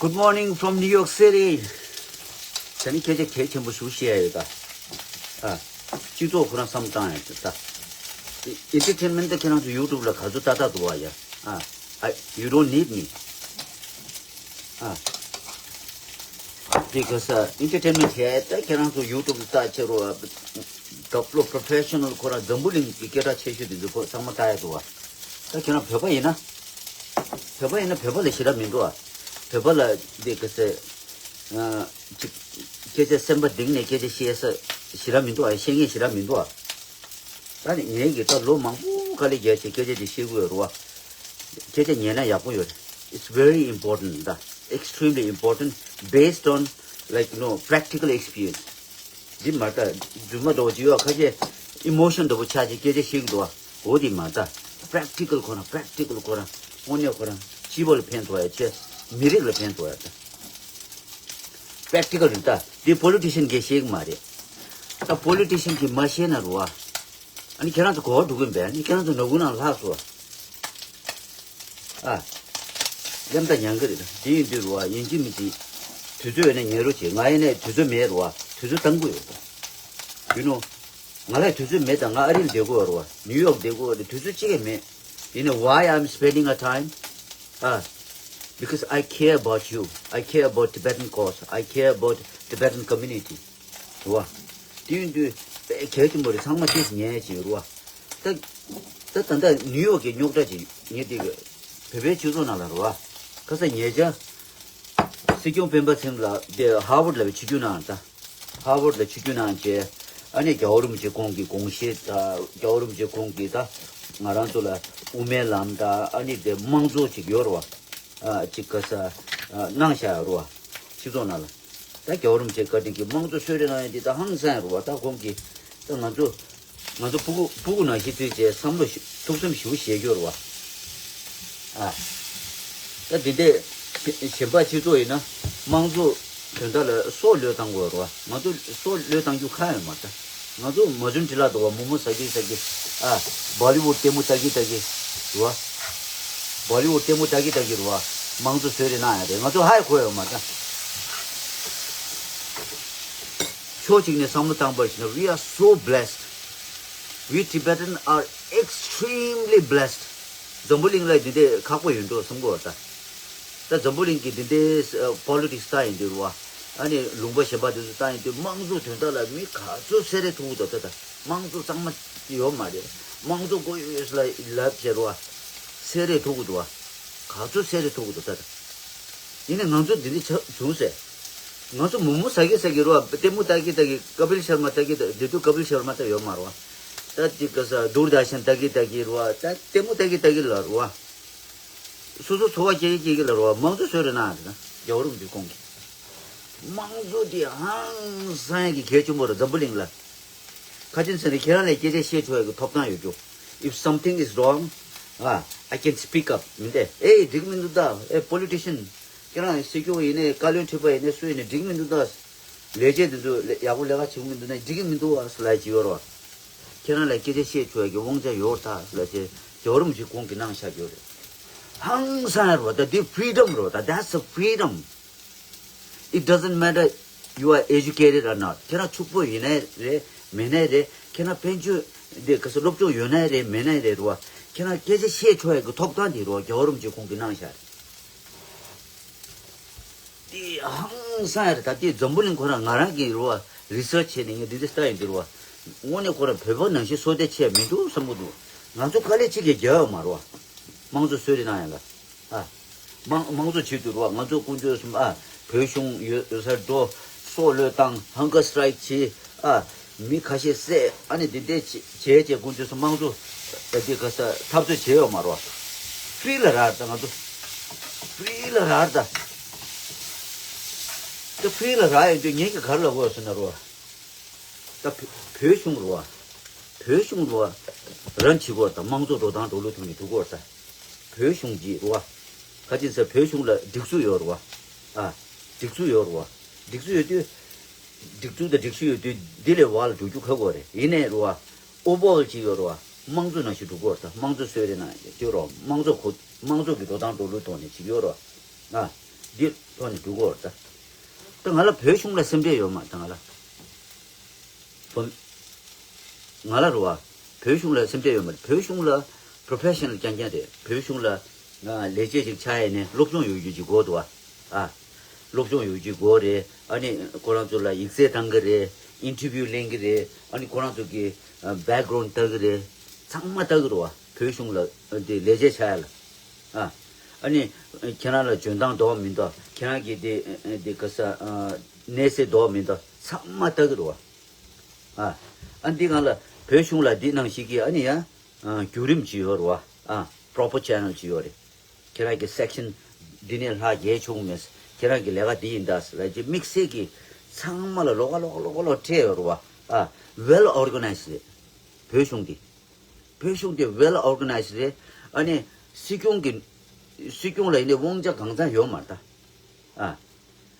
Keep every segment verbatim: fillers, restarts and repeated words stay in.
Good morning from New York City. ད་ནི་སྐད་ཆ་གལ་ཆེན་པོ་ཞིག་བཤད་ཡ་ཡོད་ད། ཨ། སྤྱི་ཚོགས་ཁོ་རང་བསམ་བཏང་ཡ་ཡོད་ད། ཨེན་ཊར་ཊེན་མེན་ཊི་ད་ཁྱེད་རང་ཚོ་ཡུ་ཊུབ་ལ་ག་ཚོད་ལྟ་ལྟ་འདུག་བ་ཡ། ཨ། ཨ། You don't need me. ཨ། དེ་ག་ས་ཨེན་ཊར་ཊེན་མེན་ཊི་བྱས་ད་ཁྱེད་རང་ཚོ་ཡུ་ཊུབ་ལ་ལྟ་ཆེ་རོ། ད་ལོ་པྲོ་ཕེ་ཤ་ནལ་ཁོ་རང་འཛམ་བུ་གླིང་གི་སྐད་གྲགས་ཆེ་ཤོས་དེ་ཚོ་ཁོ་ཚང་མ་ལྟ་ཡ་འདུག་བ། ད་ཁྱེད་རང་བོད་པ་ཡིན་ན། བོད་པ་ཡིན་ན་བོད་པ་ལ་ཞེ་དྲག་མི་འདུག་ཨ། བོད་པ་ལ་འདི་ག་ཚད། ཨ། ཅིག་སྐད་ཆ་སེམས་པ་གཏིང་ནས་སྐད་ཆ་བཤད་ས་ཞེ་དྲག་མི་འདུག་ཨ། བཤད་མཁན་ཞེ་དྲག་མི་འདུག་ཨ། ད་ནི་ངས་ཀྱི་ད་ལོ་མང་པོ་དཀའ་ལས་བརྒྱབ་བྱས་སྐད་ཆ་ཅིག་བཤད་དགོས་རེད་བ། སྐད་ཆ་ཉན་ན་ཡག་པོ་ཡོད་རེད། It's very important ད། Extremely important based on, like, you know, practical experience. འདི་མ་ལྟ་རྫུན་མ་འདྲ་བོ་ཅིག་ཡོད་ཁ་ཤས་ཨི་མོ་ཤན་འདྲ་བོ་ཆགས་ཅིག་སྐད་ཆ་བཤད་ཀྱི་འདུག་བ། འོ་འདི་མ་ལྟ། པྲེག་ཊི་ཀལ་ཁོ་རང་པྲེག་ཊི་ཀལ་ཁོ་རང་དངོས་གནས་ཁོ་རང་སྤྱི་པ་ལ་ཕན་ཐོགས་ཡ་ཆེ། མི་རིགས་ལ་ཕན་ཐོགས་ཡ་ད། པྲེག་ཊི་ཀལ་རེད་ད། འདི་པོ་ལི་ཊི་ཤན་གིས་ཤེས་ཀྱི་མ་རེད། ད་པོ་ལི་ཊི་ཤན་གྱིས་མ་ཤེས་ན་རུ་བ། ཨ་ནི་ཁྱེད་རང་ཚོ་གོ་བ་འགྲོ་གི་མེད། ཨ་ནི་ཁྱེད་རང་ཚོ་ནོར་བུ་ནང་ལྷག་སོང་། ཨ། ཡང་ད་ཉན་གི་རེད། དེ་ཡིན་དུས་རུ་བ་ཡིན་གཅིག་མིན་གཅིག་དུས་ཚོད་ཡོད་ན་ཉན་རོགས་བྱེད། ང་ཡིན་ནའི་དུས་ཚོད་མེད་རུ་བ། དུས་ཚོད་བཏང་དགོས་ཡོད། ཡུ་ནོ། ང་ལ་དུས་ཚོད་མེད་ད། ང་ཨ་རིར་བསྡད་དགོས་རུ་བ། ནིའུ་ཡོག་བསྡད་དགོས་རེད། དུས་ཚོད་གཅིག་ཡང་མེད། ཡིན་ནའི་why I'm spending a time? ཨ། Because I care about you. I care about Tibetan cause. I care about Tibetan community. རུ་བ། དེ་ཡིན་དུས་དཔེ་གལ་ཆེན་པོ་རེད། ཚང་མ་ཤེས་སུ་ཉན་ཡ་ཅིག་རུ་བ། ད་ད་ད་ལྟ་ནིའུ་ཡོག་གི་རྙོག་དྲ་ཅིག་ངས་དེ་གི་བོད་པའི་སྤྱི་ཚོགས་ནང་ལ་རུ་བ། ཁ་ས་ཉེ་ཆར་སྲིད་སྐྱོང་སྤེན་པ་ཚེ་རིང་ལགས་དེ་ཧར་ཝརཌ་ལ་བའི་ཆིབས་བསྒྱུར་གནང་ད། ཧར་ཝརཌ་ལ་ཆིབས་བསྒྱུར་གནང་བྱས། ཨ་ནི་རྒྱལ་བ་རིན་པོ་ཆེ་ཁོང་གི་དགོངས་བཞེད་ད། རྒྱལ་བ་རིན་པོ་ཆེ་ཁོང་གི་ད་ང་རང་ཚོ་ལ་དབུ་མའི་ལམ་ད། ཨ་ནི་དེ་དམངས་གཙོ་ཅིག་ཡོད་རུ་བ། ཨ། ཅིག་ག་ས་གནང་བཞག་རུ་བ། སྤྱི་ཚོགས་ནང་ལ། ད་རྒྱལ་བ་རིན་པོ་ཆེ་བཀའ་དྲིན་གྱིས་དམངས་གཙོ་གསོལ་རས་གནང་ཡ་འདི་ད་ཧང་སང་རུ་བ། ད་ཁོང་གིས་ད་ང་ཚོ་ང་ཚོ་ཕྲུ་གུ་ཕྲུ་གུ་ནང་བཞིན་བརྩིས་བྱས་བསམ་བློ་ཞིག་ཐུགས་བསམ་ཞིག་བཞེས་རྒྱུ་རུ་བ། ཨ། ད་འདི་འདྲས་གཞན་པ་སྤྱི་ཚོགས་ཡིན་ན་དམངས་གཙོ་དོན་དག་ལ་སྲོག་བློས་བཏང་དགོས་རུ་བ། ང་ཚོ་སྲོག་བློས་བཏང་རྒྱུ་ཁ་ཡོད་མ་རེད། ང་ཚོ་མ་བྱུང་འདྲི་ལ་འདུག་བ། མོ་མོ་ཟ་གི་ཟ་གི། ཨ། བོ་ལི་ཝུཌ་ལྟད་མོ་ལྟ་གི་ལྟ་གི་རུ་བ། བོ་ལི་ཝུཌ་ལྟད་མོ་ལྟ་གི་ལྟ་གི་རུ་བ། དམངས་གཙོ་གསོལ་རས་གནང་ཡ་རེད། ང་ཚོ་ཧ་ཡ་གོ་ཡོད་མ་རེད། ཕྱོགས་གཅིག་ནས་བསམ་བློ་བཏང་པར་བྱས་ན། We are so blessed. We Tibetans are extremely blessed. འཛམ་བུ་གླིང་ལ་འདི་འདྲས་ཁག་པོ་ཡོད་འགྲོ་བསམ་གོ་ད། ད་འཛམ་བུ་གླིང་གི་འདི་འདྲས་པོ་ལི་ཊིག་སི་ལྟ་ཡིན་དུས་རུ་བ། ཨ་ནི་ལུང་པ་གཞན་པ་དེ་ཚོ་ལྟ་ཡིན་དུས་དམངས་གཙོ་དོན་དག་ལ་མི་ག་ཚོད་སེ་རེ་ཐུག་གི་འདུག་ད། ད་དམངས་གཙོ་གཙང་མ་ཡོད་མ་རེད། དམངས་གཙོ་དགོས་ཡོད་ལ་ལབ་བྱས་རུ་བ། སེ་རེ་ཐུག་གི་འདུག་བ། ག་ཚོད་སེ་རེ་ཐུག་གི་འདུག་ད། ད་ཡིན་ནའི་ང་ཚོ་འདི་འདྲ་ཆགས་བྱུང་ཟེར། ང་ཚོ་མོག་མོག་ཟ་གི་ཟ་གི་རུ་བ། ལྟད་མོ་ལྟ་གི་ལྟ་གི། ཀ་པིལ་ཤར་མ་ལྟ་གི་ལྟ་གི། དེ་དུས་ཀ་པིལ་ཤར་མ་ལྟ་ཡོད་མ་རུ་བ། ད་དེ་ག་ས་དུར་དར་ཤན་ལྟ་གི་ལྟ་གི་རུ་བ། ད་ལྟད་མོ་ལྟ་གི་ལྟ་གི་ལ་རུ་བ། སོ་སོ་འཚོ་བ་སྐྱེལ་གི་སྐྱེལ་གི་ལ་རུ་བ། དམངས་གཙོ་གསོལ་རས་གནང་ཡ་རེད་ན། རྒྱལ་བ་རིན་པོ་ཆེ་ཁོང་གིས། དམངས་གཙོ་དེ་ཧང་སང་ཡ་གི་གལ་ཆེན་པོ་རེད་འཛམ་བུ་གླིང་ལ། ཁ་ཆེན་ཟེར་ནས་ཁྱེད་རང་ལ་སྐད་ཆ་བཤད་ཆོག་ཡ་གི་ཐོབ་ཐང་ཡོད་རྒྱུ། If something is wrong, ah, I can speak up. མི་འདི་ཨེ་འགྲིག་མི་འདུག་ད། ཨེ་པོ་ལི་ཊི་ཤན་ཁྱེད་རང་སྲིད་སྐྱོང་ཡིན་ནའི་བཀའ་བློན་ཁྲི་པ་ཡིན་ནའི་སུ་ཡིན་ནའི་འགྲིག་མི་འདུག་ད། ལས་བྱེད་འདི་ཚོ་ལས་ཡག་པོ་ལས་ཀ་བྱེད་མི་འདུག་ན་འགྲིག་གི་མི་འདུག་ཨ་ཟེར་ལབ་ཀྱི་ཡོད་རེད་བ། ཁྱེད་རང་ལ་སྐད་ཆ་བཤད་ཆོག་ཡ་གི་དབང་ཆ་ཡོད་རེད་ད་ཟེར་ལབ་བྱས་རྒྱལ་བ་རིན་པོ་ཆེ་ཁོང་གིས་གནང་བཞག་ཡོད་རེད། ཧང་སང་ཡ་རེད་བ། ད་འདི་ཕི་རི་ཌམ་རེད་བ། ད་that's a freedom. It doesn't matter you are educated or not. ཁྱེད་རང་ཕྱུག་པོ་ཡིན་ནའི་རེད་མེད་ནའི་རེད། ཁྱེད་རང་དཔལ་འབྱོར་འདི་ག་ས་སློབ་སྦྱོང་ཡོད་ནའི་རེད་མེད་ནའི་རེད་རེད་བ། ཁྱེད་རང་སྐད་ཆ་བཤད་ཆོག་ཡ་གི་ཐོབ་ཐང་དེ་རེད་བ། རྒྱལ་བ་རིན་པོ་ཆེ་ཁོང་གིས་གནང་བཞག་རེད། དེ་ཧང་སང་ཡ་རེད། ད་ལྟའི་འཛམ་བུ་གླིང་ཁོ་རང་ང་རང་གིས་རེད་བ། རི་སར་ཆི་བྱས་ནས་ངས་འདི་འདྲ་ལྟ་ཡིན་འདུག་རེད་བ། དངོས་གནས་ཁོ་རང་བོད་པ་ནང་བཞིན་བསོད་བདེ་ཆེ་མི་འདུག་བསམ་གྱི་འདུག་ང་ཚོ་དཀའ་ལས་གཅིག་ཀྱང་རྒྱག་ཡོད་མ་རེད་བ། དམངས་གཙོ་གསོལ་རས་གནང་ཡ་ལ། ཨ། དམངས་དམངས་གཙོ་བྱེད་དུས་རེད་བ། ང་ཚོ་དཀོན་མཆོག་གསུམ། ཨ། བོད་གཞུང་ཡོད་ཡོད་སར་འགྲོ། སྲོག་བློས་བཏང་། ཧང་གར་སི་ཊ་རའིག་བྱེད། ཨ། མི་ཁ་ཤས་བསད། ཨ་ནི་འདི་འདྲས་བྱས་བྱས་བྱས་དཀོན་མཆོག་གསུམ་དམངས་གཙོ་འདི་ག་ས་འཐབ་རྩོད་བྱས་ཡོད་མ་རེད་བ། ཕི་རི་ལ་རག་རེད་ད། ང་ཚོ་ཕི་རི་ལ་རག་རེད་ད། ད་ཕི་རི་ལ་རག་ཡོང་དུས་ངེད་ཀྱིས་ག་རེ་ལབ་དགོས་ཟེར་ན་རེད་བ། ད་བོད་བོད་གཞུང་རེད་བ། བོད་གཞུང་རེད་བ། རན་བྱེད་དགོས་རེད་ད། དམངས་གཙོ་འགྲོ་སྟངས་འགྲོ་ལུགས་ཐོག་ནས་འགྲོ་དགོས་རེད་ད། བོད་གཞུང་གིས་རེད་བ། ག་ཅི་ཟེར། བོད་གཞུང་ལ་སྒྲིག་འཛུགས་ཡོད་རེད་བ། ཨ། སྒྲིག་འཛུགས་ཡོད་རེད་བ། སྒྲིག་འཛུགས་ཡོད་དུས། སྒྲིག་འཛུགས་དང་སྒྲིག་གཞི་ཡོད་དུས་འདི་ལས་བར་ལ་འགྲོ་རྒྱུ་ཁག་པོ་རེད། ཡིན་ནའི་རེད་བ། ཨོ་པོ་ལ་ཅིག་ཡོད་རེད་བ། དམངས་གཙོ་ནང་བཞིན་འགྲོ་དགོས་རེད་ད། དམངས་གཙོ་གསོལ་རས་གནང་ཡོད་རེད་བ། དམངས་གཙོ་གོ་དམངས་གཙོ་གི་འགྲོ་སྟངས་འགྲོ་ལུགས་ཐོག་ནས་ཅིག་ཡོད་རེད་བ། ཨ། འདི་ཐོག་ནས་འགྲོ་གི་ཡོད་རེད་ད། ད་ང་ལ་བོད་གཞུང་ལ་སེམས་ཁྲལ་ཡོད་མ་རེད་ད་ང་ལ། བོད་ང་ལ་རེད་བ། བོད་གཞུང་ལ་སེམས་ཁྲལ་ཡོད་མ་རེད། བོད་གཞུང་ལ་པྲོ་ཕེ་ཤ་ནལ་རྐྱང་རྐྱང་རེད། བོད་གཞུང་ལ་ང་ལས་བྱེད་ཅིག་ཆགས་ཡས་ནས་སློབ་སྦྱོང་ཡོད་རྒྱུ་ཅིག་དགོས་འདུག་བ། ཨ། སློབ་སྦྱོང་ཡོད་རྒྱུ་དགོས་རེད། ཨ་ནི་ཁོ་རང་ཚོ་ལ་ཡིག་ཚད་བཏང་གི་རེད། ཨིན་ཊར་བིའུ་ལེན་གི་རེད། ཨ་ནི་ཁོ་རང་ཚོ་གི་ཨ་བེག་གྷ་རའུན་ཌི་ལྟ་གི་རེད། ཚང་མ་ལྟ་གི་རེད་བ། བོད་གཞུང་ལ་ཨ་དེ་ལས་བྱེད་ཆགས་ཡས་ལ། ཨ། ཨ་ནི་ཁྱེད་རང་ལ་འཇོན་ཐང་འདུག་མི་འདུག་ཁྱེད་རང་གི་དེ་ཨ་དེ་ག་ས་ཨ་གནས་ཚད་འདུག་མི་འདུག་ཚང་མ་ལྟ་གི་རེད་བ། ཨ། ཨ་འདི་སྒང་ལ་བོད་གཞུང་ལ་འདི་ནང་བཞིན་གྱི་ཨ་ནི་ཡང་ཨ་བརྒྱུད་རིམ་ཅིག་ཡོད་རེད་བ། ཨ། པྲོ་པར་ཆེ་ནལ་ཅིག་ཡོད་རེད། ཁྱེད་རང་གི་སེག་ཤན་འདི་ནས་ལྷག་རྒྱས་བྱུང་མེད། ཁྱེད་རང་གི་ལས་ཀ་འདི་ཡིན་ད་ཟེར་ལབ་ཅིག་དམིགས་བསལ་གྱི་ཚང་མ་ལ་ལོགས་ཀ་ལོགས་ཀ་ལོགས་ཀ་ལོགས་སྤྲད་ཡོད་རེད་བ། ཨ། ཝེལ་ཨོར་ག་ནའི་ཛི་རེད། བོད་གཞུང་འདི། བོད་གཞུང་དེ་ཝེལ་ཨོར་ག་ནའི་ཛི་རེད། ཨ་ནི་སྲིད་སྐྱོང་གི་སྲིད་སྐྱོང་ལ་ཡིན་ནའི་དབང་ཆ་གང་ཚང་ཡོད་མ་རེད་ད། ཨ།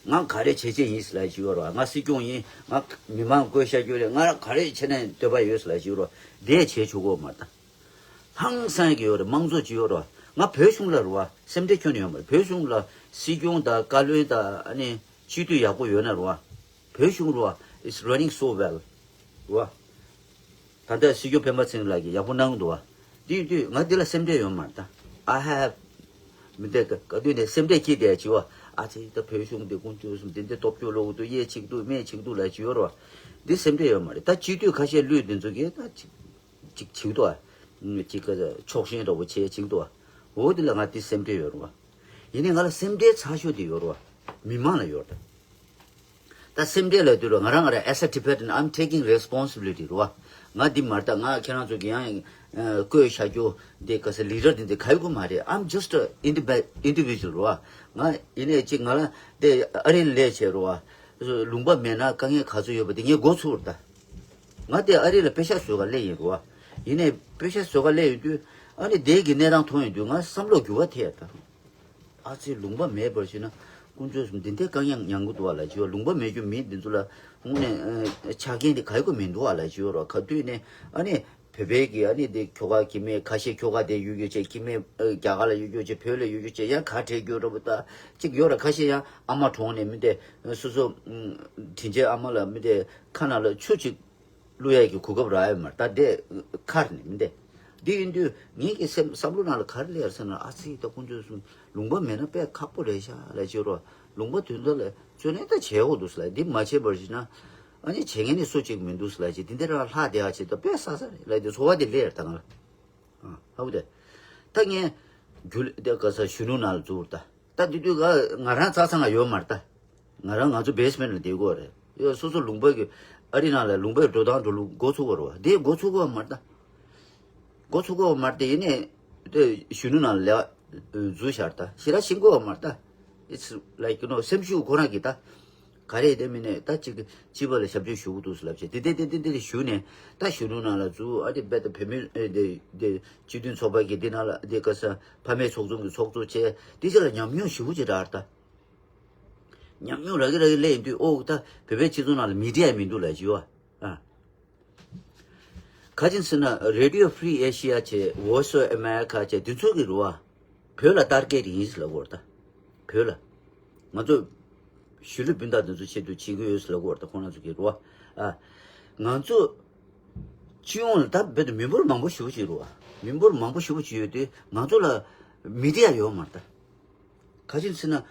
ང་ག་རེ་བྱེད་ཆེད་ཡིན་ཟེར་ལབ་ཅིག་ཡོད་རེད་བ། ང་སྲིད་སྐྱོང་ཡིན། ང་མི་མང་བསྐོས་བཞག་རྒྱུ་རེད། ང་ག་རེ་བྱེད་ནས་འདོད་པ་ཡོད་ཟེར་ལབ་ཅིག་ཡོད་རེད་བ། དེ་བྱེད་ཆོག་གི་ཡོད་མ་རེད་ད། ཧང་སང་གི་ཡོད་རེད། དམངས་གཙོ་ཅིག་ཡོད་རེད་བ། ང་བོད་གཞུང་ལ་རེད་བ། སེམས་ཁྲལ་ཁྱོན་ནས་ཡོད་མ་རེད། བོད་གཞུང་ལ་སྲིད་སྐྱོང་དང་བཀའ་བློན་དང་ཨ་ནི་སྤྱི་འཐུས་ཡག་པོ་ཡོད་ན་རེད་བ། བོད་གཞུང་རེད་བ། It's running so well. རེད་བ། ད་ལྟ་སྲིད་སྐྱོང་སྤེན་པ་ཚེ་རིང་ལགས་ཀྱིས་ཡག་པོ་གནང་འདུག་བ། དེ་ཡིན་དུས་ང་འདི་ལ་སེམས་ཁྲལ་ཡོད་མ་རེད་ད། I have མི་འདོད་ག་དུས་ནས་སེམས་ཁྲལ་སྐྱེས་བསྡད་ཅིག་བ། ཨ་ཙི་ད་བོད་གཞུང་འདི་དཀོན་མཆོག་གསུམ་འདི་འདི་སྟོབས་སྐྱོ་ལོག་འདུག་གཡས་ཆིག་འདུག་སྨད་ཆིག་འདུག་ལབ་ཅིག་ཡོད་རེད་བ། འདི་སེམས་ཁྲལ་ཡོད་མ་རེད་ད། སྤྱི་འཐུས་ཁ་ཤས་ལུས་འདི་ཚོ་གིས་ད་ཅིག་ཅིག་བྱེད་འདུག་ཨ། ཅིག་ག་ཕྱོགས་ཞེན་འདྲ་བོ་བྱེད་ཅིག་འདུག་ཨ། འོ་འདི་ལ་ང་འདི་སེམས་ཁྲལ་ཡོད་རེད་བ། ཡིན་ནའི་ང་ལ་སེམས་ཁྲལ་ཚ་ཤོས་འདི་ཡོད་རེད་བ། མི་མང་ལ་ཡོད་རེད། ད་སེམས་ཁྲལ་ལབ་དུས་ལ་ང་རང་ང་རང་as a Tibetan, I'm taking responsibility རེད་བ། ང་འདི་མ་རེད་ད། ང་ཁྱེད་རང་ཚོ་གི་ཡང་ཨ་བསྐོས་བཞག་རྒྱུ་འདི་ག་ས་ལི་ཌར་འདི་འདི་ག་ཡོད་གི་མ་རེད། I'm just a indivi- individual རེད་བ། ང་ཡིན་ནའི་ཅིག་ང་ལ་འདི་ཨ་རི་ལ་སླེབས་བྱས་རེད་བ། ལུང་པ་མེད་ན་དཀའ་ངལ་ག་ཚོད་ཡོད་པ་དེ་ངས་མགོ་ཚོས་རེད་ད། ང་དེ་ཨ་རི་ལ་པེ་ཤག་བཟོ་ག་སླེབས་ཡིན་རེད་བ། ཡིན་ནའི་པེ་ཤག་བཟོ་ག་སླེབས་ཡོང་དུས་ཨ་ནི་དེ་གི་གནས་སྟངས་མཐོང་ཡོང་དུས་ང་བསམ་བློ་འགྱུར་བ་ཐེབས་ཡ་ད། ཨ་ཙི་ལུང་པ་མེད་པར་བྱས་ན་དཀོན་མཆོག་གསུམ་འདི་འདྲའི་དཀའ་ངལ་མྱངས་གི་འདུག་བ་ལབ་ཅིག་ཡོད། ལུང་པ་མེད་རྒྱུ་མི་འདི་ཚོ་ལ་དངོས་གནས་ཨ་ཆ་རྐྱེན་དེ་ག་ཡོད་གི་མི་འདུག་བ་ལབ་ཅིག་ཡོད་རེད། ག་དུས་ནས་ཨ་ནི་བོད་པའི་གི་ཨ་ནི་དེ་ཁྱོ་ག་སྐྱེ་དམན་ཁ་ཤས་ཁྱོ་ག་དེ་ཡོད་རྒྱུ་བྱས། སྐྱེ་དམན་ཨ་རྒྱ་གར་ལ་ཡོད་རྒྱུ་བྱས། བོད་ལ་ཡོད་རྒྱུ་བྱས། ཡང་ག་བྲལ་རྒྱུ་འདྲ་པོ་ད་ཅིག་ཡོད་རེད། ཁ་ཤས་ཡང་ཨ་མ་གྲོངས་ནས་མི་དེ་སོ་སོ་ཨ་དྲིན་ཅན་ཨ་མ་ལ་མི་དེ་ཁ་ནང་ལ་ཆུ་ཅིག་བླུག་ཡས་ཀྱི་གོ་སྐབས་རག་ཡོད་མ་རེད་ད། དེ་ཁར་ནས་མི་འདེ། འདི་ཡིན་དུས་ངེད་ཀྱི་སེམས་བསམ་བློ་ནང་ལ་ག་རེ་སླེབས་ཡོད་ཟེར་ན། ཨ་ཙི་ད་དཀོན་མཆོག་གསུམ་ལུང་པ་མེད་ན་དཔེ་ཁག་པོ་རེད་ཤག་ལབ་ཅིག་ཡོད་རེད་བ། ལུང་པ་དོན་དག་ལ་བརྩོན་ལེན་ད་བྱེད་དགོས་འདུག་ཟེར་ལབ། འདི་མ་བྱས་པར་བྱས་ན་ཨ་ནི་བྱེད་མཁན་ནི་སུ་གཅིག་མི་འདུག་ཟེར་ལབ་ཅིག། འདི་འདི་རང་ལྷག་བསྡད་ཡག་ཅིག་ད་དཔེ་བསགས་ས་རེད་ལབ། འདི་ཚོར་བ་འདི་སླེབས་ཡོད་ད་ང་ལ། ཨ་ཧ་བུ་དེ། ད་ངས་རྒྱུ་ལས་དེ་ག་ས་གཞོན་ནུ་ནང་ལ་འཛུལ་ད། ད་དེ་དུས་ང་ང་རང་རྩ་ཚང་ང་ཡོད་མ་རེད་ད། ང་རང་ང་ཚོ་བེ་སི་མེན་ཊ་ལ་བསྡད་ཀྱི་ཡོད་རེད། ཡ་སོ་སོ་ལུང་པ་གི་ཨ་རི་ནང་ལ་ལུང་པའི་འགྲོ་སྟངས་འགྲོ་ལུགས་མགོ་ཚོས་ཀྱི་ཡོད་རེད་བ། དེ་མགོ་ཚོས་ཀྱི་ཡོད་མ་རེད་ད། མགོ་ཚོས་ཀྱི་ཡོད་མ་རེད་ད། ཡིན་ནའི་དེ་གཞོན་ནུ་ནང་ལ་ལས་འཛུལ་ཤར་ད་ཞེ་དྲག་ཤེས་ཀྱི་ཡོད་མ་རེད་ད། It's like, you know, སེམས་ཤུགས་ཁོ་རང་གིས་ད། ག་རེ་དེ་མིན་ནས་ད་ཅིག་སྤྱི་པ་ལ་ཞབས་ཕྱི་ཞུ་གི་འདུག་ཟེར་ལབ་བྱས། དེ་དེ་དེ་དེ་དེ་ཞུ་ནས་ད་གཞོན་ནུ་ནང་ལ་འཛུལ། ཨ་དེ་རྦད་དེ་བུད་མེད་ཨེ་དེ་དེ་སྤྱི་མཐུན་ཚོགས་པ་གི་དེ་ནང་ལ་དེ་ག་ས་ཕ་མའི་ཚོགས་ཆུང་གི་ཚོགས་གཙོ་བྱས། དེ་ཚོ་ལ་ཉམས་མྱོང་ཞེ་པོ་ཅིག་རག་ད། ཉམས་མྱོང་རག་གི་རག་གི་སླེབས་ཡོང་དུས་ཨོ་ད་བོད་པའི་སྤྱི་ཚོགས་ནང་ལ་མི་ཌི་ཡ་མི་འདུག་ལབ་བྱས་བ། ཨ། ག་ཅི་ཟེར་ན་Radio Free Asia བྱས། Voice of America བྱས། དེ་ཚོ་གི་རེད་བ། བོད་ལ་ཊར་གེཊ་ཡིན་ཟེར་ལབ་ཀྱི་ཡོད་རེད་ད། བོད་ལ། ང་ཚོ་གཞིས་ལུས་སྤུན་ཟླ་དེ་ཚོ་ཆེད་དུ་བྱེད་ཀྱི་ཡོད་ཟེར་ལབ་ཀྱི་ཡོད་རེད་ད། ཁོང་རྣམ་ཚོ་གི་རེད་བ། ཨ། ང་ཚོ་སྤྱི་ཡོངས་ལ་ད་རྦད་དེ་མི་འབོར་མང་པོ་ཞེ་པོ་ཅིག་རེད་བ། མི་འབོར་མང་པོ་ཞེ་པོ་ཅིག་ཡོད་དུས་ང་ཚོ་ལ་མི་ཌི་ཡ་ཡོད་མ་རེད་ད། ག་ཅི་ཟེར་ན།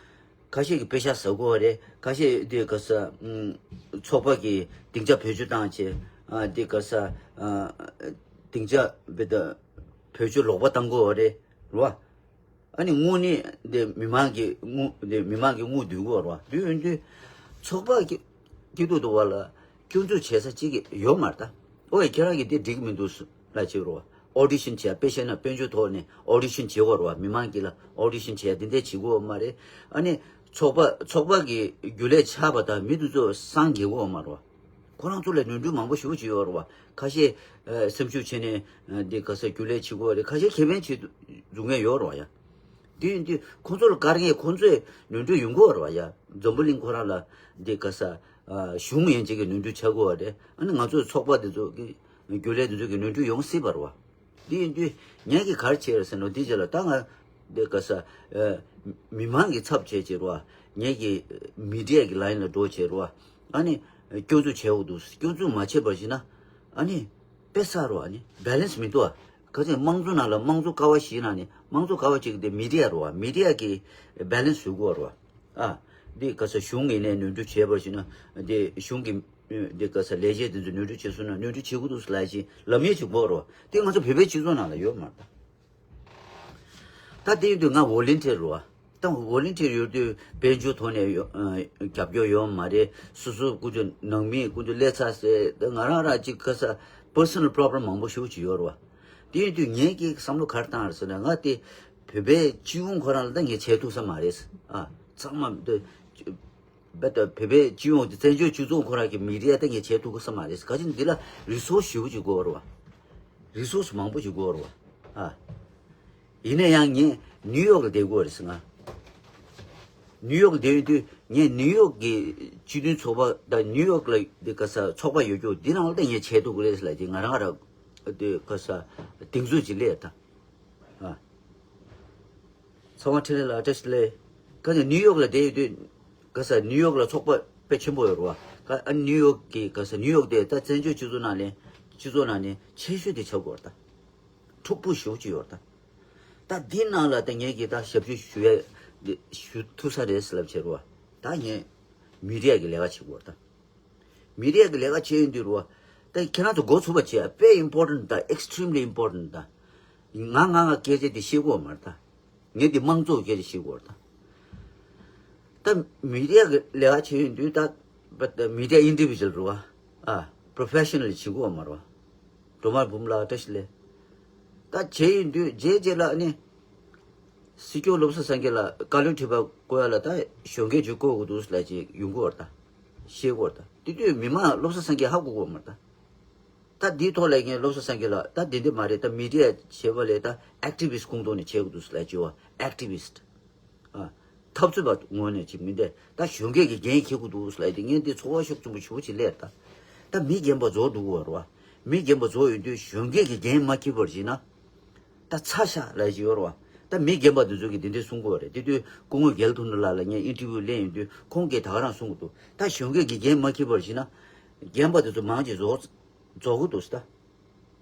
ཁ་ཤས་ཀྱིས་པེ་ཤག་ཟ་གི་ཡོད་རེད། ཁ་ཤས་དེ་ག་ས་ཨུམ་ཚོགས་པ་གིས་སྡིངས་ཆ་བེད་སྤྱོད་བཏང་བྱས། ཨ་དེ་ག་ས་ཨ་སྡིངས་ཆ་བེད་ད་བེད་སྤྱོད་ལོག་པ་བཏང་གི་ཡོད་རེད། རེད་བ། ཨ་ནི་དངུལ་ནི་དེ་མི་མང་གི་དངུལ་དེ་མི་མང་གི་དངུལ་བསྡུ་གི་ཡོད་རེད་བ། བསྡུ་ཡོང་དུས་ཚོགས་པ་གི་སྐྱིད་སྡུག་འདུག་བ་ལ་སྐྱོན་འཛུགས་བྱེད་ས་གཅིག་གི་ཡོད་མ་རེད་ད། ཨོ་ཡ་ཁྱེད་རང་གིས་དེ་འགྲིག་མི་འདུག་ཟེར་ལབ་བྱེད་རོགས། ཨོ་ཌི་ཤན་བྱས། དཔེ་བཤད་ན་དཔལ་འབྱོར་ཐོག་ནས་ཨོ་ཌི་ཤན་བྱེད་དགོས་རེད་བ། མི་མང་གི་ལ་ཨོ་ཌི་ཤན་བྱས། དེ་འདྲ་བྱེད་དགོས་མ་རེད། ཨ་ནི་ཚོགས་པ་ཚོགས་པ་གི་རྒྱུན་ལས་ཆགས་པ་དང་མི་དེ་ཚོ་སངས་རྒྱས་དགོས་མ་རེད་བ། ཁོ་རང་ཚོ་ལ་ནོར་འཁྲུལ་མང་པོ་ཞེ་པོ་ཅིག་ཡོད་རེད་བ། ཁ་ཤས་ཨ་སེམས་ཤུགས་ཆེ་ནས་ཨ་འདི་ག་ས་རྒྱུན་ལས་བྱེད་དགོས་རེད། ཁ་ཤས་ཁེ་ཕན་བྱེད་འཛུགས་མཁན་ཡོད་རེད་བ་ཡ། དེ་ཡིན་དུས་ཁོང་ཚོ་ལ་དཀའ་ངལ་ཁོང་ཚོས་ནོར་འཁྲུལ་ཡོང་གི་ཡོད་རེད་བ་ཡ། འཛམ་བུ་གླིང་ཁོ་རང་ལ་འདི་ག་ས་ཨ་གཞུང་ཡན་ཆད་ཀྱི་ནོར་འཁྲུལ་ཆགས་ཀྱི་ཡོད་རེད། ཨ་ནི་ང་ཚོའི་ཚོགས་པ་འདི་ཚོ་གི་རྒྱུན་ལས་འདི་ཚོ་གི་ནོར་འཁྲུལ་ཡོང་སྲིད་པ་རེད་བ། འདི་ཡིན་དུས་ངས་ཀྱིས་ག་རེ་བྱས་རེད་ཟེར་ན། འདི་རྗེས་ལ་ད་ང་ འདི་ག་ས་མི་མང་གི་ཚབ་བྱས་བྱས་རོ། ངེད་ཀྱི་མི་ཌི་ཡ་གི་ལ་ཡིན་ལ་འགྲོ་བྱས་རོ། ཨ་ནི་སྐྱོན་འཛུགས་བྱས་འོ་འདུག་སྐྱོན་འཛུགས་མ་བྱས་པར་བྱས་ན་ཨ་ནི་དཔེ་ས་རོ། ཨ་ནི་བེ་ལེན་སི་མི་འདུག་ཨ། ག་ཚོད་དམངས་གཙོ་ནང་ལ་དམངས་གཙོ་ཀ་བ་བཞི་ནང་ནས་དམངས་གཙོ་ཀ་བ་གཅིག་དེ་མི་ཌི་ཡ་རོ། མི་ཌི་ཡ་གི་བེ་ལེན་སི་བཟོ་དགོས་རོ། ཨ། འདི་ག་ས་གཞུང་ཡིན་ནའི་ནོར་འཁྲུལ་བྱས་པར་བྱས་ན་འདི་གཞུང་གི་འདི་ག་ས་ལས་བྱེད་དེ་ཚོ་ནོར་འཁྲུལ་བྱས་སོང་ན་ནོར་འཁྲུལ་བྱེད་དགོས་འདུག་ལབ་བཞིན་ལམ་ཡས་ཅིག་དགོས་རོ། དེ་ང་ཚོ་བོད་པའི་སྤྱི་ཚོགས་ནང་ལ་ཡོད་མ་རེད་ད། ད་དེ་ཡིན་དུས་ང་ཝོ་ལན་ཊི་ཡར་རེད་བ། ད་ཝོ་ལན་ཊི་ཡར་ཡོད་དུས་དཔལ་འབྱོར་ཐོག་ནས་ཡོ་ཨ་རྒྱབ་སྐྱོར་ཡོད་མ་རེད། སོ་སོ་ཀུན་སྤྱོད་ནང་མི་ཀུན་སྤྱོད་ལས་ཚ་ཟེར་ད་ང་རང་རང་གཅིག་ག་ས་པར་སོ་ནལ་པོ་རོབ་ལེམ་མང་པོ་ཞེ་པོ་ཅིག་ཡོད་རེད་བ། དེ་ཡིན་དུས་ངས་ཀྱི་བསམ་བློ་ག་རེ་བཏང་རེད་ཟེར་ན་ང་དེ་བོད་པའི་སྤྱི་ཡོངས་ཁོ་རང་ལ་ད་ངས་བྱེད་ཐུབ་ས་མ་རེད། ཨ། ཚང་མ་འདི་བོད་པའི་སྤྱི་ཡོངས་ཀྱི་བཙན་བྱོལ་སྤྱི་ཚོགས་ཁོ་རང་གི་མི་ཌི་ཡ་ད་ངས་བྱེད་ཐུབ་ཀྱི་ས་མ་རེད། ག་ཅི་འདི་ལ་རི་སོར་སི་ཞེ་པོ་ཅིག་དགོས་རེད་བ། རི་སོར་སི་མང་པོ་ཅིག་དགོས་རེད་བ། ཨ། ཡིན་ན་ཡང་ངས་ནིའུ་ཡོག་ལ་བསྡད་དགོས་རེད་ཟེར་ང་། ནིའུ་ཡོག་ལ་བསྡད་ཡོད་དུས་ངས་ནིའུ་ཡོག་གི་སྤྱི་མཐུན་ཚོགས་པ་དང་ནིའུ་ཡོག་ལ་འདི་ག་ས་ཚོགས་པ་ཡོད་རྒྱུ་འདི་ནང་ལ་ད་ངས་བྱེད་ཐུབ་ཀྱི་རེད་ཟེར་ལབ་ཀྱི་ང་རང་ར་འདི་ག་ས་གདེང་ཚོད་ཅིག་སླེབས་ད། ཨ། ཚང་མ་འཕྲིན་ལས་ལགས་བཀྲ་ཤིས་བདེ་ལེགས། ཁ་ཉིན་ནིའུ་ཡོག་ལ་བསྡད་ཡོད་དུས་ག་ས་ནིའུ་ཡོག་ལ་ཚོགས་པ་དཔེ་ཆེན་པོ་ཡོད་རེད་བ། ཁ་ཨ་ནིའུ་ཡོག་གི་ག་ས་ནིའུ་ཡོག་དེ་ད་བཙན་བྱོལ་སྤྱི་ཚོགས་ནང་ནས་སྤྱི་ཚོགས་ནང་ནས་ཆེ་ཤོས་དེ་ཆགས་ཀྱི་ཡོད་རེད་ད། མཁྲེགས་པོ་ཞེ་པོ་ཅིག་ཡོད་རེད་ད། ད་འདི་ནང་ལ་ད་ངས་ཀྱི་ད་ཞབས་ཞུ་ཞུ་ཡ་འདི་ཞུ་ཐུབ་ས་རེད་ཟེར་ལབ་བྱས་རེད་བ། ད་ངས་མི་ཌི་ཡ་གི་ལས་ཀ་བྱེད་དགོས་རེད་ད། མི་རིགས་ཀྱི་ལས་ཀ་བྱེད་ཡོང་དུས་རུ་བ། ད་ཁྱེད་རང་ཚོ་འགོ་ཚུགས་པ་བྱེད་ཡ་དཔེ་important ད་extremely important ད། ང་ང་ང་སྐད་ཆ་འདི་བཤད་དགོས་མ་རེད་ད། ངས་འདི་དམངས་གཙོ་སྐད་ཆ་བཤད་དགོས་རེད་ད། ད་མི་རིགས་ཀྱི་ལས་ཀ་བྱེད་ཡོང་དུས་ད་but the media individual རུ་བ། ཨ་professional བྱེད་དགོས་མ་རེད་བ། སྒྲོལ་མ་འབུམ་ལགས་བཀྲ་ཤིས་བདེ་ལེགས། ད་བྱེད་ཡོང་དུས་རྗེས་རྗེས་ལ་ནི། སྲིད་སྐྱོང་བློ་བཟང་སེང་གེ་ལ་བཀའ་བློན་ཁྲི་པ་བསྐོ་ཡ་ལ་ད་གཞོན་སྐྱེས་ཅིག་བསྐོ་དགོས་འདུག་ལབ་ཅིག་ཡོང་གི་ཡོད་རེད་ད། ཤེས་ཀྱི་ཡོད་རེད་ད། དེ་དུས་མི་མང་བློ་བཟང་སེང་གེ་ཧ་གོ་གི་ཡོད་མ་རེད་ད། ད་འདིའི་ཐོག་ལ་ངས་བློ་བཟང་སེང་གེ་ལ་ད་འདི་འདི་མ་རེད་ད། མི་ཌི་ཡ་བྱེད་པ་ལས་ད་ཨེག་ཊི་བི་སི་ཊི་ཁོངས་གཏོགས་ནས་བྱེད་དགོས་འདུག་ལབ་ཅིག་ཡོད་ཨེག་ཊི་བི་སི་ཊི། ཨ། འཐབ་རྩོད་པ་ངོས་ནས་ཅིག་མི་འདྲ་ད་གཞོན་སྐྱེས་ཀྱི་འགན་འཁྱེར་དགོས་འདུག་ལབ་དེ་ངས་འདི་ཚོར་བ་ཤུགས་ཆེན་པོ་ཞེ་པོ་ཅིག་སླེབས་ད། ད་མི་རྒན་པ་རྫོགས་འགྲོ་གི་ཡོད་རེད་བ། མི་རྒན་པ་རྫོགས་ཡོང་དུས་གཞོན་སྐྱེས་ཀྱི་འགན་མ་འཁྱེར་བར་བྱས་ན། ད་ཚ་ཤ་ལབ་ཀྱི་ཡོད་རེད་བ། ད་མི་རྒན་པ་འདི་ཚོ་གིས་འདི་འདྲ་གསུང་གི་ཡོད་རེད། དེ་དུས་སྐུ་ངོ་རྒྱལ་དོན་གྲུབ་ལགས་ལ་ངས་ཨིན་ཊར་བིའུ་ལེན་ཡོང་དུས་ཁོང་གིས་ད་ག་རང་གསུང་གི་འདུག་ད་གཞོན་སྐྱེས་ཀྱི་འགན་མ་འཁྱེར་བར་བྱས་ན། རྒན་པ་འདི་ཚོ་མང་ཆེ་རྫོགས་རྫོགས་ཀྱི་འདུག་ཟེར་ད།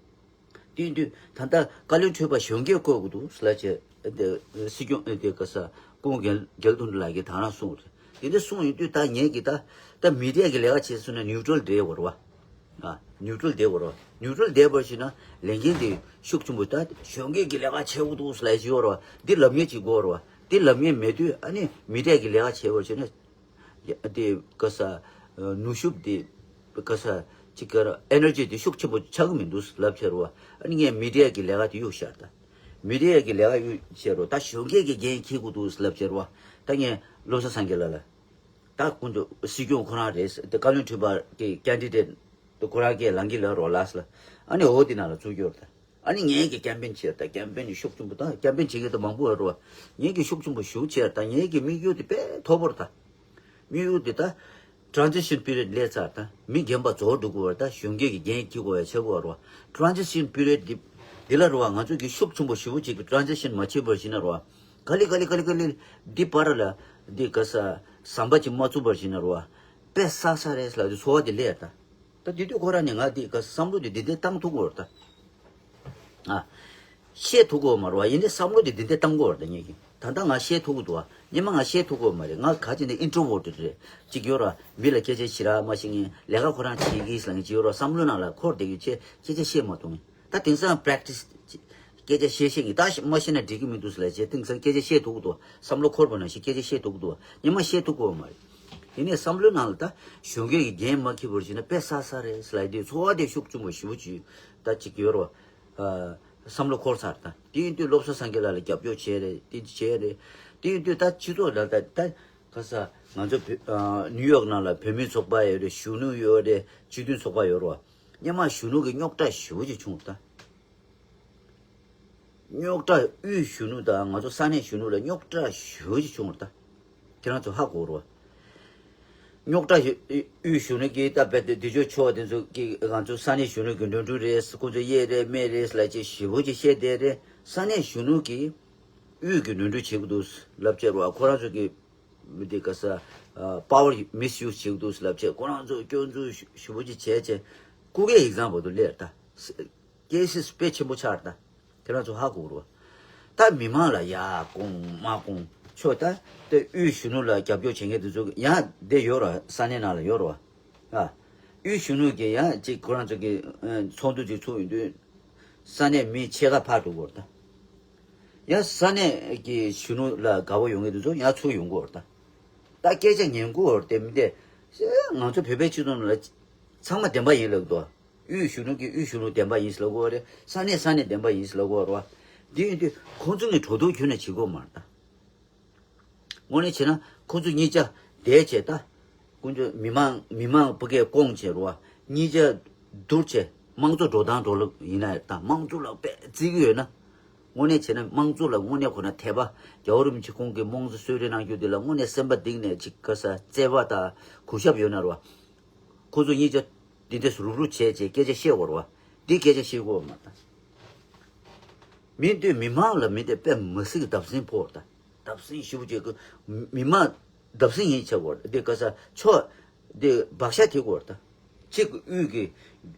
དེ་ཡིན་དུས་ད་ལྟ་བཀའ་བློན་ཁྲི་པ་གཞོན་སྐྱེས་བསྐོ་དགོས་འདུག་ཟེར་ལབ་བྱས་ཨ་དེ་སྲིད་སྐྱོང་ཨ་དེ་ག་ས་སྐུ་ངོ་རྒྱལ་རྒྱལ་དོན་གྲུབ་ལགས་ཀྱིས་ད་ག་རང་གསུང་གི་རེད། དེ་འདྲ་གསུང་ཡོང་དུས་ད་ངས་ཀྱི་ད་ད་མི་ཌི་ཡ་གི་ལས་ཀ་བྱེད་སོང་ན་ནིའུ་ཊྲལ་བསྡད་དགོས་རེད་བ། ཨ། ནིའུ་ཊྲལ་བསྡད་དགོས་རེད་བ། ནིའུ་ཊྲལ་བསྡད་པར་བྱས་ན་ལས་འགན་དེ་ཤུགས་ཆེན་པོ་ད་གཞོན་སྐྱེས་ཀྱི་ལས་ཀ་བྱེད་དགོས་འདུག་ཟེར་ལབ་ཀྱི་ཡོད་རེད་བ། འདི་ལབ་མཁན་ཅིག་དགོས་རེད་བ། འདི་ལབ་མཁན་མེད་དུས་ཨ་ནི་མི་ཌི་ཡ་གི་ལས་ཀ་བྱེད་པར་བྱས་ན། ཡ་དེ་ག་ས་ནུས་ཤུགས་དེ་ག་ས་ཅིག་ག་ར་ཨེ་ནར་ཇི་དེ་ཤུགས་ཆེན་པོ་ཆགས་ཀྱི་མི་འདུག་ལབ་བྱས་རེད་བ། ཨ་ནི་ངས་མི་ཌི་ཡ་གི་ལས་ཀ་དེ་གཡུག་བཞག་ད། མི་ཌི་ཡ་གི་ལས་ཀ་གཡུག་བྱས་རེད་བ། ད་གཞོན་སྐྱེས་ཀྱི་འགན་འཁྱེར་དགོས་འདུག་ལབ་བྱས་རེད་བ། ད་ངས་བློ་བཟང་སེང་གེ་ལགས་ལ། ད་ཁོང་ཚོ་སྲིད་སྐྱོང་ཁོ་རང་རེད་ཟེར་ཏེ་བཀའ་བློན་ཁྲི་པ་གི་ཀེན་ཌི་ཌེ་ཊི་དེ་ཁོ་རང་གིས་ལངས་ཀྱི་ལབ་རོགས་ལགས་ཟེར་ལ། ཨ་ནི་འོ་དེ་ནང་ལ་བཙུགས་ཀྱི་ཡོད་རེད་ད། ཨ་ནི་ངས་ཀྱི་ཀེམ་པེན་བྱས་ད་ཀེམ་པེན་ནི་ཤུགས་ཆེན་པོ་ད་ཀེམ་པེན་བྱེད་མཁན་ད་མང་པོ་ཡོད་རེད་བ། ངས་ཀྱི་ཤུགས་ཆེན་པོ་ཞེ་པོ་བྱས་ད་ངས་ཀྱི་དམིགས་ཡུལ་དེ་དཔེ་མཐོ་པོ་རེད་ད། དམིགས་ཡུལ་དེ་ད་ཊེ་རན་ཛི་ཤན་པི་རི་ཡོཌ་སླེབས་ཚར་ད་མི་རྒན་པ་རྫོགས་འགྲོ་གི་ཡོད་རེད་ད། གཞོན་སྐྱེས་ཀྱི་འགན་འཁྱེར་དགོས་ཡ་ཆགས་ཀྱི་ཡོད་རེད་བ། ཊེ་རན་ཛི་ཤན་པི་རི་ཡོཌ་འདི་འདི་ལ་རེད་བ། ང་ཚོ་གི་ཤུགས་ཆེན་པོ་ཞེ་པོ་ཅིག་གི་ཊེ་རན་ཛི་ཤན་མ་བྱས་པར་བྱས་ན་རེད་བ། ག་ལེ་ག་ལེ་ག་ལེ་ག་ལེ་འདི་བར་ལ་འདི་ག་ས་ཟམ་པ་ཅིག་མ་བཙུགས་པར་བྱས་ན་རེད་བ། དཔེ་བསགས་ས་རེད་ལབ་དུས་ཚོར་བ་དེ་སླེབས་ད། ད་དེ་དུས་ཁོ་རང་ནས་ང་འདི་ག་བསམ་བློ་དེ་འདི་འདྲ་བཏང་ཐུབ་ཀྱི་ཡོད་རེད་ད། ཨ། བཤད་ཐུབ་ཀྱི་ཡོད་མ་རེད་བ། ཡིན་ནའི་བསམ་བློ་དེ་འདི་འདྲ་བཏང་གི་ཡོད་རེད་ད་ངས་ཀྱི། ད་ལྟ་ང་བཤད་ཐུབ་ཀྱི་འདུག་བ། སྔོན་མ་ང་བཤད་ཐུབ་ཀྱི་ཡོད་མ་རེད། ང་ག་ཅི་ནས་ཨིན་ཊྲོ་ཝར་ཊི་རེད། ཅིག་ཡོད་ར་མི་ལ་སྐད་ཆ་ཞེ་དྲག་མ་བཤད་མཁན། ལས་ཀ་ཁོ་རང་བྱེད་ཀྱི་ལབ་མཁན་ཅིག་ཡོད་ར། བསམ་བློ་ནང་ལ་འཁོར་བསྡད་ཀྱི་ཆེ་སྐད་ཆ་བཤད་མ་ཐུབ་མཁན། ད་དེང་སང་པེ་རེག་ཊི་སི་སྐད་ཆ་བཤད་ཤེས་ཀྱི། ད་མ་བཤད་ན་འགྲིག་གི་མི་འདུག་ཟེར་ལབ་བྱས་དེང་སང་སྐད་ཆ་བཤད་ཐུབ་ཀྱི་འདུག་བ། བསམ་བློ་འཁོར་བ་ནང་བཞིན་སྐད་ཆ་བཤད་ཐུབ་ཀྱི་འདུག་བ། སྔོན་མ་བཤད་ཐུབ་ཀྱི་ཡོད་མ་རེད། ཡིན་ནའི་བསམ་བློའི་ནང་ལ་ད་གཞོན་སྐྱེས་ཀྱི་འགན་མ་འཁྱེར་བར་བྱས་ན་དཔེ་བསགས་ས་རེད་ཟེར་ལབ་དུས་ཚོར་བ་དེ་ཤུགས་ཆེན་པོ་ཞེ་པོ་ཅིག་ད་ཅིག་ཡོད་རེད་བ། ཨ། བསམ་བློ་འཁོར་ཚར་ད། དེ་ཡིན་དུས་བློ་བཟང་སངས་རྒྱས་ལགས་ལ་རྒྱབ་སྐྱོར་བྱས་རེད། དེ་བྱས་རེད། དེ་ཡིན་དུས་ད་སྤྱི་ཚོགས་ལ་ད་ད་ག་ས་ང་ཚོ་བོད་ཨ་ནིའུ་ཡོག་ནང་ལ་བོད་མིའི་ཚོགས་པ་ཡོད་རེད། གཞོན་ནུ་ཡོད་རེད། སྤྱི་མཐུན་ཚོགས་པ་ཡོད་རེད་བ། སྔོན་མ་གཞོན་ནུ་གི་རྙོག་དྲ་ཞེ་པོ་ཅིག་བྱུང་ད། རྙོག་དྲ་དབུས་གཞོན་ནུ་དང་ང་ཚོ་ས་གནས་གཞོན་ནུ་ལ་རྙོག་དྲ་ཞེ་པོ་ཅིག་བྱུང་བ་རེད་ད། ཁྱེད་རང་ཚོ་ཧ་གོ་རེད་བ། རྙོག་དྲ་ཞེ་དབུས་གཞོན་ནུ་གིས་ད་བལ་དེ་དེ་ཚོ་ཕྱོགས་དེ་ཚོ་གིས་ང་ཚོ་ས་གནས་གཞོན་ནུ་གི་འགྲོ་འགྲུལ་རེད། ཁོ་ཚོ་གཡས་རེད་མེ་རེད་ལབ་ཅིག་ཞེ་པོ་ཅིག་བཤད་བསྡད་རེད། ས་གནས་གཞོན་ནུ་གིས་ དབུས་ཀྱི་ནོར་འཁྲུལ་བྱེད་ཀྱི་འདུག་ལབ་བྱས་རོ། ཁོ་རང་ཚོ་གི་མི་དེ་ག་ས་པ་ཝར་མིས་ཡུ་སི་བྱེད་ཀྱི་འདུག་ལབ་བྱས། ཁོ་རང་ཚོ་སྐྱོན་འཛུགས་ཞུ་བོ་ཅིག་བྱས་བྱས་སྐུ་གེ་ཨེག་ཛམ་པལ་དུ་སླེབས་ད། ཀེ་སི་དཔེ་ཆེན་པོ་ཆགས་ད། ཁྱེད་རང་ཚོ་ཧ་གོ་རོ། ད་མི་མང་ལ་ཡ་སྐོང་མ་སྐོང་ཆོག་ད། དེ་དབུས་གཞོན་ནུ་ལ་རྒྱབ་སྐྱོར་བྱེད་མཁན་དེ་ཚོ་ཡང་བསྡད་ཡོད་རོ། ས་གནས་ནང་ལ་ཡོད་རོ། ཨ། དབུས་གཞོན་ནུ་གི་ཡང་ཅིག་ཁོ་རང་ཚོ་གི་ཚོགས་འདུ་ཅིག་ཚུགས་ཡོང་དུས། ས་གནས་མི་ཕྱེད་ཀ་ཕར་འགྲོ་གི་ཡོད་རེད་ད། ཡང་ས་གནས་ཀྱི་གཞོན་ནུ་ལ་དགའ་བོ་ཡོང་མཁན་དེ་ཚོ་ཡང་ཚུར་ཡོང་གི་ཡོད་རེད་ད། ད་སྐད་ཆ་ཉན་གི་ཡོད་རེད་དེ་མི་དེ། ང་ཚོ་བོད་པའི་སྤྱི་ཚོགས་ནང་ལ་ཚང་མ་བདེན་པ་ཡིན་ལབ་འདུག་དབུས་གཞོན་ནུ་གིས་དབུས་གཞོན་ནུ་བདེན་པ་ཡིན་ཟེར་ལབ་ཀྱི་ཡོད་རེད། ས་གནས་ས་གནས་བདེན་པ་ཡིན་ཟེར་ལབ་ཀྱི་ཡོད་རེད་བ། འདི་ཡིན་དུས་ཁོང་ཚོ་ནས་གྲོས་བསྡུར་ཁྱོན་ནས་བྱེད་དགོས་མ་རེད་ད། དངོས་གནས་བྱས་ན་ཁོང་ཚོ་གཉིས་ཆ་བསྡད་བྱས་ད། དཀོན་མཆོག་མི་མང་མི་མང་བུ་གས་སྐོང་བྱས་རོ། གཉིས་ཆ་བསྡུར་བྱས་དམངས་གཙོ་འགྲོ་སྟངས་འགྲོ་ལུགས་ཡིན་ན་ད་དམངས་གཙོ་ལ་དཔེ་བརྩི་གི་ཡོད་ན། དངོས་གནས་བྱས་ན་དམངས་གཙོ་ལ་དངོས་གནས་ཁོ་ན་དད་པ། རྒྱལ་བ་རིན་པོ་ཆེ་ཁོང་གིས་དམངས་གཙོ་གསོལ་རས་གནང་རྒྱུ་དེ་ལ་དངོས་གནས་སེམས་པ་གཏིང་ནས་ཅིག་ག་ས་བརྩེ་བ་དང་གུས་ཞབས་ཡོད་ན་རོ། ཁོ་ཚོ་གཉིས་ཆ་འདི་འདྲས་རུབ་རུབ་བྱས་བྱས་སྐད་ཆ་བཤད་དགོས་རོ། འདི་སྐད་ཆ་བཤད་དགོས་མ་ད། མི་འདུས་མི་མང་ལ་མི་དེ་དཔེ་མི་སྲིད་ཀྱི་བརྡབ་གསིག་ཕོག་ད། བརྡབ་གསིག་ཞེ་པོ་ཅིག་གི། མི་མང་བརྡབ་གསིག་ཡིན་ཆགས་གོ། འདི་ག་ས་ཕྱོགས་འདི་བག་ཆགས་དེ་གོ་ད། གཅིག་གི་དབུས་ཀྱི་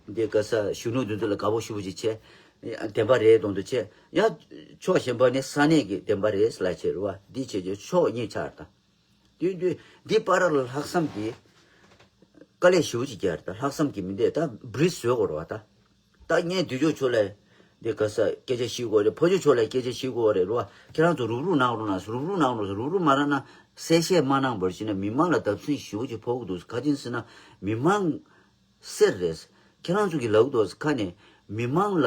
འདི་ག་ས་གཞོན་ནུ་འདི་ཚོ་ལ་དགའ་པོ་ཞེ་པོ་ཅིག་བྱས། བདེན་པ་རེད་མདོག་མདོག་བྱས། ཡང་ཕྱོགས་གཞན་པ་ནི་ས་གནས་ཀྱི་བདེན་པ་རེད་ལབ་བྱས་རེད་བ། འདི་བྱས་རྗེས་ཕྱོགས་གཉིས་ཆགས་ད། དེ་དུས་འདི་བར་ལ་ལྷག་བསམ་གྱིས་དཀའ་ལས་ཞེ་པོ་ཅིག་རྒྱག་རེད་ད། ལྷག་བསམ་གྱིས་མི་འདས་ད་བྲིས་བཟོས་དགོས་རེད་བ་ད། ད་ངས་དུས་ཕྱོགས་ཕྱོགས་ལ་འདི་ག་ས་སྐད་ཆ་བཤད་དགོས་རེད། ཕོ་ཕྱོགས་ཕྱོགས་ལ་སྐད་ཆ་བཤད་དགོས་རེད་རོ། ཁྱེད་རང་ཚོ་རུབ་རུབ་གནང་རོགས་གནང་། རུབ་རུབ་གནང་རོགས། རུབ་རུབ་མ་གནང་ན་གསལ་བཤད་མ་གནང་བར་བྱས་ན་མི་མང་ལ་བརྡབ་གསིག་ཞེ་པོ་ཅིག་ཕོག་གི་འདུག་ག་ཅི་ཡིན་ཟེར་ན་མི་མང་གསེར་རེད། ཁྱེད་རང་ཚོ་གིས་ལབ་འདུག་ཁ་ནས་མི་མང་ལ་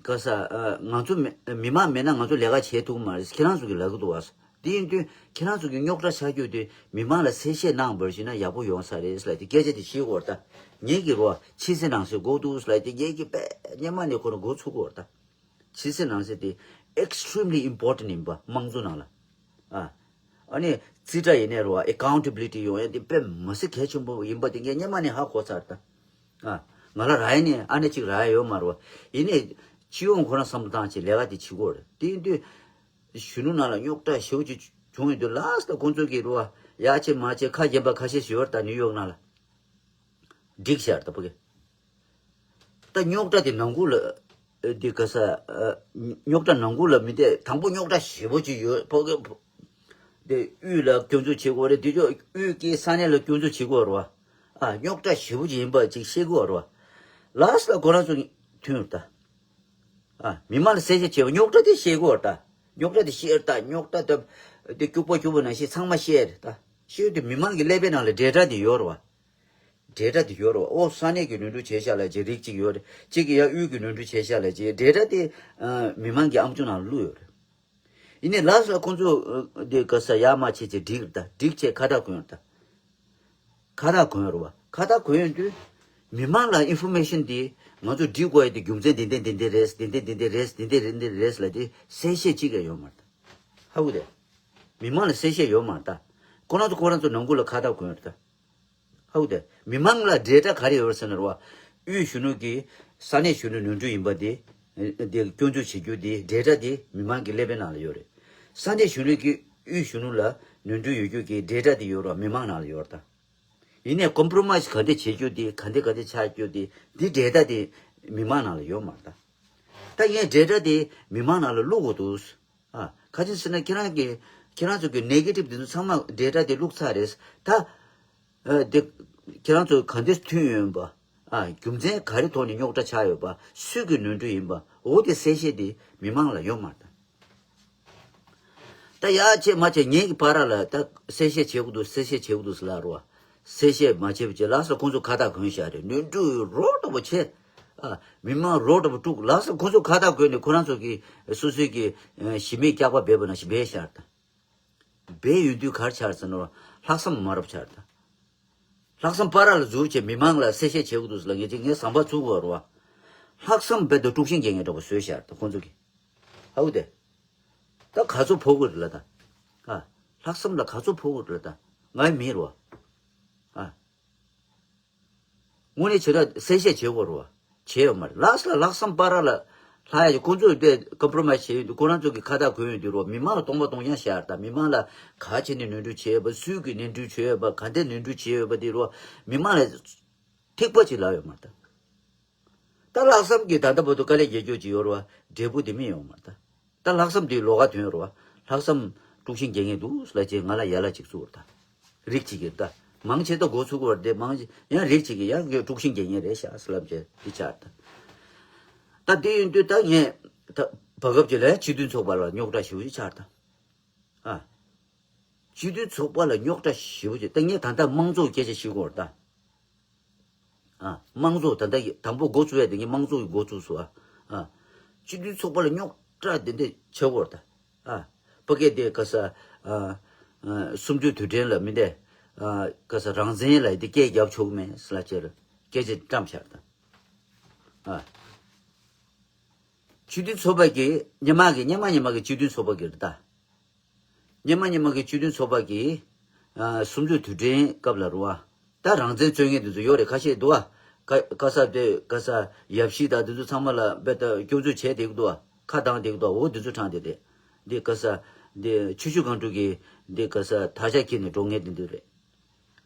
ག་ས་ཨ། ང་ཚོ་མི་མི་མང་མེད་ན་ང་ཚོ་ལས་ཀ་བྱེད་ཐུབ་མ་རེད། ཁྱེད་རང་ཚོ་གིས་ལབ་གི་འདུག་བ། དེ་ཡིན་དུས་ཁྱེད་རང་ཚོ་གི་རྙོག་དྲ་ཆགས་རྒྱུ་དེ་མི་མང་ལ་གསལ་བཤད་གནང་བར་བྱས་ན་ཡག་པོ་ཡོང་ས་རེད་ལབ་དེ་སྐད་ཆ་དེ་བཤད་དགོས་རེད་ད། ངེད་ཀྱི་རོ་ཕྱི་གསལ་ནང་གསལ་དགོས་འདུག་ལབ་དེ་ངེད་ཀྱི་དཔེ་སྔོན་མ་ནས་ཁོ་རང་འགོ་ཚུགས་དགོས་རེད་ད། ཕྱི་གསལ་ནང་གསལ་དེ་extremely important ཡིན་པ་དམངས་གཙོ་ནང་ལ། ཨ། ཨ་ནི་རྩིས་ཁྲ་ཡིན་ནའི་རོ་accountability ཡོང་ཡ་དེ་དཔེ་མི་སྲིད་གལ་ཆེན་པོ་ཡིན་པ་དེ་ངས་སྔོན་མ་ནས་ཧ་གོ་ཚར་ད། ཨ། ང་ལ་རག་ཡ་ནི་ཨ་ནི་གཅིག་རག་ཡ་ཡོད་མ་རེད་བ། ཡིན་ནའི་སྤྱི་ཡོངས་ཁོ་རང་བསམ་བློ་བཏང་བྱས་ལས་ཀ་དེ་བྱེད་དགོས་རེད། དེ་ཡིན་དུས་གཞོན་ནུ་ནང་ལ་རྙོག་དྲ་ཞེ་པོ་ཅིག་བྱུང་ཡོད་དུས་ལ་སྟ་ཁོང་ཚོ་གིས་རོ་ཡ་ཆེ་མ་ཆེ་ཁ་རྒྱན་པ་ཁ་ཤས་ཤིག་ཡོད་རེད་ད། ནིའུ་ཡོག་ནང་ལ་འགྲིག་ཤར་ད་ཕ་གི། ད་རྙོག་དྲ་དེ་ནང་ཁུལ་ལ་འདི་ག་ས་རྙོག་དྲ་ནང་ཁུལ་ལ་མི་དེ་དང་པོ་རྙོག་དྲ་ཞེ་པོ་ཅིག་ཡོད་ཕ་གི། དེ་དབུས་ལ་སྐྱོན་འཛུགས་བྱེད་དགོས་རེད། དེ་ཚོ་དབུས་ཀྱི་ས་གནས་ལ་སྐྱོན་འཛུགས་བྱེད་དགོས་རེད་བ། ཨ། རྙོག་དྲ་ཞེ་པོ་ཅིག་ཡིན་པ་ཅིག་ཤེས་དགོས་རེད་བ། ལ་སྟ་ཁོ་རང་ཚོ་མཐུན་རེད་ད། ཨ། མི་མང་ལ་གསལ་བཤད་བྱེད་པ་རྙོག་དྲ་དེ་ཤེས་དགོས་རེད་ད། རྙོག་དྲ་དེ་ཤེས་རེད་ད། རྙོག་དྲ་དེ་དེ་སྐྱུག་པ་སྐྱུག་པ་ནང་བཞིན་ཚང་མ་ཤེས་རེད་ད། ཤེས་དུས་མི་མང་གི་ཀླད་པའི་ནང་ལ་འབྲེལ་སྒྲ་དེ་ཡོད་རེད་བ། འབྲེལ་སྒྲ་དེ་ཡོད་རེད་བ། ཨོ་ས་གནས་ཀྱི་ནོར་འཁྲུལ་བྱས་ཤག་ལབ་ཅིག་རིགས་གཅིག་ཡོད་རེད། གཅིག་གིས་ཡང་དབུས་ཀྱི་ནོར་འཁྲུལ་བྱས་ཤག་ལབ་ཅིག་འབྲེལ་སྒྲ་དེ་ཨ། མི་མང་གི་ཨམ་ཅོག་ནང་བླུགས་ཡོད་རེད། ཡིན་ནའི་ལ་སྟ་ཁོང་ཚོ་འདི་ག་ས་ཡར་མར་བྱས་བྱས་འགྲིག་རེད་ད། འགྲིག་བྱས་ཁ་བཏགས་གོན་རེད་ད། ཁ་བཏགས་གོན་རེད་བ། ཁ་བཏགས་གོན་ཡོང་དུས་མི་མང་ལ་ཨིན་ཕོར་མེ་ཤན་འདི་ང་ཚོ་འགྲིག་དགོས་ཡ་དེ་རྒྱུ་མཚན་འདི་འདི་འདི་འདི་རེད། འདི་འདི་འདི་འདི་རེད། འདི་འདི་འདི་འདི་རེད་ལབ་དེ་གསལ་བཤད་གཅིག་ཀྱང་ཡོད་མ་རེད་ད། ཧ་གོ་དེ། མི་མང་ལ་གསལ་བཤད་ཡོད་མ་རེད་ད། ཁོ་རང་ཚོ་ཁོ་རང་ཚོ་ནང་ཁུལ་ལ་ཁ་བཏགས་གོན་རེད་ད། ཧ་གོ་དེ། མི་མང་ལ་འབྲེལ་སྒྲ་ག་རེ་ཡོད་ཟེར་ན་རེད་བ། དབུས་གཞོན་ནུ་གིས་ས་གནས་གཞོན་ནུ་ནོར་འཁྲུལ་ཡིན་པ་དེ། དེ་སྐྱོན་འཛུགས་བྱེད་རྒྱུ་དེ་འབྲེལ་སྒྲ་དེ་མི་མང་གི་ཀླད་པའི་ནང་ལ་ཡོད་རེད། ས་གནས་གཞོན་ནུ་གིས་དབུས་གཞོན་ནུ་ལ་ནོར་འཁྲུལ་ཡོད་རྒྱུ་གི་འབྲེལ་སྒྲ་དེ་ཡོད་རེད་བ། མི་མང་ནང་ལ་ཡོད་རེད་ད། ཡིན་ནའི་ཀོམ་པྲོ་མའེ་སི་ག་འདྲ་བྱེད་རྒྱུ་དེ་ག་འདྲ་ག་འདྲ་ཆགས་རྒྱུ་དེ་འདི་འབྲེལ་སྒྲ་དེ་མི་མང་ནང་ལ་ཡོད་མ་རེད་ད། ད་ངས་འབྲེལ་སྒྲ་དེ་མི་མང་ནང་ལ་བླུག་དགོས་འདུག་ཨ། ག་ཅི་ཟེར་ན་ཁྱེད་རང་གི་ཁྱེད་རང་ཚོ་གི་ནེ་གེ་ཊིབ་དེ་ཚོ་ཚང་མ་འབྲེལ་སྒྲ་དེ་བླུགས་ཚར་རེད་ད། ཨ། དེ་ཁྱེད་རང་ཚོ་ག་འདྲས་མཐུན་ཡོད་པ། ཨ། རྒྱུ་མཚན་ག་རེ་ཐོག་ནས་རྙོག་དྲ་ཆགས་ཡོད་པ། སུས་ཀྱི་ནོར་འཁྲུལ་ཡིན་པ། འོ་དེ་གསལ་བཤད་དེ་མི་མང་ལ་ཡོད་མ་རེད་ད། ད་ཡ་བྱས་མ་བྱས་ངེད་ཀྱི་བར་ལ་ད་གསལ་བཤད་བྱེད་དགོས་འདུག་གསལ་བཤད་བྱེད་དགོས་འདུག་ཟེར་ལབ་རོ། གསལ་བཤད་མ་བྱས་པ་བྱས་ལ་སོགས་ཁོང་ཚོ་ཁ་བཏགས་གོན་བཞག་རེད། ནོར་འཁྲུལ་རོ་འདྲ་པོ་བྱས། ཨ། མི་མང་རོ་འདྲ་པོ་དཀྲུགས་ལ་སོགས་ཁོང་ཚོ་ཁ་བཏགས་གོན་ནས་ཁོ་རང་ཚོ་གི་སོ་སོའི་གི་ཞི་མིའི་སྐྱག་པ་སྦས་པ་ནང་བཞིན་སྦས་བཞག་རེད་ད། སྦས་ཡོང་དུས་ག་རེ་ཆགས་རེད་ཟེར་ན་ལྷག་བསམ་མ་རབས་ཆགས་རེད་ད། ལྷག་བསམ་སྤར་ར་ལ་འཛུལ་བྱས་མི་མང་ལ་གསལ་བཤད་བྱེད་དགོས་འདུག་ཟེར་ལབ་ངེད་ཅིག་ངས་ཟམ་པ་བཙུགས་དགོས་རེད་བ། ལྷག་བསམ་རྦད་དེ་དཀྲུག་ཤིང་རྒྱག་མཁན་འདྲ་པོ་བཟོས་བཞག་རེད་ད་ཁོང་ཚོ་གིས། ཧ་གོ་དེ། ད་ག་ཚོད་ཕོག་གི་རེད་ལ་ད། ཨ། ལྷག་བསམ་ལ་ག་ཚོད་ཕོག་གི་རེད་ད། ང་ཡི་མི་རེད་བ། ཨ། དངོས་གནས་བྱེད་ད་གསལ་བཤད་བྱེད་དགོས་རེད་བ། བྱས་ཡོད་མ་རེད། ལགས་ལ་ལྷག་བསམ་སྤར་ར་ལ། ལྷག་ཡ་ཁོང་ཚོས་དཔེ་ཀམ་པོ་རོ་མའི་སི་བྱེད་ཡོད་དུས་ཁོ་རང་ཚོ་གི་ཁ་བཏགས་གོན་ཡོད་དུས་རོ། མི་མང་ལ་སྟོང་པ་སྟོང་རྐྱང་བཤད་ཡ་རེད་ད། མི་མང་ལ་ག་བྱས་ནས་ནོར་འཁྲུལ་བྱས་ཡོད་པ། སུས་གི་ནོར་འཁྲུལ་བྱས་ཡོད་པ། ག་འདྲས་ནོར་འཁྲུལ་བྱས་ཡོད་པ་དེ་རོ། མི་མང་ལ་ཐིག་པ་ཅིག་ལབ་ཡོད་མ་རེད་ད། ད་ལྷག་བསམ་གྱིས་ད་ལྟ་བར་དུ་དཀའ་ལས་རྒྱག་རྒྱུ་ཅིག་ཡོད་རེད་བ། འབྲས་བུ་དེ་མི་ཡོང་མ་རེད་ད། ད་ལྷག་བསམ་དེའི་ལོགས་ཀ་དོན་རེད་བ། ལྷག་བསམ་དཀྲུག་ཤིང་རྒྱག་མཁན་འདུག་ཟེར་ལབ་བྱས་ང་ལ་ཡ་ལ་ཅིག་བཙུགས་རེད་ད། རིགས་གཅིག་གིས་ད། མང་ཆེ་ད་འགོ་ཚུགས་ཀྱི་རེད་དེ། མང་ཆེ་ཡང་རིགས་གཅིག་གིས་ཡང་དཀྲུག་ཤིང་རྒྱག་མཁན་རེད་ཤག་ཟེར་ལབ་བྱས་དེ་ཆགས་རེད་ད། ད་དེ་ཡིན་དུས་ད་ངས་ད་བར་སྐབས་ཅིག་ལ་སྤྱི་མཐུན་ཚོགས་པ་ལ་རྙོག་དྲ་ཞེ་པོ་ཅིག་ཆགས་རེད་ད། ཨ། སྤྱི་མཐུན་ཚོགས་པ་ལ་རྙོག་དྲ་ཞེ་པོ་ཅིག་ད་ངས་ད་ལྟ་དམངས་གཙོ་སྐད་ཆ་བཤད་ཀྱི་ཡོད་རེད་ད། ཨ། དམངས་གཙོ་ད་ལྟ་ཡི་དང་པོ་འགོ་བཙུགས་ཡ་དེ་ངས་དམངས་གཙོ་གི་འགོ་བཙུགས་སོང་། ཨ། ཨ། སྤྱི་མཐུན་ཚོགས་པ་ལ་རྙོག་དྲ་དེ་འདྲ་བྱེད་དགོས་རེད་ད། ཨ། ཕ་གི་དེ་ག་ས། ཨ། ཨ། གསུམ་བཅུ་དུས་དྲན་ལ་མི་འདྲ། ཨ། ག་ས་རང་བཙན་ལ་དེ་སྐད་རྒྱབ་ཆོག་གི་མེད་ཟེར་ལབ་བྱས་སྐད་ཆ་བཀྲམ་བཞག་ད། ཨ། སྤྱི་མཐུན་ཚོགས་པ་གི་སྔོན་མ་གི་སྔོན་མ་སྔོན་མ་གི་སྤྱི་མཐུན་ཚོགས་པ་གི་རེད་ད། སྔོན་མ་སྔོན་མ་གི་སྤྱི་མཐུན་ཚོགས་པ་གི། ཨ། གསུམ་བཅུ་དུས་དྲན་སྐབས་ལ་རེད་བ། ད་རང་བཙན་རྩོད་མཁན་དེ་ཚོ་ཡོད་རེད། ཁ་ཤས་འདུག་བ། ཀ་ཀ་ས་དེ་ག་ས་ཡབ་གཞིས་དང་དེ་ཚོ་ཚང་མ་ལ་དཔེ་ད་སྐྱོན་འཛུགས་བྱས་བསྡད་ཀྱི་འདུག་བ། ཁ་གདངས་བསྡད་ཀྱི་འདུག་བ། འོ་དེ་ཚོ་དྲངས་བསྡད་རེད། འདི་ག་ས། འདི་ཆུ་ཤུར་སྒང་དྲུག་གི་འདི་ག་ས་དར་ཆ་འཁྱེར་ནས་འགྲོ་མཁན་དེ་འདུག་རེད།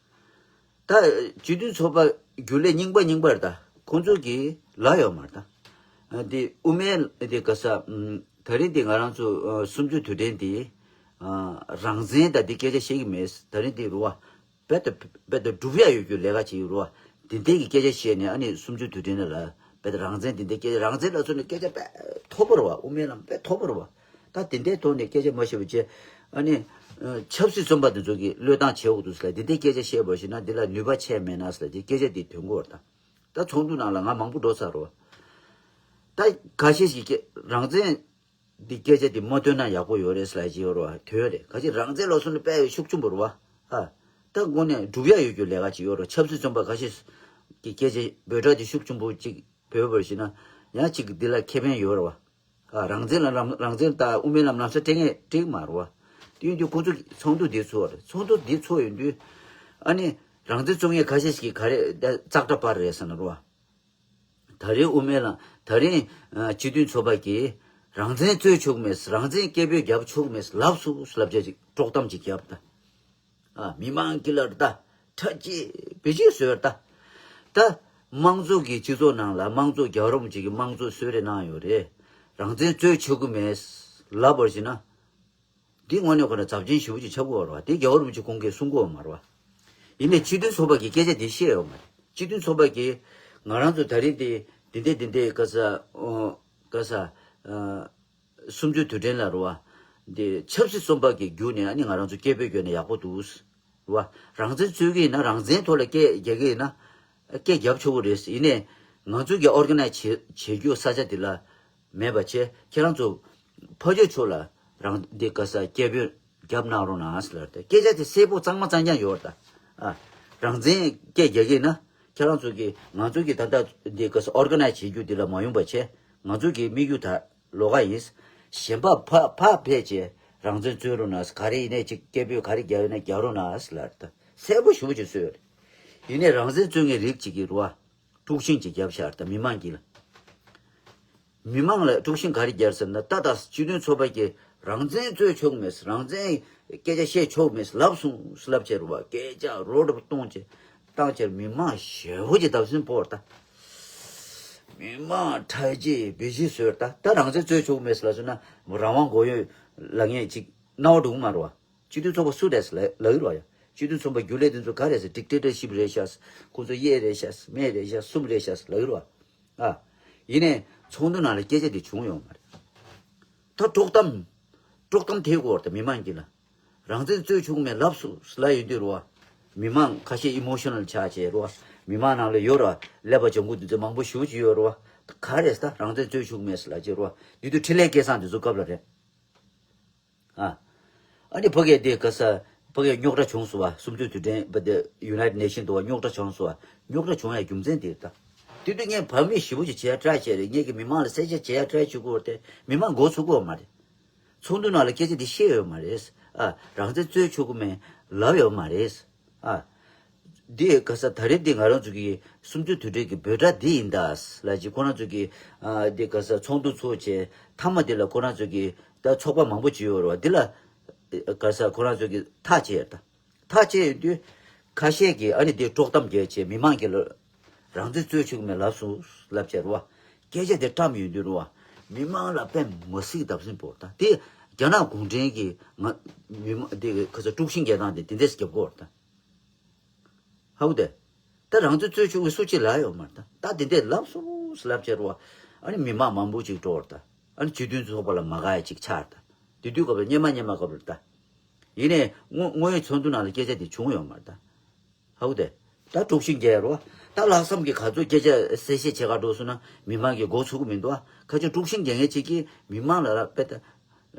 ད་སྤྱི་མཐུན་ཚོགས་པ་རྒྱུན་ལས་རྙིང་པ་རྙིང་པ་རེད་ད། ཁོང་ཚོ་གིས་ལབ་ཡོད་མ་རེད་ད། ཨ། འདི་དབུ་མའི་འདི་ག་ས། ཨམ། ད་རིང་འདི་ང་རང་ཚོ། ཨ། གསུམ་བཅུ་དུས་དྲན་འདི། ཨ། རང་བཙན་དང་འདི་སྐད་ཆ་བཤད་ཀྱི་མེད། ད་རིང་འདི་རུ་བ། རྦད་དེ་རྦད་དེ་སྒྲུབ་ཡ་ཡོད་རྒྱུ་ལས་ཀ་ཅིག་ཡོད་རུ་བ། འདི་འདྲའི་གི་སྐད་ཆ་བཤད་ནས། ཨ་ནི་གསུམ་བཅུ་དུས་དྲན་ལ་རྦད་དེ་རང་བཙན་འདི་འདྲའི་སྐད་ཆ། རང་བཙན་ལ་མཚོན་ནས་སྐད་ཆ་དཔེ་མཐོ་པོ་རུ་བ། དབུ་མའི་ལམ་དཔེ་མཐོ་པོ་རུ་བ། ད་དེ་འདྲའི་ཐོག་ནས་སྐད་ཆ་མ་བཤད་པ་བྱས། ཨ་ནི། ཨ། ཆབ་སྲིད་བཙོན་པ་དེ་ཚོ་གིས་བློས་བཏང་བྱེད་འོག་ཏུ་ཟེར་ལ་དེ་འདྲའི་སྐད་ཆ་བཤད་པར་བྱས་ན་འདི་ལ་ནུས་པ་ཆེ་མེད་ན་ཟེར་ལ་དེ་སྐད་ཆ་དེ་ཐོན་གོ་བར་དང་། ད་ཚོགས་འདུ་ནང་ལ་ང་མང་པོ་འགྲོ་ཚར་རོ། ད་ཁ་ཤས་ཤིག་གིས་རང་བཙན་འདི་སྐད་ཆ་དེ་མ་ཐོན་ན་ཡག་པོ་ཡོད་རེད་ཟེར་ལ་ཅིག་ཡོད་རོ། ཐོན་རེད། ཁ་ཅིག་རང་བཙན་ལབ་སོང་ན་དཔེ་ཤུགས་ཆེན་པོ་རེད་བ། ཨ། ད་དངོས་གནས་སྒྲུབ་ཡ་ཡོད་རྒྱུ་ལས་ཀ་ཅིག་ཡོད་རོ། ཆབ་སྲིད་བཙོན་པ་ཁ་ཤས་ཀྱི་སྐད་ཆ་འབོད་སྒྲ་དེ་ཤུགས་ཆེན་པོ་ཅིག་བོས་པར་བྱས་ན་ཡང་ཅིག་འདི་ལ་ཁེ་ཕན་ཡོད་རེད་བ། ཨ། རང་བཙན་ལ་རང་རང་བཙན་ད་དབུ་མའི་ལམ་ལམ་སང་སྤྲད་མཁན་སྤྲད་ཀྱི་མ་རེད་བ། དེ་ཡིན་དུས་ཁོང་ཚོ་ཚོགས་འདུ་འདི་ཚོགས་རེད། ཚོགས་འདུ་འདི་ཚོགས་ཡོང་དུས། ཨ་ནི་རང་བཙན་རྩོད་མཁན་ཁ་ཤས་ཤིག་གིས་ག་རེ་ད་ཙག་སྒྲ་པར་རེད་ཟེར་ན་རེད་བ། ད་རིང་དབུ་མའི་ལམ། ད་རིང་། ཨ། སྤྱི་མཐུན་ཚོགས་པ་གིས་རང་བཙན་རྩོད་ཆོག་མེད། རང་བཙན་སྐད་འབོད་རྒྱབ་ཆོག་མེད་ལབ་སོང་ལབ་བྱས་ཅིག་དཀྲོག་གཏམ་ཅིག་བརྒྱབ་ད། ཨ། མི་མང་གི་ལ་ད་ཁྲ་ཅིག་བེ་ཅིག་བཟོས་ད། ད་དམངས་གཙོ་གི་སྤྱི་ཚོགས་ནང་ལ་དམངས་གཙོ། རྒྱལ་བ་རིན་པོ་ཆེ་གིས་དམངས་གཙོ་གསོལ་རས་གནང་ཡོད་རེད། རང་བཙན་རྩོད་ཆོག་གི་མེད་ལབ་པར་བྱས་ན། འདི་དངོས་གནས་ཁོ་ན་ཚབས་ཆེན་ཞེ་པོ་ཅིག་ཆགས་ཀྱི་ཡོད་རེད་བ། དེ་རྒྱལ་བ་རིན་པོ་ཆེ་ཁོང་གིས་གསུང་གི་ཡོད་མ་རེད་བ། ཡིན་ནའི་སྤྱི་མཐུན་ཚོགས་པ་གིས་སྐད་ཆ་འདི་བཤད་ཡོད་མ་རེད། སྤྱི་མཐུན་ཚོགས་པ་གིས་ང་རང་ཚོ་ད་རིང་འདི་འདི་འདི་འདི་ག་ས། ཨོ། ག་ས། ཨ། གསུམ་བཅུ་དུས་དྲན་ལ་རེད་བ། འདི་ཆབ་སྲིད་བཙོན་པ་གི་བརྒྱུད་ནས་ཨ་ནི་ང་རང་ཚོ་སྐད་འབོད་བརྒྱབ་ན་ཡག་པོ་འདུག་རེད་བ། རང་བཙན་རྩོད་ཀྱི་ཡིན་ན། རང་བཙན་ཐོག་ལ་སྐད་རྒྱག་གི་ཡིན་ན་སྐད་རྒྱབ་ཆོག་གི་རེད། ཡིན་ནའི་ང་ཚོ་གི་ཨོར་ག་ནའི་ཛི་བྱེད་བྱེད་རྒྱུ་ས་ཆ་འདི་ལ་མེད་པ་བྱས། ཁྱེད་རང་ཚོ་ཕར་ཕྱོགས་ཕྱོགས་ལ་རང་འདི་ག་ས་སྐད་འབོད་རྒྱབ་གནང་རོགས་གནང་ཟེར་ལབ་རེད། སྐད་ཆ་དེ་གསལ་པོ་གཙང་མ་གཙང་རྐྱང་ཡོད་རེད་ད། ཨ། རང་བཙན་སྐད་རྒྱག་གི་ཡིན་ན་ཁྱེད་རང་ཚོ་གི་ང་ཚོ་གི་ད་ལྟ་འདི་ག་ས་ཨོར་ག་ནའི་ཛི་བྱེད་རྒྱུ་འདི་ལ་མ་ཡོང་པ་བྱས། ང་ཚོ་གི་དམིགས་ཡུལ་ད་ལོགས་ཀ་ཡིན། གཞན་པ་ཕར་ཕར་ཕེབས་བྱས་རང་བཙན་རྩོད་རོགས་གནང་། ག་རེ་ཡིན་ནའི་ཅིག་སྐད་འབོད་ག་རེ་རྒྱག་ཡོད་ན་རྒྱག་རོགས་གནང་ཟེར་ལབ་རེད་ད། གསལ་པོ་ཞེ་པོ་ཅིག་གསུངས་ཡོད་རེད། ཡིན་ནའི་རང་བཙན་རྩོད་མཁན་རིགས་གཅིག་གིས་རེད་བ། དཀྲུག་ཤིང་ཅིག་བརྒྱབ་བཞག་རེད་ད། མི་མང་གིས་ལ། མི་མང་ལ་དཀྲུག་ཤིང་ག་རེ་བརྒྱབ་ཟེར་ན། ད་ད་སྤྱི་མཐུན་ཚོགས་པ་གིས་རང་བཙན་རྩོད་ཆོག་མེད། རང་བཙན་སྐད་ཆ་བཤད་ཆོག་མེད་ལབ་སོང་ལབ་བྱས་རེད་བ། སྐད་ཆ་རོ་འདྲ་པོ་གཏོང་བྱས་བཏང་བྱས་མི་མང་ཞེ་པོ་ཅིག་བརྡབ་གསིག་ཕོག་རེད་ད། མི་མང་ཁྲ་ཆིལ་བེ་ཆིལ་བཟོས་རེད་ད། ད་རང་བཙན་རྩོད་ཆོག་མེད་ལབ་སོང་ན་རང་དབང་གོ་ཡོད་ལབ་མཁན་ཅིག་རྣ་བ་འགྲོ་གི་མ་རེད་བ། སྤྱི་མཐུན་ཚོགས་པ་སུ་རེད་ཟེར་ལབ་ལབ་ཀྱི་རེད་བ་ཡ། སྤྱི་མཐུན་ཚོགས་པ་རྒྱུན་ལས་དེ་ཚོ་ག་རེད་ཟེར། ཌིག་ཊེ་ཊར་ཤིབ་རེད་ཤག་ཁོང་ཚོ་གཡས་རེད་ཤག་མས་རེད་ཤག་གསུམ་རེད་ཤག་ལབ་ཀྱི་རེད་བ། ཨ། ཡིན་ནའི་ཚོགས་འདུ་ནང་ལ་སྐད་ཆ་དེ་བྱུང་ཡོད་མ་རེད། ད་དཀྲོག་གཏམ། དཀྲོག་གཏམ་ཐེབས་ཀྱི་ཡོད་རེད་ད་མི་མང་གི་ལ། རང་བཙན་རྩོད་ཆོག་མེད་ལབ་སོང་ལབ་ཡོང་དུས་རེད་བ། མི་མང་ཁ་ཤས་ཨི་མོ་ཤ་ནལ་ཆགས་བྱས་རེད་བ། མི་མང་ནང་ལ་ཡོད་རེད་བ། ཀླད་པ་ལྗང་ཁུ་དེ་ཚོ་མང་པོ་ཞེ་པོ་ཅིག་ཡོད་རེད་བ། ག་རེ་ཟེར། ད་རང་བཙན་རྩོད་ཆོག་མེད་ལབ་བྱས་རེད་བ། དེ་དུས་འཕྲིན་ལས་སྐལ་བཟང་དེ་ཚོ་སྐབས་ལ་རེད། ཨ། ཨ་ནི་ཕ་གིར་དེ་ག་ས། ཕ་གིར་རྙོག་དྲ་བྱུང་སོང་བ། གསུམ་བཅུ་དུས་དྲན་པ་དེ་ཡུ་ནའི་ཊེཌ་ནེ་ཤན་དུ་བ་རྙོག་དྲ་བྱུང་སོང་བ། རྙོག་དྲ་བྱུང་ཡ་རྒྱུ་མཚན་དེ་རེད་ད། དེ་དུས་ངས་བར་མི་ཞེ་པོ་ཅིག་བྱེད་ཡ་ཊ་རའི་བྱས་རེད། ངས་ཀྱི་མི་མང་ལ་གསལ་ཆ་བྱེད་ཡ་ཊ་རའི་བྱེད་ཀྱི་ཡོད་རེད་དེ། མི་མང་མགོ་ཚོས་ཀྱི་ཡོད་མ་རེད། ཚོགས་འདུ་ནང་ལ་སྐད་ཆ་འདི་བཤད་ཡོད་མ་རེད། ཨ། རང་བཙན་རྩོད་ཆོག་གི་མེད་ལབ་ཡོད་མ་རེད། ཨ། འདི་ག་ས་ད་རེས་འདི་ང་རང་ཚོ་གི་གསུམ་བཅུ་དུས་དྲན་གྱི་འབོད་སྒྲ་འདི་ཡིན་ད་ལ་ཅིག་ཁོ་རང་ཚོ་གི་ཨ་འདི་ག་ས་ཚོགས་འདུ་ཚོགས་བྱས་མཐའ་མ་འདི་ལ་ཁོ་རང་ཚོ་གི་ད་ཚོགས་པ་མང་པོ་ཅིག་ཡོད་རེད་བ། འདི་ལ་ག་ས་ཁོ་རང་ཚོ་གི་ཐག་བཅད་ཡོད་ད། ཐག་བཅད་ཡོད་དུས་ཁ་ཤས་ཀྱིས་ཨ་ནི་འདི་དཀྲོག་གཏམ་རྒྱག་བྱས་མི་མང་གི་ལ་རང་བཙན་རྩོད་ཆོག་གི་མེད་ལབ་སོང་ལབ་བྱས་རེད་བ། སྐད་ཆ་དེ་བཀྲམ་ཡོད་དུས་རེད་བ། མི་མང་ལ་དཔེ་མ་སྲིད་བརྡབ་གསིག་ཕོག་ད། དེ་རྒྱ་ནག་གུང་ཁྲན་གྱི་ང་མི་མང་དེ་ག་ས་དཀྲུག་ཤིང་རྒྱག་སྟངས་དེ་དེ་འདྲས་རྒྱབ་དགོས་རེད་ད། ཧའུ་དེ། ད་རང་ཚོ་རྩོད་ཆོག་གི་སུ་གཅིག་ལ་ཡོད་མ་རེད་ད། ད་དེ་འདྲས་ལབ་སོང་ལབ་བྱས་རེད་བ། ཨ་ནི་མི་མང་མང་པོ་ཅིག་འགྲོ་བ་རེད་ད། ཨ་ནི་སྤྱི་མཐུན་ཚོགས་པ་ལ་མ་དགའ་ཡ་ཅིག་ཆགས་རེད་ད། དེ་དུས་སྐབས་ལ་སྙན་མ་སྙན་མ་སྐབས་རེད་ད། ཡིན་ནའི་དངོས་དངོས་ཡོད་ཚོགས་འདུ་ནང་ལ་སྐད་ཆ་དེ་བྱུང་ཡོད་མ་རེད་ད། ཧའུ་དེ། ད་དཀྲུག་ཤིང་རྒྱག་རོ། ད་ལྷག་བསམ་གྱི་ག་ཚོད་སྐད་ཆ་གསལ་བཤད་བྱེད་ག་འགྲོ་སོང་ན་མི་མང་གི་མགོ་ཚོས་ཀྱི་མི་འདུག་ཨ། ཁ་ཆེ་དཀྲུག་ཤིང་རྒྱག་མཁན་ཅིག་གིས་མི་མང་ལ་ར་དཔེ་ད།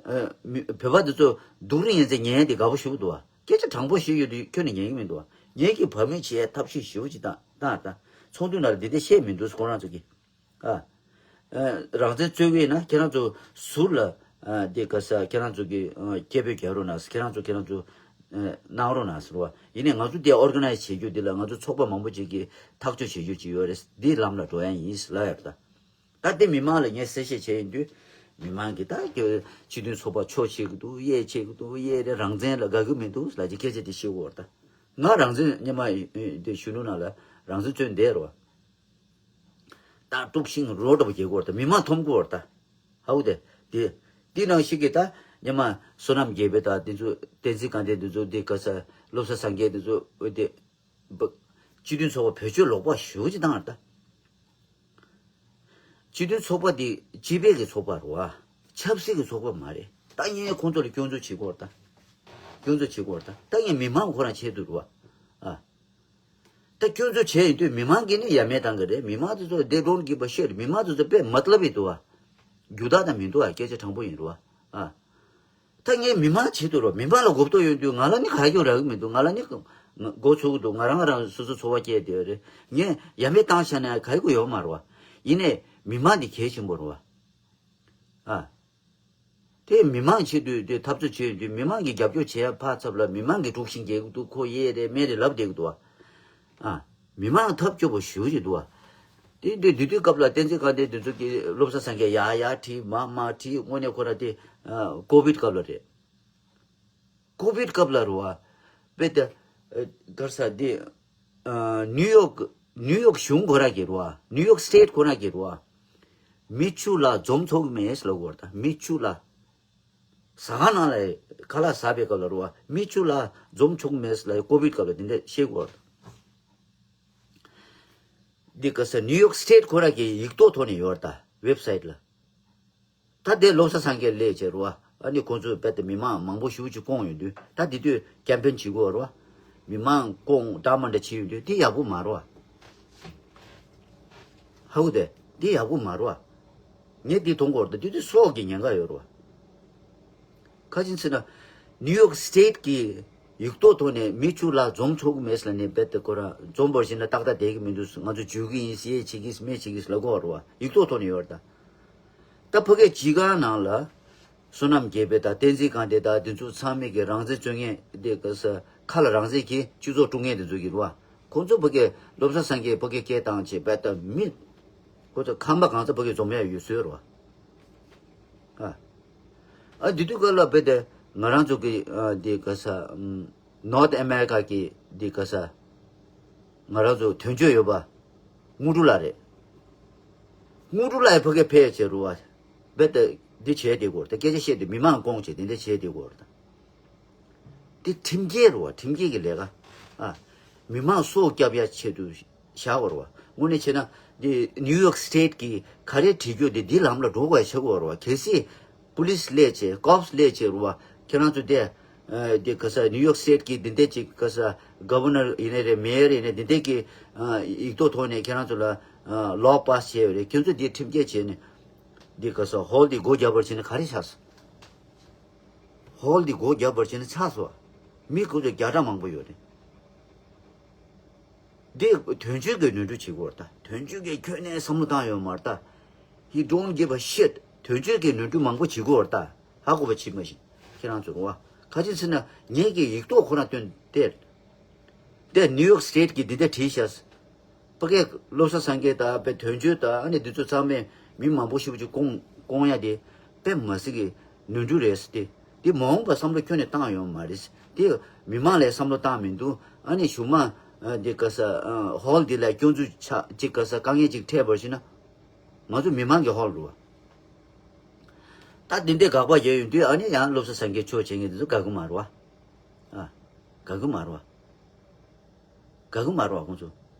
ཨ། མི་བོད་པ་འདི་ཚོ་སྡུག་རུ་ཡིན་ཚེ་ཉན་ཡ་དེ་དགའ་པོ་ཞིག་འདུག་ཨ། སྐད་ཆ་དྲང་པོ་ཞིག་ཡོད་དུས་ཁྱོན་ནས་ཉན་གྱི་མི་འདུག་ཨ། ངེད་ཀྱིས་བར་མི་བྱེད་ཡ་ཐབས་ཤེས་ཞིབ་ཅིག་བཏང་བཏང་ད། ཚོགས་འདུ་ནང་ལ་འདི་འདྲ་བཤད་མི་འདུག་ཁོ་རང་ཚོ་གིས། ཨ། ཨ། རང་བཙན་རྩོད་ཀྱི་ཡིན་ན་ཁྱེད་རང་ཚོ་ཟུར་ལ། ཨ། འདི་ག་ས་ཁྱེད་རང་ཚོ་གི་ཨ། སྐད་འབོད་རྒྱག་རོགས་གནང་ཟེར། ཁྱེད་རང་ཚོ་ཁྱེད་རང་ཚོ་ཨ། གནང་རོགས་གནང་ཟེར་བ། ཡིན་ནའི་ང་ཚོ་འདི་ཨོར་ག་ནའི་ཛི་བྱེད་རྒྱུ་འདི་ལ་ང་ཚོ་ཚོགས་པ་མང་པོ་ཅིག་གིས་ཐག་གཅོད་བྱེད་རྒྱུ་ཅིག་ཡོད་རེད། འདིའི་ལམ་ལ་འགྲོ་ཡ་ཡིན་ཟེར་ལབ་ཡོད་པ་ད། ད་དེ་མི་མང་ལ་ངས་གསལ་བཤད་བྱས་ཡིན་དུས། མི་མང་གིས་ད་ཁྱོད་སྤྱི་མཐུན་ཚོགས་པ་ཕྱོགས་བྱེད་ཀྱི་འདུག་གཡས་བྱེད་ཀྱི་འདུག་གཡས་རེད། རང་བཙན་ལ་དགའ་གི་མི་འདུག་ལབ་ཀྱི་སྐད་ཆ་དེ་བཤད་ཀྱི་ཡོད་རེད་ད། ང་རང་བཙན་སྔོན་མ་དེ་གཞོན་ནུ་ནང་ལ་རང་བཙན་རྩོད་བསྡད་རེད་བ། ད་དཀྲུག་ཤིང་རོ་འདྲ་པོ་རྒྱག་གི་ཡོད་རེད་ད། མི་མང་འཐོམ་གི་ཡོད་རེད་ད། ཧའུ་དེ། དེ། དེ་ནང་ཞིག་གིས་ད་སྔོན་མ་བསོད་ནམས་རྒྱལ་པོ་དང་དེ་ཚོ་བསྟན་འཛིན་དགའ་ལྡན་དེ་ཚོ་དེ་ག་ས་བློ་བཟང་སངས་རྒྱས་དེ་ཚོ་འོ་དེ། སྤྱི་མཐུན་ཚོགས་པ་བེད་སྤྱོད་ལོག་པ་ཞེ་པོ་ཅིག་བཏང་བ་རེད་ད། སྤྱི་མཐུན་ཚོགས་པ་འདི་སྤྱི་པའི་གི་ཚོགས་པ་རེད་བ། ཆབ་སྲིད་ཀྱི་ཚོགས་པ་མ་རེད། ད་ངས་ཁོང་ཚོ་ལ་སྐྱོན་འཛུགས་བྱེད་ཀྱི་ཡོད་རེད་ད། སྐྱོན་འཛུགས་བྱེད་ཀྱི་ཡོད་རེད་ད། ད་ངས་མི་མང་ཁོ་རང་ཆེད་དུ་རེད་བ། ཨ། ད་སྐྱོན་འཛུགས་བྱས་ཡིན་དུས་མི་མང་གིས་ནི་ཡ་མེད་བཏང་གི་རེད། མི་མང་དེ་ཚོ་they don't give a shit། མི་མང་དེ་ཚོ་དཔེ་མ་ཏ་ལབ་ཡི་འདུག་བ། རྒྱུ་དག་དང་མི་འདུག་བ། སྐད་ཆ་དྲང་པོ་ཡིན་རུ་བ། ཨ། ད་ངས་མི་མང་ཆེད་དུ་རོ། མི་མང་ལ་གོ་བརྡ་ཡོང་དུས་ང་ལ་ནི་ག་རེ་རག་གི་མི་འདུག་ང་ལ་ནི་མགོ་ཚོས་ཀྱི་འདུག་ང་རང་རང་སོ་སོ་འཚོ་བ་སྐྱེལ་བསྡད་ཡོད་རེད། ངས་ཡ་མེད་བཏང་བཞག་ན་ག་རེ་དགོས་ཡོད་མ་རེད་བ། ཡིན་ནའི་མི་མང་དེ་གལ་ཆེན་པོ་རེད་བ། ཨ། དེ་མི་མང་ཆེད་དུ་དེ་འཐབ་རྩོད་བྱས་ཡོད་དུས་མི་མང་གིས་རྒྱབ་སྐྱོར་བྱས་ཕར་ཚབ་ལ་མི་མང་གིས་དཀྲུག་ཤིང་རྒྱག་གི་འདུག་ཁོ་གཡས་རེད་མེ་རེད་ལབ་བསྡད་ཀྱི་འདུག་བ། ཨ། མི་མང་ཐབས་སྐྱོ་པོ་ཞེ་པོ་ཅིག་འདུག་བ། དེ་དུས་དེ་དུས་སྐབས་ལ་བསྟན་འཛིན་དགའ་ལྡན་དེ་ཚོ་གིས་བློ་བཟང་སངས་རྒྱས་ཡར་ཡར་ཁྲིད་མར་མར་ཁྲིད། དངོས་གནས་ཁོ་རང་དེ་ཨ། ཀོ་བིད་སྐབས་ལ་རེད། ཀོ་བིད་སྐབས་ལ་རུ་བ། དཔེ་དེ་ཨ། ག་རེ་ཟེར་དེ་ཨ། ནིའུ་ཡོག་ནིའུ་ཡོག་གཞུང་ཁོ་རང་གིས་རུ་བ། ནིའུ་ཡོག་སི་ཊེཊ་ཁོ་རང་གིས་རུ་བ། མི་བཅུ་ལྷག་འཛོམས་ཆོག་གི་མེད་ལབ་ཀྱི་ཡོད་རེད་ད། མི་བཅུ་ལྷག་ཟ་ཁང་ནང་ལ་ཁ་ལག་ཟ་བའི་སྐབས་ལ་རུ་བ། མི་བཅུ་ལྷག་འཛོམས་ཆོག་གི་མེད་ལབ། ཀོ་བིད་སྐབས་ལ་དེ་འདྲ་བཤད་ཀྱི་ཡོད་རེད། འདི་ག་ས་ནིའུ་ཡོག་སི་ཊེཊ་ཁོ་རང་གི་ཡིག་ཐོག་ཐོག་ནས་ཡོད་རེད་ད། ཝེབ་སའིཊ་ལ། ད་དེ་བློ་བཟང་སངས་རྒྱས་སླེབས་བྱས་རུ་བ། ཨ་ནི་ཁོང་ཚོས་རྦད་དེ་མི་མང་མང་པོ་ཞེ་པོ་ཅིག་བསྐོངས་ཡོང་དུས། ད་དེ་དུས་ཀེམ་པེན་བྱེད་ཀྱི་ཡོད་རེད་བ། མི་མང་བསྐོངས་འདྲ་མི་འདྲ་བྱེད་ཡོང་དུས་དེ་ཡག་པོ་མ་རེད་བ། ཧ་གོ་དེ། འདི་ཡག་པོ་མ་རེད་བ། ངས་འདི་མཐོང་གི་ཡོད་རེད་ད། དེ་དུས་སྲོག་གི་ཉེན་ཁ་ཡོད་རེད་བ། ཁ་ཅིག་ཟེར་ན། ནིའུ་ཡོག་སི་ཊེཊ་གི་ཡིག་ཐོག་ཐོག་ནས་མི་བཅུ་ལྷག་འཛོམས་ཆོག་གི་མེད་ལབ་ནས་རྦད་དེ་ཁོ་རང་འཛོམས་པར་བྱས་ན་ཏག་ཏག་བསྡད་ཀྱི་མི་འདུག་ང་ཚོ་འཇུ་གི་ཡིན། ཟས་བྱེད་ཀྱི་མེད་བྱེད་ཀྱི་ལབ་ཀྱི་ཡོད་རེད་བ། ཡིག་ཐོག་ཐོག་ནས་ཡོད་རེད་ད། ད་ཕ་གིའི་སྤྱི་ཁང་ནང་ལ། བསོད་ནམས་རྒྱལ་པོ་དང་བསྟན་འཛིན་དགའ་ལྡན་དང་དེ་ཚོ་ཚང་མས་ཀྱི་རང་བཙན་རྩོད་མཁན་དེ་ག་ས་ཁ་ལ་རང་བཙན་གྱི་སྤྱི་ཚོགས་དཀྲུག་མཁན་དེ་ཚོ་གི་རེད་བ། ཁོང་ཚོ་ཕ་གི་བློ་བཟང་སངས་རྒྱས་ཕ་གི་སྐད་བཏང་བྱས་རྦད་དེ་མི། ཁོ་ཚོ་ཁང་པ་གང་ས་ཕ་གི་འཛོམས་ཡ་ཡོད་སྲོལ་རེད་བ། ཨ། ཨ་འདི་དུས་སྐབས་ལ་རྦད་དེ་ང་རང་ཚོ་གི་ཨ་འདི་ག་ས་ཨམ། North America གི་འདི་ག་ས། ང་རང་ཚོ་དོན་གཅོད་ཡོད་པ། དངོས་གྲུབ་ལགས་རེད། དངོས་གྲུབ་ལགས་ཡི་ཕ་གི་ཕེབས་བྱས་རུ་བ། རྦད་དེ་འདི་བྱས་བསྡད་ཀྱི་ཡོད་རེད་ད། སྐད་ཆ་བཤད་དུས་མི་མང་བསྐོངས་བྱས་དེ་འདྲ་བྱས་བསྡད་ཀྱི་ཡོད་རེད་ད། འདི་ཁྲིམས་འགལ་རེད་བ། ཁྲིམས་འགལ་གྱི་ལས་ཀ། ཨ། མི་མང་སྲོག་བསྐྱབ་ཡ་ཆེད་དུ་བཞག་པ་རེད་བ། དངོས་གནས་བྱས་ན་འདི་ནིའུ་ཡོག་སི་ཊེཊ་གི་ག་རེ་བྱེད་རྒྱུ་དེ་འདི་ལམ་ལ་འགྲོ་དགོས་ཡ་ཆགས་ཀྱི་ཡོད་རེད་བ། གལ་སྲིད་པུ་ལིས་སླེབས་བྱས་ཀོབ་སི་སླེབས་བྱས་རུ་བ། ཁྱེད་རང་ཚོ་དེ་ཨ་འདི་ག་ས་ནིའུ་ཡོག་སི་ཊེཊ་གི་འདི་འདྲ་ཅིག་ག་ས་གོ་ཝར་ནར་ཡིན་ནའི་རེད། མེ་ཡར་ཡིན་ནའི་འདི་འདྲ་གི་ཨ་ཡིག་ཐོག་ཐོག་ནས་ཁྱེད་རང་ཚོ་ལ་ཨ་ལོ་པཱ་སི་བྱས་ཡོད་རེད། ཁྱེད་ཚོ་འདི་ཁྲིམས་འགལ་བྱས་ནས་འདི་ག་ས་ཧོལ་འདི་སྒོ་རྒྱབ་པར་བྱས་ནས་ག་རེ་ཆགས་སོང་། ཧོལ་འདི་སྒོ་རྒྱབ་པར་བྱས་ནས་ཆགས་སོང་། མི་ཁོ་ཚོ་བརྒྱ་ཕྲག་མང་པོ་ཡོད་རེད། འདི་དོན་གཅོད་ཀྱིས་ནོར་འཁྲུལ་བྱེད་ཀྱི་ཡོད་རེད་ད། དོན་གཅོད་ཀྱིས་ཁྱོན་ནས་བསམ་བློ་བཏང་ཡོད་མ་རེད་ད། He don't give a shit། དོན་གཅོད་ཀྱིས་ནོར་འཁྲུལ་མང་པོ་བྱེད་ཀྱི་ཡོད་རེད་ད། ཧ་གོ་བ་བྱེད་མ་ཤེས། ཁྱེད་རང་ཚོ་རུ་བ། ག་ཅི་ཟེར་ན་ངེད་ཀྱིས་ཡིག་ཐོག་ཁོ་རང་བཏོན་ཏེ། དེ་ནིའུ་ཡོག་སི་ཊེཊ་གི་འདི་འདྲ་བྲིས་ཤག་ཕ་གིའི་བློ་བཟང་སངས་རྒྱས་དང་པའི་དོན་གཅོད་དང་ཨ་ནི་འདི་ཚོ་ཚང་མས་མི་མང་པོ་ཞེ་པོ་ཅིག་སྐོང་སྐོང་ཡ་དེ་དཔེ་མ་སྲིད་ཀྱི་ནོར་འཁྲུལ་རེད་ཟེར་ཏེ། དེ་མ་འོངས་པ་བསམ་བློ་ཁྱོན་ནས་བཏང་ཡོད་མ་རེད། དེ་མི་མང་ལ་བསམ་བློ་བཏང་མི་འདུག་ཨ་ནི་གཞུག་མ་ཨ་འདི་ག་ས་ཨ་ཧོལ་འདི་ལ་སྐྱོན་འཛུགས་ཆགས་ཅིག་ག་ས་དཀའ་ངལ་ཅིག་འཕྲད་པར་ཞུ་ན་ང་ཚོ་མི་མང་གི་ཧོལ་རུ་བ། ད་འདི་འདྲའི་དགག་པ་བརྒྱབ་ཡོང་དུས་ཨ་ནི་ཡང་བློ་བཟང་སངས་རྒྱས་ཕྱོགས་བྱེད་མཁན་འདི་ཚོ་དགའ་གི་མ་རེད་བ། ཨ་དགའ་གི་མ་རེད་བ། དགའ་གི་མ་རེད་བ་ཁོང་ཚོ།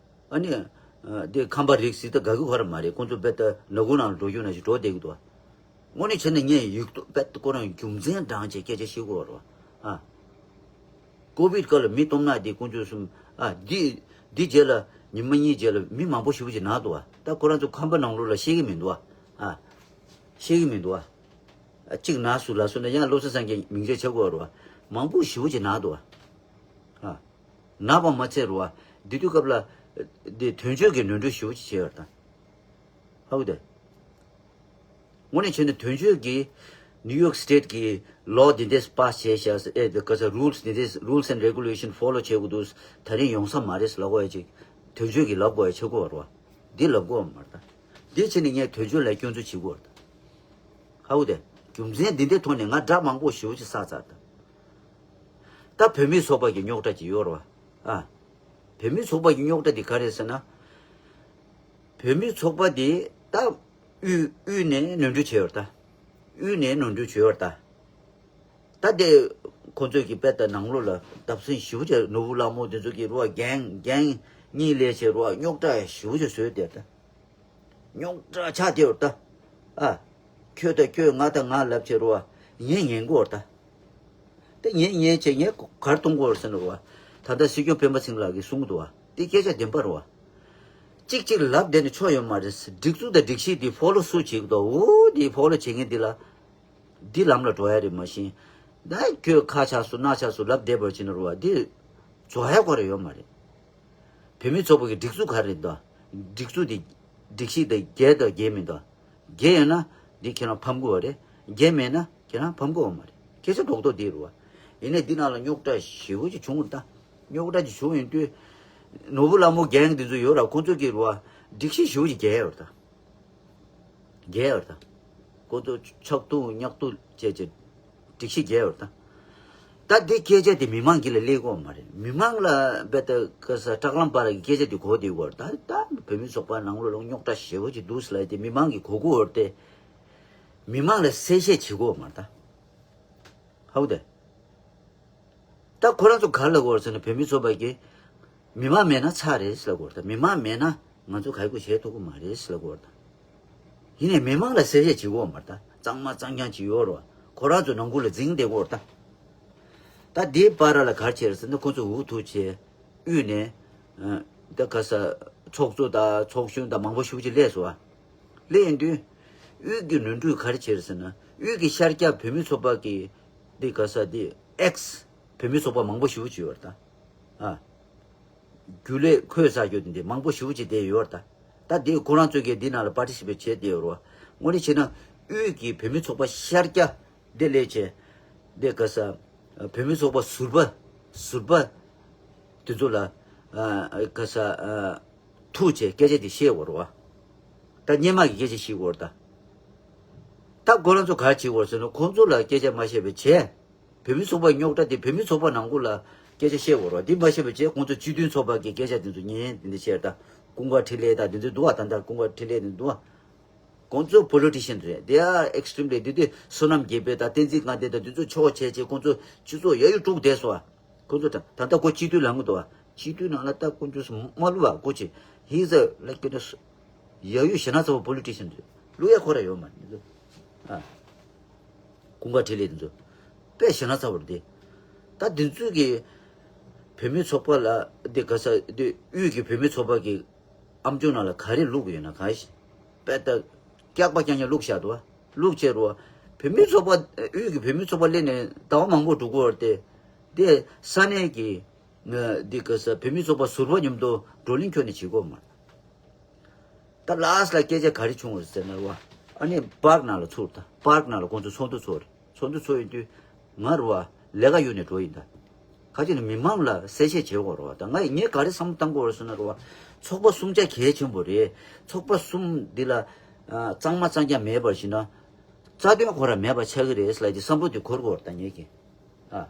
ཨ་ནི། ཨ་དེ་ཁམས་པ་རིགས་སྲིད་ད་དགའ་གི་ཁོ་ར་མ་རེད། ཁོང་ཚོ་རྦད་དེ་ནག་ཁུང་ནང་ལ་འགྲོ་རྒྱུ་ན་ཞིག་འགྲོ་བསྡད་གི་འདུག་དངོས་གནས་བྱས་ན་ངས་ཡིག་ཐོག་རྦད་དེ་ཁོ་རང་རྒྱུ་མཚན་དྲངས་བྱས་སྐད་ཆ་བཤད་གི་ཡོད་རེད་བ། ཨ། ཀོ་བིད་སྐབས་ལ་མི་སྟོབས་ནག་དེ་ཁོང་ཚོ་གསུམ། ཨ་འདི་འདི་རྗེས་ལ་ཉི་མ་གཉིས་རྗེས་ལ་མི་མང་པོ་ཞེ་པོ་ཅིག་ན་འདུག་བ། ད་ཁོ་རང་ཚོ་ཁམས་པ་ནང་ལོགས་ལ་བཤད་གི་མི་འདུག་བ། ཨ། བཤད་གི་མི་འདུག་བ། ཨ་གཅིག་ན་སུ་ལ་སུ་ན་ཡང་བློ་བཟང་སངས་རྒྱས་མིང་ཆད་ཆགས་གི་ཡོད་རེད་བ། མང་པོ་ཞེ་པོ་ཅིག་ན་འདུག་བ། ཨ། ནག་པ་མ་ཚད་རུ་བ། འདི་དུས་སྐབས་ལ། འདི་དོན་གཅོད་ཀྱི་ནོར་འཁྲུལ་ཞེ་པོ་ཅིག་བྱས་ཡོད་དང་། ཧ་གོ་དེ། དངོས་གནས་བྱས་ན་དོན་གཅོད་ཀྱིས་ནིའུ་ཡོག་སི་ཊེཊ་ཀྱི་ལོ་འདི་འདྲས་པཱ་སི་བྱས་ཤག་ཨེ་འདི་ག་ས་རུལ་སི་འདི་འདྲས་རུལ་སི་ཨེན་རེ་གུ་ལེ་ཤན་ཕོ་ལོ་བྱེད་དགོས་འདུག་ད་རིང་ཡོང་ས་མ་རེད་ལབ་དགོས་ཡ་ཅིག་དོན་གཅོད་ཀྱིས་ལབ་དགོས་ཡ་ཆགས་ཀྱི་ཡོད་རེད་བ། འདི་ལབ་དགོས་མ་རེད་ད། འདི་བྱས་ནས་ངས་དོན་གཅོད་ལ་སྐྱོན་འཛུགས་བྱེད་ཀྱི་ཡོད་རེད་ད། ཧ་གོ་དེ། རྒྱུ་མཚན་འདི་འདྲའི་ཐོག་ནས་ང་དགྲ་མང་པོ་ཞེ་པོ་ཅིག་བསགས་ཚར་ད། ད་བོད་མི་ཚོགས་པ་གི་རྙོག་དྲ་ཅིག་ཡོད་རེད་བ། ཨ། བོད་མི་ཚོགས་པ་གི་རྙོག་དྲ་འདི་ག་རེད་ཟེར་ན། བོད་མི་ཚོགས་པ་འདི་ད་དབུས་དབུས་ནས་ནོར་འཁྲུལ་བྱས་ཡོད་རེད་ད། དབུས་ནས་ནོར་འཁྲུལ་བྱས་ཡོད་རེད་ད། ད་དེ་ཁོ་ཚོས་ཀྱི་དཔེ་ལྟ་ནང་ལོགས་ལ་བརྡབ་གསིག་ཞེ་པོ་ཅིག་ནོར་བུ་ལྷ་མོ་དེ་ཚོ་གི་རུ་བ་རྒན་རྒན་གཉིས་ལས་བྱས་རུ་བ་རྙོག་དྲ་ཞེ་པོ་ཅིག་བཟོས་བསྡད་ད། རྙོག་དྲ་ཆགས་བསྡད་ཡོད་ད། ཨ། ཁྱོད་དང་ཁྱོད་ང་དང་ང་ལབ་བྱས་རུ་བ་ངས་ཉན་གི་ཡོད་ད། དེ་ངས་ཉན་བྱས་ངས་ག་རེ་གཏོང་གི་ཡོད་ཟེར་ན་རུ་བ། ད་ལྟ་སྲིད་སྐྱོང་སྤེན་པ་ཚེ་རིང་ལགས་ཀྱིས་གསུང་གི་འདུག་བ། དེ་སྐད་ཆ་བདེན་པ་རུ་བ། གཅིག་གཅིག་ལབ་བསྡད་ནས་ཆོ་ཡོད་མ་རེད། སྒྲིག་འཛུགས་དང་སྒྲིག་གཞི་དེ་ཕོ་ལོ་སུ་བྱེད་ཀྱི་འདུག་འོ་དེ་ཕོ་ལོ་བྱེད་མཁན་དེ་ལ། འདི་ལམ་ལ་འགྲོ་ཡ་རེད་མ་གཞི། ད་ཁྱོད་ཁ་ཆགས་སུ་སྣ་ཆགས་སུ་ལབ་བསྡད་པར་བྱས་ན་རུ་བ་འདི་རྫོགས་ཡ་ག་རེ་ཡོད་མ་རེད། བོད་མི་ཚོགས་པ་གི་སྒྲིག་འཛུགས་ག་རེ་རེད་ད། སྒྲིག་འཛུགས་དེ་སྒྲིག་གཞི་དེ་འགལ་དང་འགལ་མིན་ད། འགལ་ཡོད་ན་འདི་ཁྱེད་རང་ཕམ་དགོས་པ་རེད། འགལ་མེད་ན་ཁྱེད་རང་ཕམ་དགོས་པ་མ་རེད། སྐད་ཆ་རྡོག་རྡོག་འདི་རུ་བ། ཡིན་ནའི་འདི་ནང་ལ་རྙོག་དྲ་ཞེ་པོ་ཅིག་བྱུང་ད། རྙོག་དྲ་ཅིག་བྱུང་ཡོང་དུས། ནོར་བུ་ལྷ་མོ་རྒན་འདི་ཚོ་ཡོད་ར་ཁོང་ཚོ་གི་རུ་བ། སྒྲིག་གཞི་ཞེ་པོ་ཅིག་འགལ་ཡོད་ད། རྒྱལ་བར་དང་། ཁོ་ཚོ་ཆག་ཐུག་ཉག་ཐུག་བྱས་བྱས། སྒྲིག་གཞི་རྒྱལ་བར་དང་། ད་འདི་སྐད་ཆ་དེ་མི་མང་གི་ལ་སླེབས་ཀྱི་ཡོད་མ་རེད། མི་མང་ལ་རྦད་དེ་ག་ས་སྐྲག་ལམ་པ་ར་གི་སྐད་ཆ་དེ་གོ་བསྡད་ཀྱི་ཡོད་རེད། ད་ད་བོད་མི་ཚོགས་པ་ནང་ལོགས་ལ་རྙོག་དྲ་ཞེ་པོ་ཅིག་འདུག་ཟེར་ལབ་དེ་མི་མང་གིས་གོ་གི་ཡོད་རེད་དེ། མི་མང་ལ་གསལ་བཤད་བྱེད་ཀྱི་ཡོད་མ་རེད་ད། ཧ་གོ་དེ། ད་ཁོ་རང་ཚོ་ག་རེ་ལབ་ཀྱི་ཡོད་རེད་ཟེར་ན་བོད་མི་ཚོགས་པ་གིས། མི་མང་མེད་ན་ཚར་རེད་ཟེར་ལབ་ཀྱི་ཡོད་རེད་ད། མི་མང་མེད་ན་ང་ཚོ་ག་རེ་བྱེད་ཐུབ་ཀྱི་མ་རེད་ཟེར་ལབ་ཀྱི་ཡོད་རེད་ད། ཡིན་ནའི་མི་མང་ལ་གསལ་བཤད་བྱེད་ཀྱི་ཡོད་མ་རེད་ད། གཙང་མ་གཙང་རྐྱང་བྱེད་ཀྱི་ཡོད་རེད་བ། ཁོ་རང་ཚོ་ནང་ཁུལ་ལ་འཛིང་བསྡད་ཀྱི་ཡོད་རེད་ད། ད་དེའི་བར་ལ་ག་རེ་བྱས་རེད་ཟེར་ན་ཁོ་ཚོ་འུ་ཐུག་བྱས། དབུས་ནས། ཨ། ད་ག་ས། ཚོགས་གཙོ་དང་ཚོགས་གཞོན་དང་མང་པོ་ཞེ་པོ་ཅིག་སླེབས་སོང་བ། སླེབས་ཡོང་དུས། དབུས་ཀྱི་ནོར་འཁྲུལ་ག་རེ་བྱས་རེད་ཟེར་ན། དབུས་ཀྱི་ཤར་རྒྱག་བོད་མི་ཚོགས་པ་གི། འདི་ག་ས་འདི། ཨེགས། བོད་མི་ཚོགས་པ་མང་པོ་ཞེ་པོ་ཅིག་ཡོད་རེད་ད། ཨ། རྒྱུན་ལས་ཁོས་ཟ་རྒྱུ་འདི་མང་པོ་ཞེ་པོ་ཅིག་དེ་ཡོད་རེད་ད། ད་འདི་ཁོ་རང་ཚོས་ཀྱི་འདི་ནང་ལ་པར་ཊི་སི་པེཊ་བྱས་བསྡད་ཡོད་རེད་བ། དངོས་གནས་བྱས་ན། དབུས་ཀྱི་བོད་མི་ཚོགས་པ་ཤར་རྒྱག་འདི་ལས་བྱས། འདི་ག་ས། བོད་མི་ཚོགས་པ་ཟུར་པ། ཟུར་པ། དེ་ཚོ་ལ། ཨ། ག་ས། ཨ། ཐུག་བྱས་སྐད་ཆ་འདི་བཤད་ཡོད་རེད་བ། ད་སྔོན་མ་གི་སྐད་ཆ་བཤད་ཡོད་རེད་ད། ད་ཁོ་རང་ཚོ་ག་རེ་བྱེད་ཡོད་རེད་ཟེར་ན་ཁོང་ཚོ་ལ་སྐད་ཆ་མ་བཤད་པ་བྱས། བོད་མི་ཚོགས་པ་རྙོག་དྲ་དེ་བོད་མི་ཚོགས་པ་ནང་ཁུལ་ལ་སྐད་ཆ་བཤད་ཡོད་རེད་བ། འདི་མ་བཤད་པ་བྱས་ཁོང་ཚོ་སྤྱི་མཐུན་ཚོགས་པ་གི་སྐད་ཆ་དེ་ཚོ་ཉན་འདི་འདྲ་བཤད་ད། ཀུན་དགའ་འཕྲིན་ལས་དང་འདི་ཚོ་འདུག་བ། ད་ལྟ་ཀུན་དགའ་འཕྲིན་ལས་འདི་འདུག་བ། ཁོང་ཚོ་པོ་ལི་ཊི་ཤན་རེད། དེ་ཡ་ཨེགས་ཊི་རིམ་རེད། དེ་དུས་བསོད་ནམས་རྒྱལ་པོ་དང་བསྟན་འཛིན་དཀར་ལྡན་དང་དེ་ཚོ་ཕྱོགས་བྱས་བྱས་ཁོང་ཚོ་སྤྱི་ཚོགས་ཡ་ཡུ་དཀྲུགས་བསྡད་སོང་བ། ཁོང་ཚོ་ད་ད་ལྟ་ཁོ་སྤྱི་འཐུས་ལངས་གི་འདུག་བ། སྤྱི་འཐུས་ནང་ལ་ད་ཁོང་ཚོ་མ་བླུག་བ་ཁོ་ཆེ། He's a like you know ཡ་ཡུ་ཞེ་ན་ཚ་བོ་པོ་ལི་ཊི་ཤན་རེད། བླུག་ཡ་ཁོ་ར་ཡོད་མ་རེད། ཨ། ཀུན་དགའ་འཕྲིན་ལས་དེ་ཚོ། དཔེ་ཞེ་ན་ཚ་བོ་རེད་དེ། ད་དེ་ཚོས་ཀྱི་བོད་མི་ཚོགས་པ་ལ་དེ་ག་ས་དེ་དབུས་ཀྱི་བོད་མི་ཚོགས་པ་གི་ཨམ་ཅོག་ནང་ལ་ག་རེ་བླུགས་ཡོད་ན་གང་ཞིག་དཔེ་ལྟ། སྐྱག་པ་རྐྱང་རྐྱང་བླུགས་བཞག་འདུག་བ། བླུགས་བྱས་རུ་བ། བོད་མི་ཚོགས་པ་དབུས་ཀྱི་བོད་མི་ཚོགས་པ་སླེབས་ནས་ཟླ་བ་མང་པོ་འགྲོ་གི་ཡོད་རེད་དེ། དེ་ས་གནས་ཀྱི་འདི་ག་ས་བོད་མི་ཚོགས་པ་ཟུར་པ་མཉམ་དུ་བགྲོ་གླེང་ཁྱོན་ནས་བྱེད་དགོས་མ་རེད། ད་ལཱས་ལ་སྐད་ཆ་ག་རེ་བྱུང་བ་ཟེར་ན་རུ་བ། ཨ་ནི་པཱརྐ་ནང་ལ་ཚུར་ད་པཱརྐ་ནང་ལ་ཁོང་ཚོ་ཚོགས་འདུ་ཚོགས་རེད། ཚོགས་འདུ་ཚོགས་ཡོང་དུས་ང་རུ་བ་ལས་ཀ་གཡུག་ནས་འགྲོ་ཡིན་ད། ཁ་ཅིག་ནི་མི་མང་ལ་གསལ་བཤད་བྱེད་དགོས་རེད་བ། ད་ང་ངས་ག་རེ་བསམ་བློ་བཏང་དགོས་རེད་ཟེར་ན་རེད་བ། ཚོགས་པ་གསུམ་ཆ་གལ་ཆེན་པོ་རེད། ཚོགས་པ་གསུམ་འདི་ལ་ཨ་གཙང་མ་གཙང་རྐྱང་མེད་པར་ཞིག་ན། རྩ་དོན་ཁོ་རང་མེད་པ་ཆགས་ཀྱི་རེད་ཟེར་ལབ་ཀྱི་བསམ་བློ་དེ་འཁོར་དགོས་རེད་ད་ངས་ཀྱི། ཨ།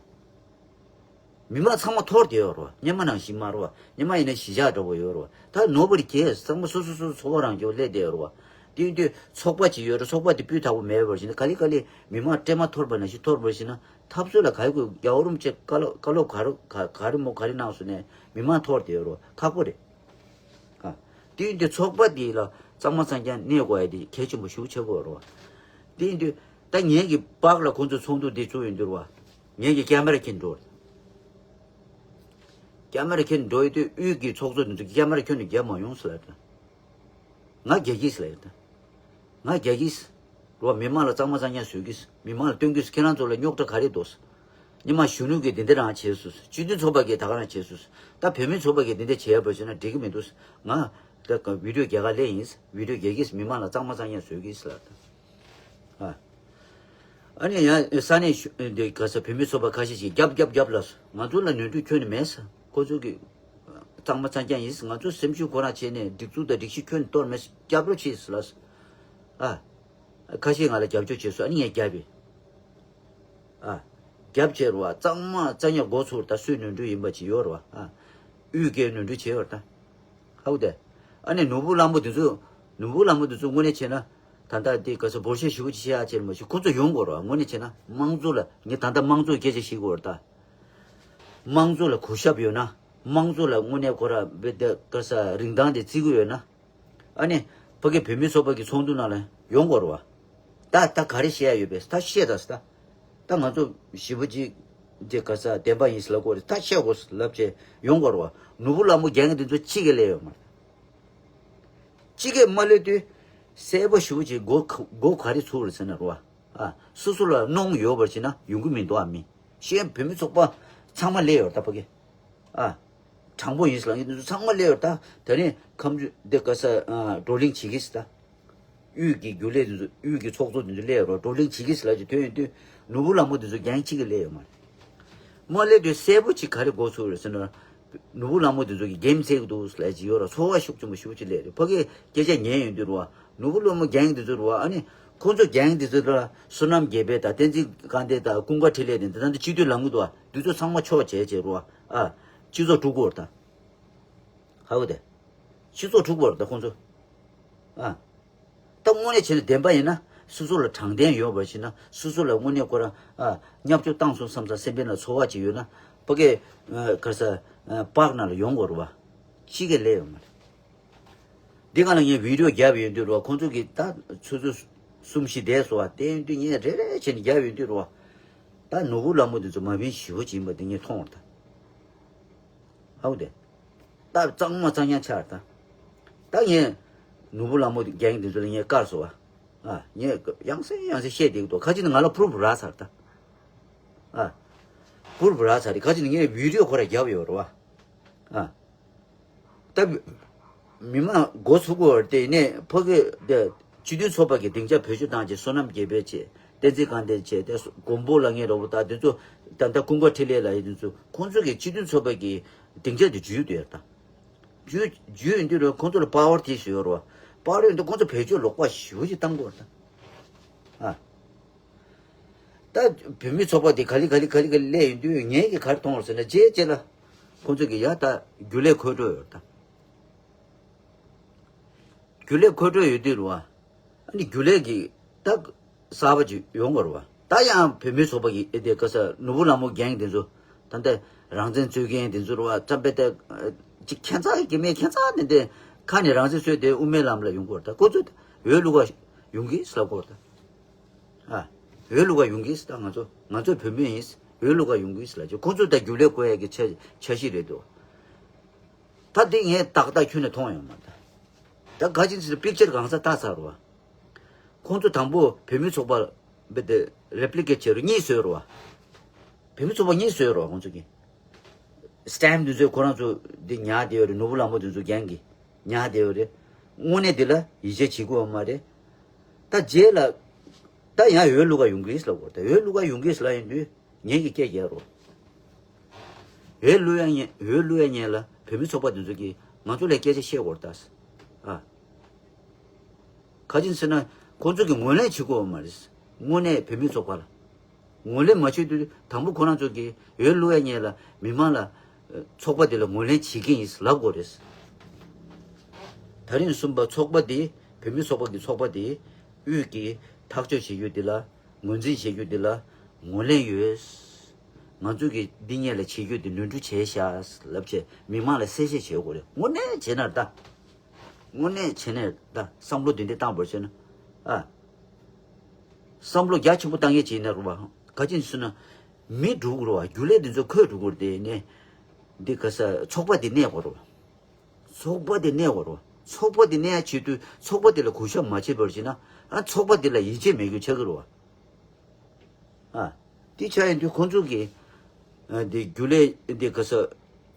མི་མང་ཚང་མ་འཐོར་བསྡད་ཡོད་རེད་བ། སྔོན་མ་ནང་བཞིན་མ་རེད་བ། སྔོན་མ་ཡིན་ན་གཞིས་ཆགས་འདྲ་པོ་ཡོད་རེད་བ། ད་nobody cares། ཚང་མ་སོ་སོ་སོ་སོ་ཚོགས་པ་རང་སྐྱོང་སླེབས་བསྡད་ཡོད་རེད་བ། དེ་ཡིན་དུས་ཚོགས་པ་ཅིག་ཡོད་རེད། ཚོགས་པ་དེ་སྤུས་དག་པོ་མེད་པར་ཞིག་ན་ག་ལེ་ག་ལེ་མི་མང་སྲན་མ་འཐོར་པ་ནང་བཞིན་འཐོར་པར་ཞིག་ན་འཐབ་རྩོད་ལ་ག་རེ་དགོས། རྒྱལ་བ་རིན་པོ་ཆེ་བཀའ་སློབ་བཀའ་སློབ་ག་རེ་ག་ག་རེ་མོ་ག་རེ་གནང་སོང་ནས་མི་མང་འཐོར་བསྡད་ཡོད་རེད་བ། ཁག་པོ་རེད། ཨ། དེ་ཡིན་དུས་ཚོགས་པ་དེ་ལ་གཙང་མ་གཙང་རྐྱང་གནས་དགོས་ཡ་དེ་གལ་ཆེན་པོ་ཞེ་པོ་ཆགས་ཀྱི་ཡོད་རེད་བ། དེ་ཡིན་དུས་ད་ངེད་ཀྱི་པཱག་ལ་ཁོང་ཚོ་ཚོགས་འདུ་དེ་བཙུགས་ཡོང་དུས་རེད་བ། ངེད་ཀྱི་ཀེ་མ་ར་ཁྱེར་འགྲོ། ཀེ་མ་ར་ཁྱེར་འགྲོ་ཡོང་དུས་དབུས་ཀྱི་ཚོགས་གཙོ་དེ་ཚོ་ཀེ་མ་ར་ཁྱོན་ནས་རྒྱབ་མ་ཡོང་ཟེར་ལབ་ད། ང་རྒྱག་གི་ཟེར་ལབ་ཡོད་ད། ང་རྒྱག་གི་ཟེར། རོ། མི་མང་ལ་གཙང་མ་གཙང་རྐྱང་བཟོ་གི་ཟེར། མི་མང་ལ་སྟོན་གི་ཟེར། ཁྱེད་རང་ཚོ་ལ་རྙོག་དྲ་ག་རེ་འདུག་ཟེར། ཉི་མ་གཞོན་ནུ་གིས་འདི་འདྲ་རང་བྱས་སོང་ཟེར། སྤྱི་མཐུན་ཚོགས་པ་གིས་ད་ག་རང་བྱས་སོང་ཟེར། ད་བོད་མི་ཚོགས་པ་གིས་འདི་འདྲ་བྱས་པ་བྱས་ན་འགྲིག་གི་མི་འདུག་ཟེར། ང་ད་བི་ཌིའོ་རྒྱག་ག་སླེབས་ཡིན་ཟེར། བི་ཌིའོ་རྒྱག་གི་ཟེར། མི་མང་ལ་གཙང་མ་གཙང་རྐྱང་བཟོ་གི་ཟེར་ལབ་ད། ཨ། ཨ་ནི་ཡང་ས་གནས་ཤུ་འདི་ག་ས་བོད་མི་ཚོགས་པ་ཁ་ཤས་ཤིག་རྒྱབ་རྒྱབ་རྒྱབ་ལབ་སོང་། ང་ཚོ་ལ་ནོར་འཁྲུལ་ཁྱོན་ནས་མེད་ཟེར། ཁོ་ཚོ་གིས་གཙང་མ་གཙང་རྐྱང་ཡིན་ཟེར། ང་ཚོ་སེམས་ཤུགས་ཁོ་རང་བྱས་ནས་སྒྲིག་འཛུགས་དང་སྒྲིག་གཞི་ཁྱོན་ནས་གཏོར་མེད་ཟེར། རྒྱབ་རོགས་བྱེད་ཟེར་ལབ་སོང་། ཨ། ཁ་ཤས་ང་ལ་རྒྱབ་སྐྱོར་བྱས་སོང་། ཨ་ནི་ངས་རྒྱབ་པས། ཨ། རྒྱབ་བྱས་རེད་བ། གཙང་མ་གཙང་རྐྱང་འགོ་ཚུགས་རེད་ད། སུའི་ནོར་འཁྲུལ་ཡིན་པ་ཅིག་ཡོད་རེད་བ། ཨ། དབུས་ཀྱི་ནོར་འཁྲུལ་བྱས་ཡོད་རེད་ད། ཧ་གོ་དེ། ཨ་ནི་ནོར་བུ་གླང་པོ་འདི་ཚོ། ནོར་བུ་གླང་པོ་འདི་ཚོ་དངོས་གནས་བྱས་ན། ད་ལྟ་འདི་ག་ས་འབོར་ཆེན་ཞེ་པོ་ཅིག་བཤད་ཡ་ཅིག་མ་གཏོགས་ཁོ་ཚོ་ཡོང་དགོས་རེད་བ། དངོས་གནས་བྱས་ན་དམངས་གཙོ་ལ། ངས་ད་ལྟ་དམངས་གཙོའི་སྐད་ཆ་བཤད་ཀྱི་ཡོད་རེད་ད། དམངས་གཙོ་ལ་གུས་ཞབས་ཡོད་ན། དམངས་གཙོ་ལ་དངོས་གནས་ཁོ་རང་བེ་དེ་ག་ས་རིན་ཐང་དེ་བརྩི་གི་ཡོད་ན། ཨ་ནི་ཕ་གི་བོད་མི་ཚོགས་པ་གི་ཚོགས་འདུ་ནང་ལ་ཡོང་དགོས་རེད་བ། ད་ད་ག་རེ་བཤད་ཡ་ཡོད་པས། ད་བཤད་ད་ཟེར་ད། ད་ང་ཚོ་ཞེ་པོ་ཅིག་དེ་ག་ས་བདེན་པ་ཡིན་ཟེར་ལབ་དགོས་རེད། ད་བཤད་དགོས་ཟེར་ལབ་བྱས་ཡོང་དགོས་རེད་བ། ནོར་བུ་གླང་པོ་རྒྱག་མཁན་དེ་ཚོ་གཅིག་ཀྱང་སླེབས་ཡོད་མ་རེད། གཅིག་ཀྱང་མ་སླེབས་དུས་གསལ་པོ་ཞེ་པོ་ཅིག་མགོ་ཁ་མགོ་ག་རེ་ཚུགས་རེད་ཟེར་ན་རེད་བ། ཨ། སོ་སོ་ལ་གནོང་ཡོད་པར་བྱས་ན་ཡོང་གི་མི་འདུག་ཨ། མི་ཤེས་བོད་མི་ཚོགས་པ་ཚང་མ་སླེབས་ཡོད་རེད་ད་ཕ་གི། ཨ། དྲང་པོ་ཡིན་ཟེར་ལབ་མཁན་དེ་ཚོ་ཚང་མ་སླེབས་ཡོད་རེད་ད། དེ་ནས་ཁམས་ཆུ་འདི་ག་ས་ཨ་བགྲོ་གླེང་བྱེད་ཀྱི་ཟེར་ད། དབུས་ཀྱི་རྒྱུན་ལས་དེ་ཚོ། དབུས་ཀྱི་ཚོགས་གཙོ་དེ་ཚོ་སླེབས་རོགས། བགྲོ་གླེང་བྱེད་ཀྱི་ཟེར་ལབ་ཀྱི་དོན་ཡོད་དུས། ནོར་བུ་གླང་པོ་དེ་ཚོ་རྒྱང་གཅིག་གི་སླེབས་ཡོད་མ་རེད། མ་སླེབས་དུས་གསལ་པོ་ཅིག་ག་རེ་མགོ་ཚོས་རེད་ཟེར་ན། ནོར་བུ་གླང་པོ་དེ་ཚོ་གིས་གེམ་རྩེ་གི་འདུག་ཟེར་ལབ་ཀྱི་ཡོད་ར། ཚོར་བ་ཤུགས་ཆེན་པོ་ཞེ་པོ་ཅིག་སླེབས་རེད། ཕ་གིས་སྐད་ཆ་ཉན་ཡོང་དུས་རེད་བ། ནོར་བུ་གླང་པོ་རྒྱང་དེ་ཚོ་རེད་བ། ཨ་ནི་ཁོང་ཚོ་རྒྱང་དེ་ཚོ་ལ་བསོད་ནམས་རྒྱལ་འཕེལ་དང་བསྟན་འཛིན་དཀར་ལྡན་དང་ཀུན་དགའ་འཕྲིན་ལས་དེ་འདི་ད་འདི་སྤྱི་འཐུས་ལངས་གི་འདུག་བ། དེ་ཚོ་ཚང་མ་ཕྱོགས་བྱས་བྱས་རེད་བ། ཨ། སྤྱི་ཚོགས་དཀྲུག་གི་ཡོད་རེད་ད། ཧ་གོ་དེ། སྤྱི་ཚོགས་དཀྲུག་པ་རེད་ད་ཁོང་ཚོ། ཨ། ད་དངོས་གནས་བྱས་ན་བདེན་པ་ཡིན་ན། སོ་སོ་ལ་དྲང་བདེན་ཡོད་པ་ཞིག་ན། སོ་སོ་ལ་དངོས་གནས་ཁོ་རང་ཨ་བརྙས་བཅོས་བཏང་སོང་བསམ་བསམ་སེམས་པའི་ནང་ཚོར་བ་ཅིག་ཡོད་ན། ཕ་གི་ཨ་ག་རེ་ཟེར། ཨ་པཱག་ནང་ལ་ཡོང་དགོས་རེད་བ། གཅིག་ཀྱང་སླེབས་ཡོད་མ་རེད། འདི་ག་ལ་ངས་བི་ཌིའོ་བརྒྱབ་ཡོང་དུས་རེད་བ། ཁོང་ཚོ་གིས་ད་ཆུ་ཚོད་གསུམ་བཞི་བསྡད་སོང་བ། དེ་ཡིན་དུས་ངས་རེ་རེ་བྱས་ནས་བརྒྱབ་ཡོང་དུས་རེད་བ། ད་ནོར་བུ་ལྷ་མོ་འདི་ཚོ་མ་བིན་ཞེ་པོ་ཅིག་ཡིན་པ་འདི་ངས་མཐོང་བ་རེད་ད། ཧ་གོ་དེ། ད་གཙང་མ་གཙང་རྐྱང་ཆགས་རེད་ད། ད་ངས་ནོར་བུ་ལྷ་མོ་རྒྱག་མཁན་འདི་ཚོ་ལ་ངས་བཀར་སོང་བ། ཨ། ངས་ཡང་སེ་ཡང་སེ་བཤད་བསྡད་ཀྱི་འདུག་ཁ་ཅིག་ནི་ང་ལ་པུ་རུབ་རག་ཚར་ད། ཨ། པུ་རུབ་རག་ཚར་རེད། ཁ་ཅིག་ནི་ངས་བི་ཌིའོ་ཁོ་ར་བརྒྱབ་ཡོད་རེད་བ། ཨ། ད་མི་མང་མགོ་ཚུགས་པ་དེ་ནས་ཕ་གི་དེ་སྤྱི་མཐུན་ཚོགས་པ་གི་སྡིངས་ཆ་བེད་སྤྱོད་བཏང་བྱས། བསོད་ནམས་རྒྱལ་འཕེལ་བྱས། བསྟན་འཛིན་དཀར་ལྡན་བྱས། དེ་མགོན་པོ་ལ་ངས་རོགས་པ་ད་དེ་ཚོ་ད་ལྟ་ཀུན་དགའ་འཕྲིན་ལས་ལ་ཡིན། དེ་ཚོ་ཁོང་ཚོ་གིས་སྤྱི་མཐུན་ཚོགས་པ་གི་སྡིངས་ཆ་དེ་འཇུས་བསྡད་ཡོད་ད། འཇུས་འཇུས་ཡོང་དུས་རེད། ཁོང་ཚོ་ལ་པ་ཝར་དེ་བཟོས་ཡོད་རེད་བ། པ་ཝར་ཡོད་དུས་ཁོང་ཚོ་བེད་སྤྱོད་ལོག་པ་ཞེ་པོ་ཅིག་བཏང་གི་ཡོད་རེད་ད། ཨ། ད་བོད་མི་ཚོགས་པ་དེ་ག་ལེ་ག་ལེ་ག་ལེ་ག་ལེ་སླེབས་ཡོང་དུས་ངས་ཀྱིས་ག་རེ་མཐོང་བ་རེད་ཟེར་ན། རྗེས་རྗེས་ལ་ཁོང་ཚོ་གིས་ཡ་ད་རྒྱུན་ལས་འཁོད་འགྲོ་ཡོད་ད། རྒྱུན་ལས་འཁོད་འགྲོ་ཡོད་དུས་རེད་བ། ཨ་ནི་རྒྱུན་ལས་ཀྱིས་ད་གསར་པ་ཅིག་ཡོང་དགོས་རེད་བ། ད་ཡང་བོད་མི་ཚོགས་པ་གི་ཨེ་དེ་ག་ས་ནོར་བུ་ལྷ་མོ་རྒྱག་མཁན་དེ་ཚོ། ད་ལྟ་རང་བཙན་རྩོད་མཁན་དེ་ཚོ་རེད་བ། ཙམ་པས་ད་ཅིག་ཁྱད་མཚར་གྱི་མེད། ཁྱད་མཚར་ནས་དེ་ཁ་ནས་རང་བཙན་རྩོད་དེ་དབུ་མའི་ལམ་ལ་ཡོང་གི་ཡོད་རེད་ད། ཁོ་ཚོ་འོས་བླུག་ག་ཡོང་གི་ཟེར་ལབ་ཀྱི་ཡོད་རེད་ད། ཨ། འོས་བླུག་ག་ཡོང་གི་ཟེར། ད་ང་ཚོ་ང་ཚོ་བོད་མི་ཡིན། འོས་བླུག་ག་ཡོང་གི་ཟེར་ལབ་ཀྱི། ཁོ་ཚོ་ད་རྒྱུན་ལས་བསྐོ་ཡ་གི་འཆར་འཆར་གཞི་རེད་འདུག་ད་འདི་ངས་ཏག་ཏག་ཁྱོན་ནས་མཐོང་ཡོད་མ་རེད། ད་ག་ཅིག་ཟེར་པིག་ཅར་གང་ས་ལྟ་ཚར་བ། ཁོང་ཚོ་དང་པོ་བོད་མི་ཚོགས་པ་བེ་དེ་རེ་པི་ལི་ཀེ་ཊི་བྱས་རུ་གཉིས་བཟོས་རུ་བ། བོད་མི་ཚོགས་པ་གཉིས་བཟོས་རུ་བ། ཁོང་ཚོ་གིས་སི་ཊེམ་པ་དེ་ཚོས་ཁོ་རང་ཚོ་འདི་ཉར་བསྡད་ཡོད་རེད། ནོར་བུ་ལྷ་མོ་དེ་ཚོ་རྒྱང་གི་ཉར་བསྡད་ཡོད་རེད། དངོས་གནས་འདི་ལ་ཡིད་ཆེས་བྱེད་དགོས་པ་མ་རེད། ད་རྗེས་ལ་ད་ཡང་འོས་བླུག་ག་ཡོང་གི་ལབ་དགོས། ད་འོས་བླུག་ག་ཡོང་གི་ལབ་ཡོང་དུས། ངེད་ཀྱི་སྐད་རྒྱག་རོགས། འོས་བླུག་ཡ་ཉེ་འོས་བླུག་ཡ་ཉེ་ལ་བོད་མི་ཚོགས་པ་དེ་ཚོ་གིས་ང་ཚོ་ལ་སྐད་ཆ་བཤད་དགོས་རེད་ད། ཨ། ག་ཅིན་ཟེར་ན་ཁོང་ཚོ་གིས་ངོས་ལེན་བྱེད་དགོས་མ་རེད། དངོས་གནས་བོད་མི་ཚོགས་པ་ལ། ངོས་ལེན་མ་བྱེད་དུས་དང་པོ་ཁོ་རང་ཚོ་གིས་འོས་བླུག་ཡ་ཉེ་ལ་མི་མང་ལ་ཚོགས་པ་དེ་ལ་ངོས་ལེན་བྱེད་ཀྱི་ཡིན་ལབ་དགོས་རེད། ད་རིང་གསུམ་པ་ཚོགས་པ་དེ་བོད་མི་ཚོགས་པ་གི་ཚོགས་པ་དེ་དབུས་ཀྱི་ཐག་གཅོད་བྱེད་རྒྱུ་དེ་ལ་ངོས་འཛིན་བྱེད་རྒྱུ་དེ་ལ་ངོས་ལེན་ཡོད། ང་ཚོ་གི་འདི་ཉེ་ལ་བྱེད་རྒྱུ་དེ་ནོར་འཁྲུལ་བྱས་ཤག་ལབ་བྱས་མི་མང་ལ་གསལ་བཤད་བྱེད་དགོས་རེད། དངོས་གནས་བྱས་ན་ད། དངོས་གནས་བྱས་ནས་ད་བསམ་བློ་དེ་འདྲ་བཏང་བར་བྱས་ན། ཨ། བསམ་བློ་རྒྱ་ཆེན་པོ་བཏང་ཡས་བྱས་ན་རུ་བ། ག་ཅིན་ཟེར་ན། མི་འགྲོ་དགོས་རུ་བ། རྒྱུན་ལས་དེ་ཚོ་ཁོས་འགྲོ་དགོས་རུ་དེ་ནས། འདི་ག་ས་ཚོགས་པ་དེ་གནས་དགོས་རུ་བ། ཚོགས་པ་དེ་གནས་དགོས་རུ་བ། ཚོགས་པ་དེ་གནས་ཡ་ཆེད་དུ་ཚོགས་པ་དེ་ལ་གུས་ཞབས་མ་བྱས་པར་བྱས་ན། ཨ་ཚོགས་པ་དེ་ལ་ཡིད་ཆེས་མེད་རྒྱུ་ཆགས་ཀྱི་རུ་བ། ཨ། དེ་ཆགས་ཡིན་དུས་ཁོང་ཚོ་གིས། ཨ། འདི་རྒྱུན་ལས་འདི་ག་ས།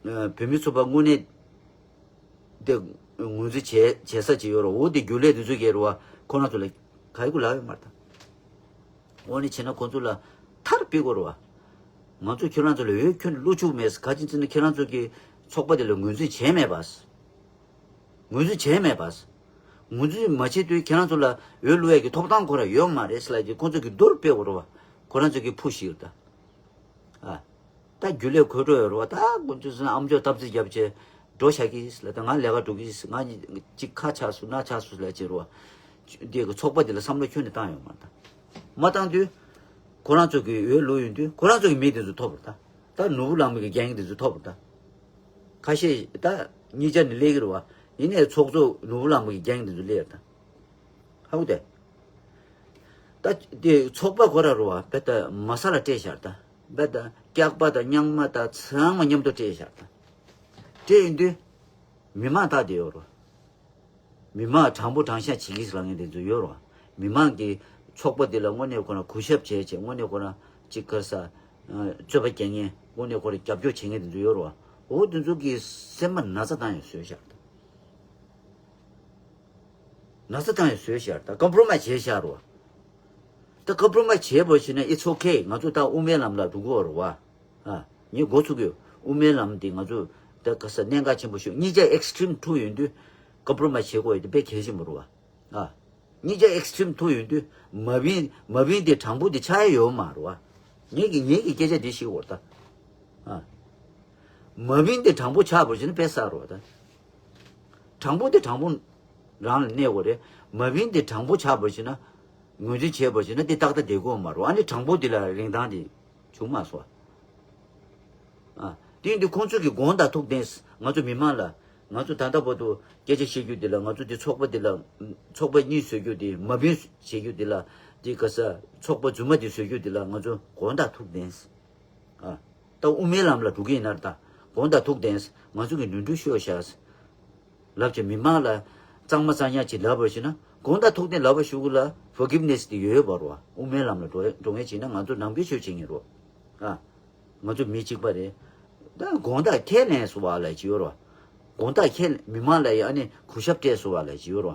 ཨ། བོད་མི་ཚོགས་པ་དངོས་གནས། དེ་ངོས་འཛིན་བྱས་བྱས་ས་ཅིག་ཡོད་རེད། འོ་དེ་རྒྱུན་ལས་དེ་ཚོ་གས་རེད་བ། ཁོ་རང་ཚོ་ལ་ག་ཡི་གུ་ལབ་ཡོད་མ་རེད་ད། འོ་ནི་བྱས་ན་ཁོ་ཚོ་ལ་ཐར་ཕེབས་དགོས་རེད་བ། ང་ཚོ་ཁྱོད་རང་ཚོ་ལ་འོས་ཁྱོན་ནས་བླུག་ཆོག་མེད། ག་ཅིན་ཟེར་ན་ཁྱེད་རང་ཚོ་གི་ཚོགས་པ་དེ་ལ་ངོས་འཛིན་བྱས་མེད་པ། ངོས་འཛིན་བྱས་མེད་པ། ངོས་འཛིན་མ་བྱེད་དུས་ཁྱེད་རང་ཚོ་ལ་འོས་བླུག་ཡས་ཀྱི་ཐོབ་ཐང་ཁོ་རང་ཡོད་མ་རེད་ཟེར་ལབ་ཀྱི་ཁོ་ཚོ་གི་རྡོ་རུ་ཕེབས་དགོས་རེད་བ། ཁོ་རང་ཚོ་གི་ཕུ་ཤིག་ད། ཨ། ད་རྒྱུན་ལས་གོ་འགྲོ་ཡོད་རེད་བ། ད་དགོན་ཆུ་ཟིན་ཨམ་ཅོག་སྟབས་ཚིག་རྒྱབ་བྱས་འགྲོ་བཞག་གི་ལ། ད་ང་ལས་ཀ་འགྲོ་གི་ང་གཅིག་ཁ་ཆགས་སུ་སྣ་ཆགས་སུ་ལ་བྱེད་རོ། འདི་གི་ཚོགས་པ་འདི་ལ་བསམ་བློ་ཁྱོན་ནས་བཏང་ཡོད་མ་ད། མ་བཏང་དུས་ཁོ་རང་ཚོ་གི་འོས་བླུག་ཡོང་དུས་ཁོ་རང་ཚོ་གི་མི་འདི་ཚོ་ཐོབ་རེད་ད། ད་ནོར་བུ་གླང་མ་གི་རྒྱན་འདི་ཚོ་ཐོབ་རེད་ད། ཁ་ཤས་ད་གཉིས་ཆ་ནས་སླེབས་ཀྱི་རེད་བ། ཡིན་ནའི་ཚོགས་གཙོ་ནོར་བུ་གླང་མ་གི་རྒྱན་འདི་ཚོ་སླེབས་རེད་ད། ཧ་གོ་དེ། ད་དེ་ཚོགས་པ་ཁོ་ར་རུ་བ་དཔེ་ད་མ་ས་ལ་སྤྲད་ཤར་ད། དཔེ་ད་སྐྱག་པ་དང་རྙིང་མ་དང་ཚང་མ་མཉམ་དུ་སྤྲད་ཤར་ད། སྤྲད་ཡིན་དུས་མི་མང་ད་དེ་ཡོད་རུ། མི་མང་དྲང་པོ་དྲང་བཞག་བྱེད་ཀྱི་ལ་ངན་དེ་ཚོ་ཡོད་རུ། མི་མང་གི་ཚོགས་པ་དེ་ལ་དངོས་གནས་ཁོ་ན་གུས་ཞབས་བྱས་བྱས་དངོས་གནས་ཁོ་ན་ཅིག་ག་ས། རྩོད་པ་རྒྱག་མཁན་དངོས་གནས་ཁོ་ར་རྒྱབ་སྐྱོར་བྱེད་མཁན་དེ་ཚོ་ཡོད་རུ། འོ་དེ་ཚོ་གི་སེམས་པ་ན་ཚ་བཏང་ཡང་བཟོས་ཤར་ད། ན་ཚ་བཏང་ཡང་བཟོས་ཤར་ད། ཀམ་པྲོ་མའི་བྱས་ཤར་རོ། ད་ཀམ་པྲོ་མའི་བྱས་པ་བྱས་ན་it's okay། ང་ཚོ་ད་དབུ་མའི་ལམ་ལ་འགྲོ་གི་ཡོད་རེད་བ། ཨ། ངས་འགོ་ཚུགས་ཀྱི་དབུ་མའི་ལམ་འདི་ང་ཚོ་ད་ག་ས་གནད་འགག་ཆེན་པོ་ཞིག་གཉིས་ཆ་ཨེག་སི་ཊི་རིམ་མཐོ་ཡོང་དུས་ཀམ་པྲོ་མའི་བྱེད་དགོས་ཡོད་དེ་དཔེ་གལ་ཆེན་པོ་རེད་བ། ཨ། གཉིས་ཆ་ཨེག་སི་ཊི་རིམ་མཐོ་ཡོང་དུས་མ་བིན་མ་བིན་དེ་དྲང་པོ་དེ་ཆགས་ཡ་ཡོད་མ་རེད་བ། ངས་ཀྱི་ངས་ཀྱི་སྐད་ཆ་འདི་ཤེས་དགོས་རེད་ད། ཨ། མ་བིན་དེ་དྲང་པོ་ཆགས་པར་བྱས་ན་དཔེ་བསགས་རོགས་ད། དྲང་པོ་དེ་དྲང་པོ་རང་ལ་གནས་དགོས་རེད། མ་བིན་དེ་དྲང་པོ་ཆགས་པར་བྱས་ན། ངོས་འཛིན་བྱས་པར་བྱས་ན་དེ་ཏག་ཏག་བསྡད་དགོས་མ་རེད། ཨ་ནི་དྲང་པོ་དེ་ལ་རིན་ཐང་དེ་བྱུང་མ་སོང་། ཨ། དེ་ཡིན་དུས་ཁོང་ཚོ་གི་དགོངས་དག་ཐུགས་བདེན། ང་ཚོ་མི་མང་ལ། ང་ཚོ་ད་ལྟ་བར་དུ་སྐད་ཆ་བཤད་རྒྱུ་དེ་ལ། ང་ཚོ་དེ་ཚོགས་པ་དེ་ལ། ཚོགས་པ་གཉིས་བཟོ་རྒྱུ་དེ། མ་བིན་བྱེད་རྒྱུ་དེ་ལ། དེ་ག་ས་ཚོགས་པ་རྫུན་མ་དེ་བཟོ་རྒྱུ་དེ་ལ་ང་ཚོ་དགོངས་དག་ཐུགས་བདེན། ཨ། ད་དབུ་མའི་ལམ་ལ་འགྲོ་གི་ཡིན་ན་ད་དགོངས་དག་ཐུགས་བདེན། ང་ཚོ་གི་ནོར་འཁྲུལ་ཤོར་ཤག་ལབ་བྱས་མི་མང་ལ་གཙང་མ་གཙང་ཡག་ཅིག་ལབ་པར་བྱས་ན། དགོངས་དག་ཐུགས་བདེན་ལབ་པ་ཞུ་གི་ལ་ཕོར་གིབ་ནེ་སི་དེ་ཡོད་ཡོད་པ་རོ། དབུ་མའི་ལམ་ལ་འགྲོ་འགྲོ་མཁན་བྱས་ན་ང་ཚོ་ནམ་རྒྱུན་ཤོད་བྱེད་མཁན་རོ། ཨ། ང་ཚོ་མི་གཅིག་པ་རེད། ད་དགོངས་དག་ཁས་ལེན་སོང་བ་ལ་ཅི་ཡོད་རོ། དགོངས་དག་ཁས་མི་མང་ལ་ཡ་ཨ་ནི་གུས་ཞབས་སྤྲད་སོང་བ་ལ་ཅི་ཡོད་རོ།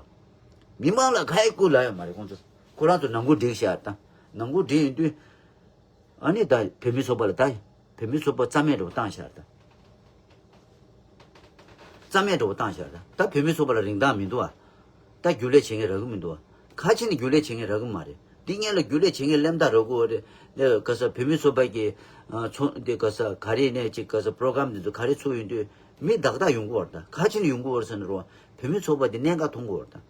མི་མང་ལ་ག་ཡི་སྐུ་ལ་ཡོད་མ་རེད། ཁོང་ཚོ་ཁོ་རང་ཚོ་ནང་ཁུལ་འགྲིག་ཤག་ད། ནང་ཁུལ་འགྲིག་ཡིན་དུས། ཨ་ནི་ད་བོད་མི་ཚོགས་པ་ལ་ད་བོད་མི་ཚོགས་པ་རྩ་མེད་འགྲོ་བཏང་ཤག་ད། རྩ་མེད་འགྲོ་བཏང་ཤག་ད། ད་བོད་མི་ཚོགས་པ་ལ་རིན་ཐང་མི་འདུག་ཨ། ད་རྒྱུན་ལས་བྱེད་མཁན་རག་གི་མི་འདུག་ཨ། ག་ཅི་ནས་རྒྱུན་ལས་བྱེད་མཁན་རག་གི་མ་རེད། འདི་སྔོན་ལ་རྒྱུན་ལས་བྱེད་མཁན་སླེབས་མདའ་རག་གི་ཡོད་རེད། ག་ས་བོད་མི་ཚོགས་པ་གི་ཚོགས་འདི་ག་ས་ག་རེ་ནས་ཅིག་ག་ས་པྲོ་གྷ་རམ་འདི་ཚོ་ག་རེ་ཚུགས་ཡོང་དུས་མི་དག་དག་ཡོང་གི་ཡོད་རེད། ད་ག་ཅི་ནས་ཡོང་གི་ཡོད་རེད་ཟེར་ན་རོ། བོད་མི་ཚོགས་པ་འདི་གནད་འགག་མཐོང་གི་ཡོད་རེད་ད།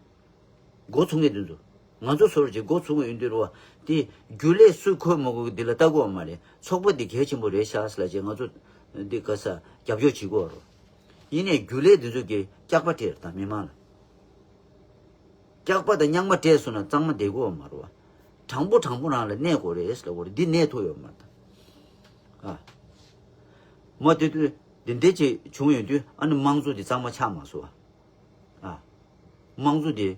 འགོ་ཚུགས་མཁན་དེ་ཚོ། ང་ཚོ་སོར་གྱི་འགོ་ཚུགས་ཡོང་དུས་རོ། དེ་རྒྱུན་ལས་སུས་འཁོད་མ་འཁོད་འདི་ལ་ལྟ་དགོས་མ་རེད། ཚོགས་པ་འདི་གལ་ཆེན་པོ་རེད་ཤག་ཟེར་ལབ་བྱས་ང་ཚོ་འདི་ག་ས་རྒྱབ་སྐྱོར་བྱེད་དགོས་རོ། ཡིན་ནའི་རྒྱུན་ལས་འདི་ཚོ་གིས་སྐྱག་པ་སྤྲད་དང་མི་མང་ལ། སྐྱག་པ་དང་རྙིང་མ་སྤྲད་སོང་ན་གཙང་མ་བསྡད་དགོས་མ་རེད་བ། དྲང་པོ་དྲང་པོ་རང་ལ་གནས་དགོས་རེད་ཟེར་ལབ་དགོས་རེད། འདི་གནས་ཐུབ་ཡོད་མ་རེད་ད། ཨ། མ་དེ་དུས་འདི་འདྲས་ཅིག་བྱུང་ཡོང་དུས་ཨ་ནི་དམངས་གཙོ་འདི་གཙང་མ་ཆགས་མ་སོང་བ། ཨ། དམངས་གཙོ་དེ་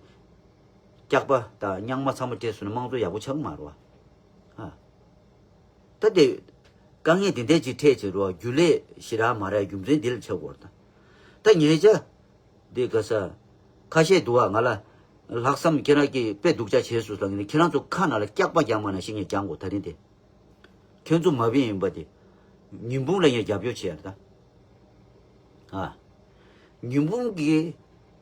སྐྱག་པ་དང་རྙིང་མ་ཚང་མ་སྤྲད་སོང་ན་དམངས་གཙོ་ཡག་པོ་ཆགས་ཀྱི་མ་རེད་བ། ཨ། ད་དེ་དཀའ་ངལ་དེ་འདྲས་ཅིག་འཕྲད་བྱས་རོ། རྒྱུན་ལས་ཞེ་དྲག་མ་རག་རྒྱུ་མཚན་འདི་ལ་ཆགས་དགོས་རེད་ད། ད་ཉེ་ཆར་འདི་ག་ས་ཁ་ཤས་འདུག་བ། ང་ལ་ལྷག་བསམ་ཁྱེད་རང་གིས་དཔེ་སྡུག་ཅག་བྱས་སོང་ཟེར་ནས་ཁྱེད་རང་ཚོ་ཁ་ནང་ལ་སྐྱག་པ་རྒྱག་མ་ན་ཤེས་ངས་རྒྱག་དགོས་ད་རིང་དེ། ཁྱོད་ཚོ་མ་བིན་ཡིན་པ་དེ། ཉིན་གུང་ལ་ངས་རྒྱབ་སྐྱོར་བྱས་ཡ་རེད་ད། ཨ། ཉི་འབུམ་གྱི་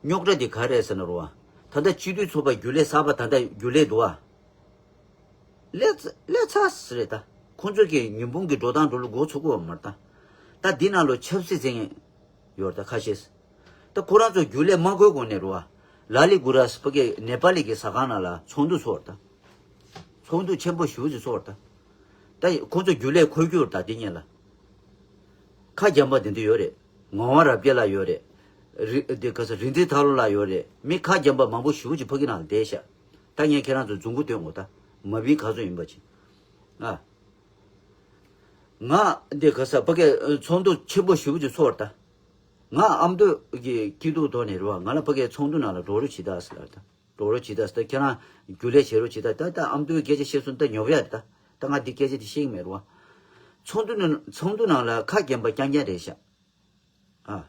རྙོག་དྲ་དེ་ག་རེ་ཟེར་ན་རོ། ད་ལྟ་སྤྱི་འཐུས་ཚོགས་པ་རྒྱུན་ལས་གསར་པ་ད་ལྟ་རྒྱུན་ལས་འདུག་ཨ། ལས་ལས་ཚ་ཟེར་རེད་ད། ཁོང་ཚོ་གི་ཉི་འབུམ་གྱི་འགྲོ་སྟངས་འགྲོ་ལུགས་མགོ་ཚོད་ཀྱི་ཡོད་མ་རེད་ད། ད་འདི་ནང་ལོ་ཆབ་སྲིད་ཟེར་མཁན་ཡོད་རེད་ད་ཁ་ཤས། ད་ཁོ་རང་ཚོ་རྒྱུན་ལས་མ་དགོས་གོང་ནས་རོ། ལ་ལི་གུ་ར་ཕ་གི་ནེ་པ་ལི་གི་ཟ་ཁང་ནང་ལ་ཚོགས་འདུ་ཚོགས་རེད་ད། ཚོགས་འདུ་ཆེན་པོ་ཞེ་པོ་ཅིག་ཚོགས་རེད་ད། ད་ཁོང་ཚོ་རྒྱུན་ལས་འཁོར་རྒྱུག་རེད་ད་འདི་གཉིས་ལ། ཁ་འཇམ་པ་འདི་འདྲ་ཡོད་རེད། ངག་དབང་རབ་རྒྱས་ལགས་ཡོད་རེད། རི་འདི་ག་ས་རིག་འཛིན་ཐར་ལོ་ལགས་ཡོད་རེད། མི་ཁ་འཇམ་པ་མང་པོ་ཞེ་པོ་ཅིག་ཕ་གི་ནང་ལ་བསྡད་ཤག་ད་ངས་ཁྱེད་རང་ཚོ་རྫུན་གུ་སྟོན་དགོས་ད། མ་བིན་ག་ཚོད་ཡིན་པ་ཅིག་ཨ། ང་འདི་ག་ས་ཕ་གི་ཚོགས་འདུ་ཆེན་པོ་ཞེ་པོ་ཅིག་ཚོགས་རེད་ད། ང་ཨ་མདོ་གི་སྐྱིད་སྡུག་ཐོག་ནས་རེད་བ། ང་ལ་ཕ་གི་ཚོགས་འདུ་ནང་ལ་འགྲོ་རོགས་བྱེད་ད་ཟེར་ལ་ད། འགྲོ་རོགས་བྱེད་ད་ཟེར་ད། ཁྱེད་རང་རྒྱུན་ལས་བྱེད་རོགས་བྱེད་ད། ད་ད་ཨ་མདོའི་སྐད་ཆ་བཤད་སོང་ད་ཉོབ་ཡ་རེད་ད། ད་ང་འདི་སྐད་ཆ་དེ་བཤད་ཀྱི་མེད་རེད་བ། ཚོགས་འདུ་ནང་ཚོགས་འདུ་ནང་ལ་ཁ་རྒྱན་པ་རྐྱང་རྐྱང་རེད་ཤག་ཨ།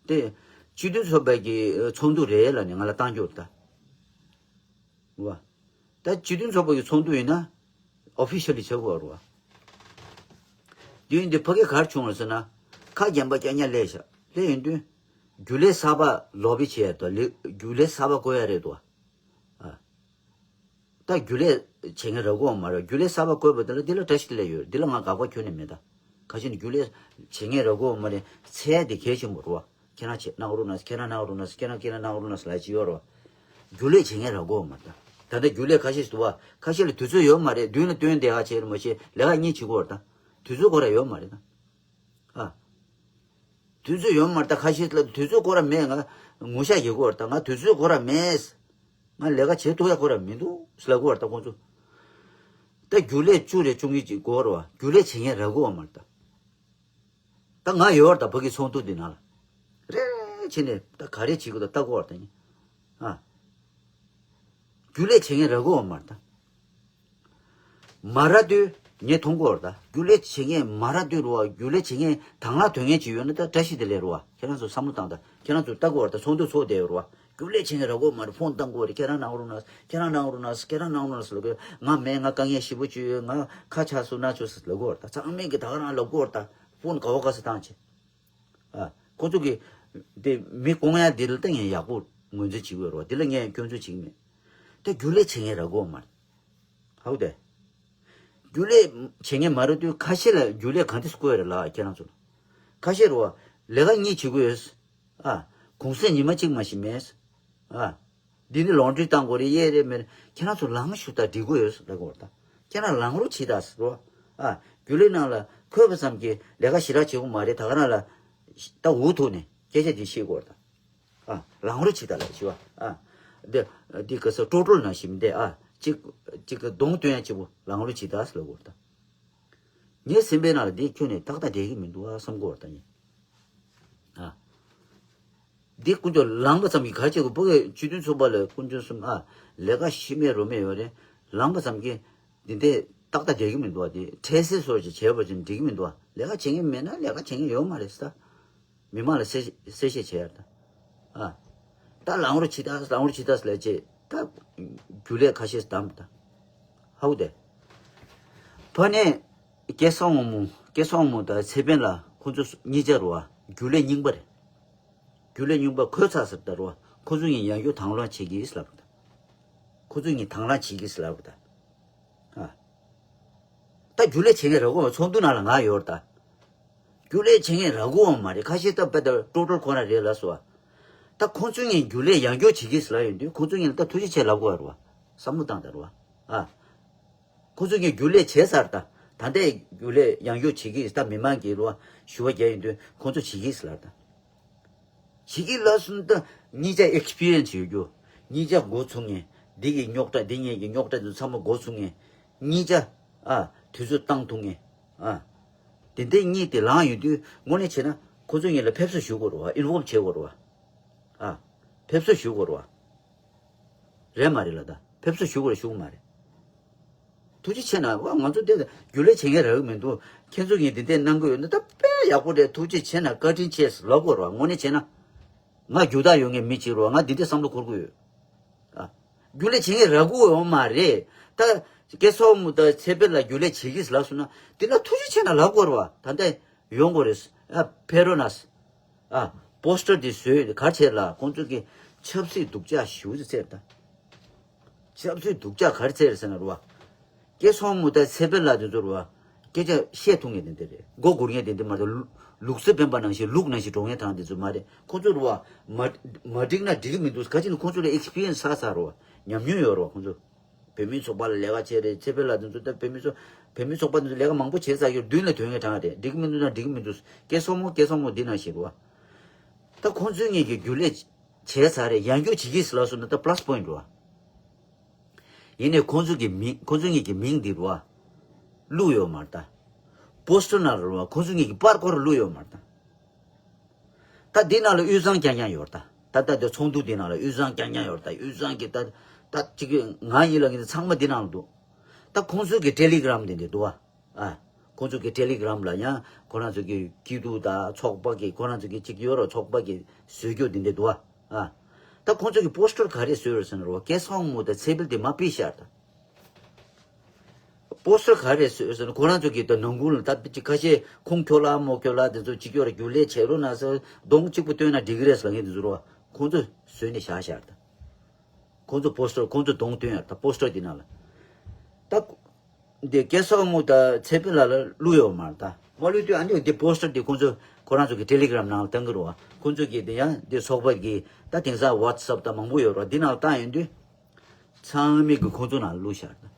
དེ་སྤྱི་འཐུས་ཚོགས་པའི་གི་ཚོགས་འདུ་རེད་ལབ་ནས་ང་ལ་བཏང་རྒྱུ་རེད་ད། རེད་བ། ད་སྤྱི་མཐུན་ཚོགས་པ་གི་ཚོགས་འདུ་ཡིན་ན་ཨོ་ཕི་ཤལ་ལི་བྱེད་དགོས་རེད་བ། དུས་ཡུན་འདི་ཕ་གི་གར་བྱུང་བ་ཟེར་ན། ཁ་རྒྱན་པ་རྐྱང་རྐྱང་སླེབས་ཤག་སླེབས་ཡོང་དུས། རྒྱུན་ལས་གསར་པ་ལོ་བི་བྱས་དོ་ལེ་རྒྱུན་ལས་གསར་པ་བསྐོ་ཡ་རེད་དོ། ཨ། ད་རྒྱུན་ལས་བྱེད་མཁན་རག་གི་ཡོད་མ་རེད། རྒྱུན་ལས་གསར་པ་བསྐོས་པ་དེ་ལ་འདི་ལ་བཀྲ་ཤིས་བདེ་ལེགས་ཡོད། འདི་ལ་ང་དགག་པ་ཁྱོན་ནས་མེད་ད། ཁ་ཤས་ནི་རྒྱུན་ལས་བྱེད་མཁན་རག་གི་ཡོད་མ་རེད། ཚད་དེ་གལ་ཆེན་པོ་རེད་བ། ཁྱེད་རང་ཆེད་གནང་རོགས་གནང་། ཁྱེད་རང་གནང་རོགས་གནང་། ཁྱེད་རང་ཁྱེད་རང་གནང་རོགས་གནང་ལབ་ཀྱི་ཡོད་རེད་བ། རྒྱུན་ལས་བྱེད་མཁན་རག་གི་ཡོད་མ་རེད་ད། ད་ལྟ་རྒྱུན་ལས་ཁ་ཤས་ཤིག་འདུག་བ། ཁ་ཤས་ལ་དུས་ཚོད་ཡོད་མ་རེད། མདུན་ལ་སྟོན་བསྡད་ཡག་བྱས་རེད་མ་གཞི་ལས་ཀ་གཉིས་བྱེད་ཀྱི་ཡོད་རེད་ད། དུས་ཚོད་ཁོ་རང་ཡོད་མ་རེད་ད། ཨ། དུས་ཚོད་ཡོད་མ་རེད་ད། ཁ་ཤས་ལ་དུས་ཚོད་ཁོ་རང་མེད། ང་ངུ་ཤག་བྱེད་ཀྱི་ཡོད་རེད་ད། ང་དུས་ཚོད་ཁོ་རང་མེད། ང་ལས་ཀ་བྱེད་ཐུབ་ཡག་ཁོ་རང་མི་འདུག་ཟེར་ལབ་ཀྱི་ཡོད་རེད་ད་ཁོང་ཚོ། ད་རྒྱུན་ལས་བཅུ་རེ་བཅུ་གཉིས་ཅིག་དགོས་རེད་བ། རྒྱུན་ལས་བྱེད་མཁན་རག་གི་ཡོད་མ་རེད་ད། ད་ང་ཡོད་རེད་ད། ཕ་གི་ཚོགས་འདུ་འདི་ནང་ལ། རེ་རེ་བྱས་ནས་ད་ག་རེ་བྱེད་དགོས་ད་ལྟ་དགོས་རེད་ད་ནི། ཨ། རྒྱུན་ལས་བྱེད་མཁན་རག་གི་ཡོད་མ་རེད་ད། མ་རག་དུས་ངས་མཐོང་གི་ཡོད་རེད་ད། རྒྱུན་ལས་བྱེད་མཁན་མ་རག་དུས་རེད་བ། རྒྱུན་ལས་བྱེད་མཁན་དང་བླངས་དོན་ངན་ཅིག་ཡོད་ན་ད་བཀྲ་ཤིས་བདེ་ལེགས་རེད་བ། ཁྱེད་རང་ཚོ་བསམ་བློ་བཏང་ད། ཁྱེད་རང་ཚོ་ལྟ་གི་ཡོད་རེད་ད། ཚོགས་འདུ་ཚོགས་བསྡད་ཡོད་རེད་བ། རྒྱུན་ལས་བྱེད་མཁན་རག་གི་ཡོད་མ་རེད། ཕོན་བཏང་གི་ཡོད་རེད། ཁྱེད་རང་གནང་རོགས་གནང་། ཁྱེད་རང་གནང་རོགས་གནང་། ཁྱེད་རང་གནང་རོགས་གནང་ཟེར་ལབ་གི་ཡོད། ང་མེད། ང་དཀའ་ངལ་ཞེ་པོ་ཅིག་ཡོད། ང་ཁ་ཆག་སོང་ན་ཆོག་ཟེར་ལབ་གི་ཡོད་རེད་ད། ཚང་མས་གི་ད་ག་རང་ལབ་གི་ཡོད་རེད་ད། ཕོན་ག་བ་ག་ས་བཏང་བྱས། ཨ། ཁོ་ཚོ་གི་དེ་མི་བསྐོང་ཡ་དེ་ལ་ད་ངས་ཡག་པོ་ངོས་འཛིན་བྱེད་ཀྱི་ཡོད་རེད་བ། དེ་ལ་ངས་སྐྱོན་འཛུགས་བྱེད་ཀྱི་མེད། དེ་རྒྱུན་ལས་བྱེད་མཁན་རག་གི་ཡོད་མ་རེད། ཧ་གོ་དེ། རྒྱུན་ལས་བྱེད་མཁན་མ་རེད་དུས་ཁ་ཤས་ལ་རྒྱུན་ལས་ག་འདྲས་བསྐོ་ཡ་རེད་ལ་ཁྱེད་རང་ཚོ་ལ། ཁ་ཤས་རེད་བ། ལས་ཀ་གཉིས་བྱེད་དགོས་ཡོད། ཨ། གུང་སེང་ཉི་མ་གཅིག་མ་ཞིག་མེད། ཨ། འདི་ནི་ལོན་ཌི་རི་བཏང་དགོས་རེད། གཡས་རེད་མེད་རེད། ཁྱེད་རང་ཚོ་ལངས་ཞུ་དང་སྒྲིག་དགོས་ཡོད་ལབ་དགོས་རེད་ད། ཁྱེད་རང་ལངས་རོགས་བྱེད་དང་ཟེར་རོ། ཨ། རྒྱུན་ལས་ནང་ལ་འཁོད་པ་ཙམ་གྱིས་ལས་ཀ་ཞེ་དྲག་བྱེད་དགོས་མ་རེད། ད་ག་རང་ལ་ད་འུ་ཐུག་ནས་སྐད་ཆ་དེ་བཤད་དགོས་རེད་ད། ཨ། ལངས་རོགས་བྱེད་དང་ལབ་ཞུ་བ། ཨ། འདི་འདི་ག་ས་ཀྲོ་ཀྲོལ་ནང་ཞིག་མི་འདེ། ཨ། གཅིག་གཅིག་གི་གདོང་སྟོན་ཡ་གཅིག་པོ་ལངས་རོགས་བྱེད་དང་ཟེར་ལབ་དགོས་རེད་ད། ངའི་སེམས་པའི་ནང་ལ་འདི་ཁྱོན་ནས་ཏག་ཏག་བསྡད་ཀྱི་མི་འདུག་ཨ་བསམ་གྱི་ཡོད་རེད་ད་ངས། ཨ། འདི་དཀོན་མཆོག་ལངས་པ་ཙམ་གྱིས་ག་བྱེད་དགོས། ཕ་གི་སྤྱི་མཐུན་ཚོགས་པ་ལ་དཀོན་མཆོག་གསུམ། ཨ། ལས་ཀ་ཤི་མེད་རོ་མེད་ཡོད་རེད། ལངས་པ་ཙམ་གྱིས་འདི་འདྲས་ཏག་ཏག་བསྡད་ཀྱི་མི་འདུག་ཨ། འདི་འཕྲལ་སེལ་སོགས་ཀྱི་བྱས་པ་ཅིག་འགྲིག་གི་མི་འདུག་ཨ། ལས་ཀ་བྱེད་མཁན་མེད་ན་ལས་ཀ་བྱེད་མཁན་ཡོད་མ་རེད་ཟེར་ད། མི་མང་ལ་གསལ་གསལ་བཤད་བྱས་ཡ་ད། ཨ། ད་ལངས་རོགས་བྱེད་དང་ལངས་རོགས་བྱེད་དང་ཟེར་ལབ་བྱས་ད། རྒྱུན་ལས་ཁ་ཤས་བདམས་ད། ཧ་གོ་དེ། ཕ་ནས་སྐལ་བཟང་དབང་མོ། སྐལ་བཟང་དབང་མོ་དང་ཚེ་བརྟན་ལགས་ཁོང་ཚོ་གཉིས་ཆ་རེད་བ། རྒྱུན་ལས་རྙིང་པ་རེད། རྒྱུན་ལས་རྙིང་པ་འཁོད་ཚར་ཟེར་ད་རེད་བ། ཁོང་ཚོ་གཉིས་ཡང་བསྐྱར་དང་བླངས་བྱེད་ཀྱི་ཟེར་ལབ་རེད་ད། ཁོང་ཚོ་གཉིས་དང་བླངས་བྱེད་ཀྱི་ཟེར་ལབ་རེད་ད། ཨ། ད་རྒྱུན་ལས་བྱེད་མཁན་རག་གི་ཡོད་མ་རེད། ཚོགས་འདུ་ནང་ལ་ང་ཡོད་རེད་ད། རྒྱུན་ལས་བྱེད་མཁན་རག་གི་ཡོད་མ་རེད། ཁ་ཤས་ད་དཔེ་ད་ཀྲོ་ཀྲོལ་ཁོ་རང་རེད་ལབ་སོང་བ། ད་ཁོང་ཚོ་གཉིས་རྒྱུན་ལས་ཡང་བསྐྱར་བྱེད་ཀྱི་ཟེར་ལབ་ཡོང་དུས་ཁོང་ཚོ་གཉིས་ལ་ད་ཐུགས་རྗེ་ཆེ་ལབ་དགོས་རེད་བ། བསམ་བློ་བཏང་ད་རེད་བ། ཨ། ཁོང་ཚོ་གཉིས་རྒྱུན་ལས་བྱས་ཚར་ད། ད་ལྟའི་རྒྱུན་ལས་ཡང་བསྐྱར་བྱེད་ཀྱི་ད་མི་མང་གིས་རེད་བ། ཞུ་བ་རྒྱག་ཡོང་དུས་ཁོང་ཚོ་བྱེད་ཀྱི་ཟེར་ལབ་ད། བྱེད་ཀྱི་ལབ་སོང་ད། གཉིས་ཆ་ཨེག་སི་པི་རི་ཡན་སི་ཡོད་རྒྱུ། གཉིས་ཆ་འགོ་ཚུགས་མཁན། འདི་གི་རྙོག་དྲ་འདི་གཉིས་ཀྱི་རྙོག་དྲ་འདི་ཚང་མ་འགོ་ཚུགས་མཁན། གཉིས་ཆ། ཨ། དུས་ཚོད་བཏང་ཐུབ་མཁན། ཨ། དེ་འདྲའི་གཉིས་དེ་ལངས་ཡོང་དུས་དངོས་གནས་བྱས་ན་ཁོ་ཚོ་གཉིས་ལ་ཕེབས་བསུ་ཞུ་དགོས་རེད་བ། ཨིན་ཝོལབ་བྱེད་དགོས་རེད་བ། ཨ། ཕེབས་བསུ་ཞུ་དགོས་རེད་བ། རེད་མ་རེད་ལ་ད། ཕེབས་བསུ་ཞུ་དགོས་རེད་ཞུ་གི་མ་རེད། ཐུགས་རྗེ་ཆེ་གནང་བ། ང་ཚོ་དེ་རྒྱུན་ལས་བྱེད་མཁན་རག་གི་མི་འདུག་ཁྱེད་ཚོ་གིས་འདི་འདྲས་གནང་གི་ཡོད་ན་ད་དཔེ་ཡག་པོ་རེད། ཐུགས་རྗེ་ཆེ་གནང་། བཀའ་དྲིན་ཆེ་ལབ་དགོས་རེད་བ། དངོས་གནས་བྱས་ན། ང་རྒྱུ་དག་ཡོད་མཁན་མི་གཅིག་རེད་བ། ང་འདི་འདྲས་བསམ་བློ་འཁོར་གི་ཡོད། ཨ། རྒྱུན་ལས་བྱེད་མཁན་རག་གི་ཡོད་མ་རེད། ད་སྐལ་བཟང་དབང་མོ་དང་ཚེ་འཕེལ་ལགས་རྒྱུན་ལས་བྱེད་ཀྱི་ལབ་སོང་ན་འདི་ལ་ཐུགས་རྗེ་ཆེ་གནང་ལབ་དགོས་རེད་བ། ད་ལྟ་ཡོང་དགོས་རེད། ཨ། ཕེབས་རོགས་གནང་། ཨ། པོ་སི་ཊར་དེ་བཟོས་ག་རེ་བྱས་ལ་ཁོང་ཚོ་གི་ཆབ་སྲིད་སྡུག་ཅག་ཞེ་པོ་ཅིག་བཙལ་ད། ཆབ་སྲིད་སྡུག་ཅག་ག་རེ་བཙལ་ཟེར་ན་རེད་བ། སྐལ་བཟང་མོ་དང་ཚེ་འཕེལ་ལགས་དེ་ཚོ་རེད་བ། སྐད་ཆ་བཤད་ཐུབ་མཁན་དེ་འདྲ་རེད། མགོ་སྒུར་མཁན་དེ་འདྲ་མ་རེད། ལུག་ལུག་རྫི་འབེན་པ་ནང་བཞིན་ལུག་ནང་བཞིན་འགྲོ་མཁན་དང་དེ་ཚོ་མ་རེད། ཁོང་ཚོ་རེད་བ། མ་མ་འགྲིག་ན་འགྲིག་གི་མི་འདུག་ག་ཅི་ནས་ཁོང་ཚོ་ལ་ཨེག་སི་པི་རི་ཡན་སི་ཚར་ཚར་རེད་བ། ཉམས་མྱོང་ཡོད་རེད་བ་ཁོང་ཚོ། བོད་མིའི་ཚོགས་པ་ལ་ལས་ཀ་བྱས་རེད། ཚེ་འཕེལ་ལགས་དེ་ཚོ་ད་བོད་མིའི་ཚོགས་བོད་མིའི་ཚོགས་པ་དེ་ཚོ་ལས་ཀ་མང་པོ་བྱས་ཚར་ཡོད། མདུན་ལ་ཐོན་མཁན་གྲས་རེད། འགྲིག་གི་མི་འདུག་ན་འགྲིག་གི་མི་འདུག་སྐལ་བཟང་མོ་སྐལ་བཟང་མོ་འདི་ནང་བཞིན་རེད་བ། ད་ཁོང་ཚོའི་ངོས་ཀྱི་རྒྱུན་ལས་བྱས་ཚར་རེད། ཡང་སྐྱོར་བྱེད་ཀྱི་ཟེར་ལབ་སོང་ན་ད་པ་ལ་སི་པོ་ཡིན་ཊི་རེད་བ། ཡིན་ནའི་ཁོང་ཚོ་གི་མིང་ཁོང་ཚོ་གཉིས་ཀྱི་མིང་འདི་རུ་བ། བླུགས་ཡོད་མ་རེད་ད། པོ་སི་ཊར་ནང་རུ་བ་ཁོང་ཚོ་གཉིས་ཀྱི་པར་སྐོར་བླུགས་ཡོད་མ་རེད་ད། ད་འདི་ནང་ལ་དབུས་གཙང་རྐྱང་རྐྱང་ཡོད་རེད་ད། ད་ལྟ་འདི་ཚོགས་འདུ་འདི་ནང་ལ་དབུས་གཙང་རྐྱང་རྐྱང་ཡོད་རེད་ད། དབུས་གཙང་གི་ད་ད་ཅིག་ང་ཡིན་ལ་ངེད་ཚང་མ་འདི་ནང་ལ་འདུག་ད་ཁོང་ཚོ་གི་ཊེ་ལི་གྷི་རམ་འདི་འདི་འདུག་བ། ཨ། ཁོང་ཚོ་གི་ཊེ་ལི་གྷི་རམ་ལ་ཡང་ཁོ་རང་ཚོ་གི་སྐྱིད་སྡུག་དང་ཚོགས་པ་གི་ཁོ་རང་ཚོ་གི་གཅིག་ཡོད་རོ། ཚོགས་པ་གི་བཟོས་རྒྱུ་འདི་འདྲ་འདུག་ཨ། ཨ། ད་ཁོང་ཚོ་གི་པོ་སི་ཊར་ག་རེ་བཟོས་ཡོད་ཟེར་ན་རོ། སྐལ་བཟང་མོ་དང་ཚེ་འཕེལ་དེ་མ་ཕུད་ཤག་ད། པོ་སི་ཊར་ག་རེ་བཟོས་ཡོད་ཟེར་ན་ཁོ་རང་ཚོ་གི་ད་ནང་ཁུལ་ལ་ད་ཁ་ཤས་ཁུངས་འཁྱོལ་ལ་མོ་འཁྱོལ་ལ་དེ་ཚོ་གཅིག་ཡོད་ར། རྒྱུན་ལས་བྱེད་རོགས་གནང་ཟེར་གདོང་གཅིག་པུ་སྟོན་ན་འགྲིག་གི་རེད་ཟེར་ལབ་མཁན་དེ་ཚོ་རོ། ཁོང་ཚོ་བཟོས་ནས་བཞག་ཤག་ད། ཁོང་ཚོ་པོ་སི་ཊར་ཁོང་ཚོ་གདོང་སྟོན་ཡ་ད་པོ་སི་ཊར་དེ་ནང་ལ། ད། འདི་སྐལ་བཟང་མོ་དང་ཚེ་འཕེལ་ལགས་ལ་བླུགས་ཡོད་མ་རེད་ད། མ་བླུགས་དུས་ཨ་ནི་འདི་པོ་སི་ཊར་འདི་ཁོང་ཚོ་ཁོ་རང་ཚོ་གི་ཊེ་ལི་གྷི་རམ་ནང་ལ་བཏང་གི་རེད་བ། ཁོང་ཚོ་གི་འདི་ཡང་འདི་ཚོགས་པ་གི་ད་དེང་སང་ཝ་ཊི་སི་ཨེབ་ད་མང་པོ་ཡོད་རེད་བ། འདི་ནང་ལ་བཏང་ཡོང་དུས། ཚང་མས་གི་ཁོང་ཚོ་ནང་ལ་བླུགས་ཤག་ད།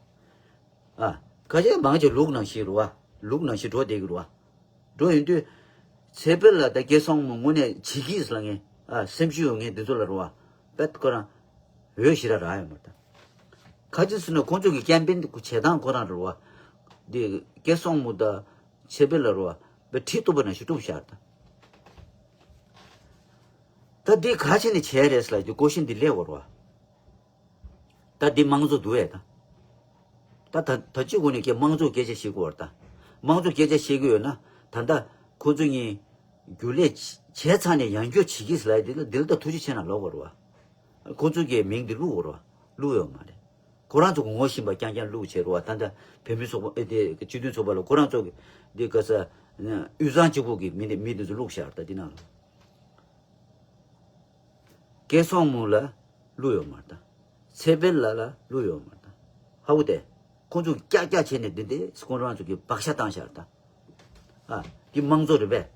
ཨ། ཁ་ཤས་མང་ཆེ་ལུག་ནང་བཞིན་རེད་བ། ལུག་ནང་བཞིན་འགྲོ་བསྡད་ཀྱི་རེད་བ། འགྲོ་ཡོང་དུས། ཚེ་འཕེལ་ལགས་དང་སྐལ་བཟང་མོ་དངོས་གནས་བྱེད་ཀྱི་ཟེར་ལབ་མཁན། ཨ། སེམས་ཤུགས་ཡོད་མཁན་འདི་ཚོ་ལ་རེད་བ། དཔེ་ཁོ་རང་། འོས་ཞེ་དྲག་རག་ཡོད་མ་རེད་ད། ག་ཅི་ཟེར་ན་ཁོང་ཚོ་གི་ཀེམ་པེན་བྱེད་སྟངས་ཁོ་རང་རེད་བ། འདི་སྐལ་བཟང་མོ་དང་ཚེ་འཕེལ་ལགས་རེད་བ། དཔེ་ཁྲི་གཏུབ་པ་ནང་བཞིན་གཏུབ་ཤག་ད། ད་འདི་ག་བྱས་ནས་བྱས་རེད་ཟེར་ལབ་དུས་ཀོ་ཤེན་འདི་སླེབས་ཡོད་རེད་བ། ད་འདི་དམངས་གཙོ་འདུག་ཨེ་ད། ད་ད་ད་ཅི་གོ་ནས་ཀྱི་དམངས་གཙོ་སྐད་ཆ་བཤད་ཀྱི་ཡོད་རེད་ད། དམངས་གཙོ་སྐད་ཆ་བཤད་ཀྱི་ཡོད་ན་ད་ལྟ་ཁོ་ཚོ་གཉིས་རྒྱུན་ལས་བྱས་ཚར་ནས་ཡང་སྐྱོར་བྱེད་ཀྱི་ཟེར་ལབ་ཡ་འདི་ལ་འདི་ལ་ད་ཐུགས་རྗེ་ཆེ་གནང་ལབ་དགོས་རེད་བ། ཁོ་ཚོ་གི་མིང་འདི་བླུགས་དགོས་རེད་བ། བླུགས་ཡོད་མ་རེད། ཁོ་རང་ཚོ་གི་ངོ་ཤེས་པ་རྐྱང་རྐྱང་བླུགས་བྱས་རེད་བ། ད་ལྟ་བོད་མི་ཚོགས་པ་ཨེ་དེ་སྤྱི་མཐུན་ཚོགས་པ་ལ་ཁོ་རང་ཚོ་གི་འདི་ག་ས་དབུས་གཙང་གཅིག་པུ་གི་མི་འདི་མི་འདི་ཚོ་བླུགས་བཞག་ད་འདི་ནང་ལ། སྐལ་བཟང་མོ་ལ་བླུགས་ཡོད་མ་རེད་ད། ཚེ་འཕེལ་ལགས་ལ་བླུགས་ཡོད་མ་རེད་ད། ཧ་གོ་དེ། ཁོང་ཚོ་ཀྱག་ཀྱག་བྱས་ནས་འདི་འདི་ཁོང་རང་ཚོ་གི་བག་ཆགས་བཏང་བཞག་རེད་ད། ཨ། འདི་དམངས་གཙོ་རེད་པས།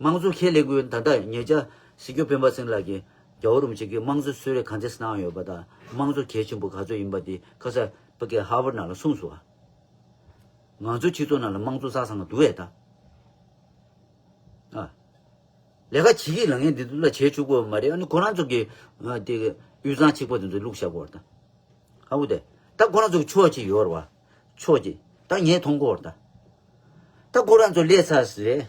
དམངས་གཙོ་ཁས་ལེན་དགོས་ད་ལྟ་ཉེ་ཆར་སྲིད་སྐྱོང་སྤེན་པ་ཚེ་རིང་ལགས་ཀྱིས་རྒྱལ་བ་རིན་པོ་ཆེ་གིས་དམངས་གཙོ་གསོལ་རས་ག་ཚོད་གནང་ཡོད་པ་དང་དམངས་གཙོ་གལ་ཆེན་པོ་ག་ཚོད་ཡིན་པ་དེ་ཁ་ས་ཕ་གི་ཧར་ཝར་ནང་ལ་གསུངས་སོང་ཨ། ང་ཚོའི་སྤྱི་ཚོགས་ནང་ལ་དམངས་གཙོ་ས་སང་ག་འདུག་ཨེ་ད། ཨ། ལས་ཀ་བྱེད་ཀྱི་ལངས་ངན་འདི་ཚོ་ལ་བྱེད་ཆོག་གི་ཡོད་མ་རེད། ཨ་ནི་ཁོ་རང་ཚོ་གི་ཨ་དེ་དབུས་གཙང་གཅིག་པ་དེ་ཚོ་བླུགས་བཞག་གི་ཡོད་རེད་ད། ཧ་གོ་དེ། ད་ཁོ་རང་ཚོ་གི་ཕྱོགས་གཅིག་ཡོད་རེད་བ། ཕྱོགས་གཅིག་ད་ངས་མཐོང་གི་ཡོད་རེད་ད། ད་ཁོ་རང་ཚོ་སླེབས་ཚར་ཟེར།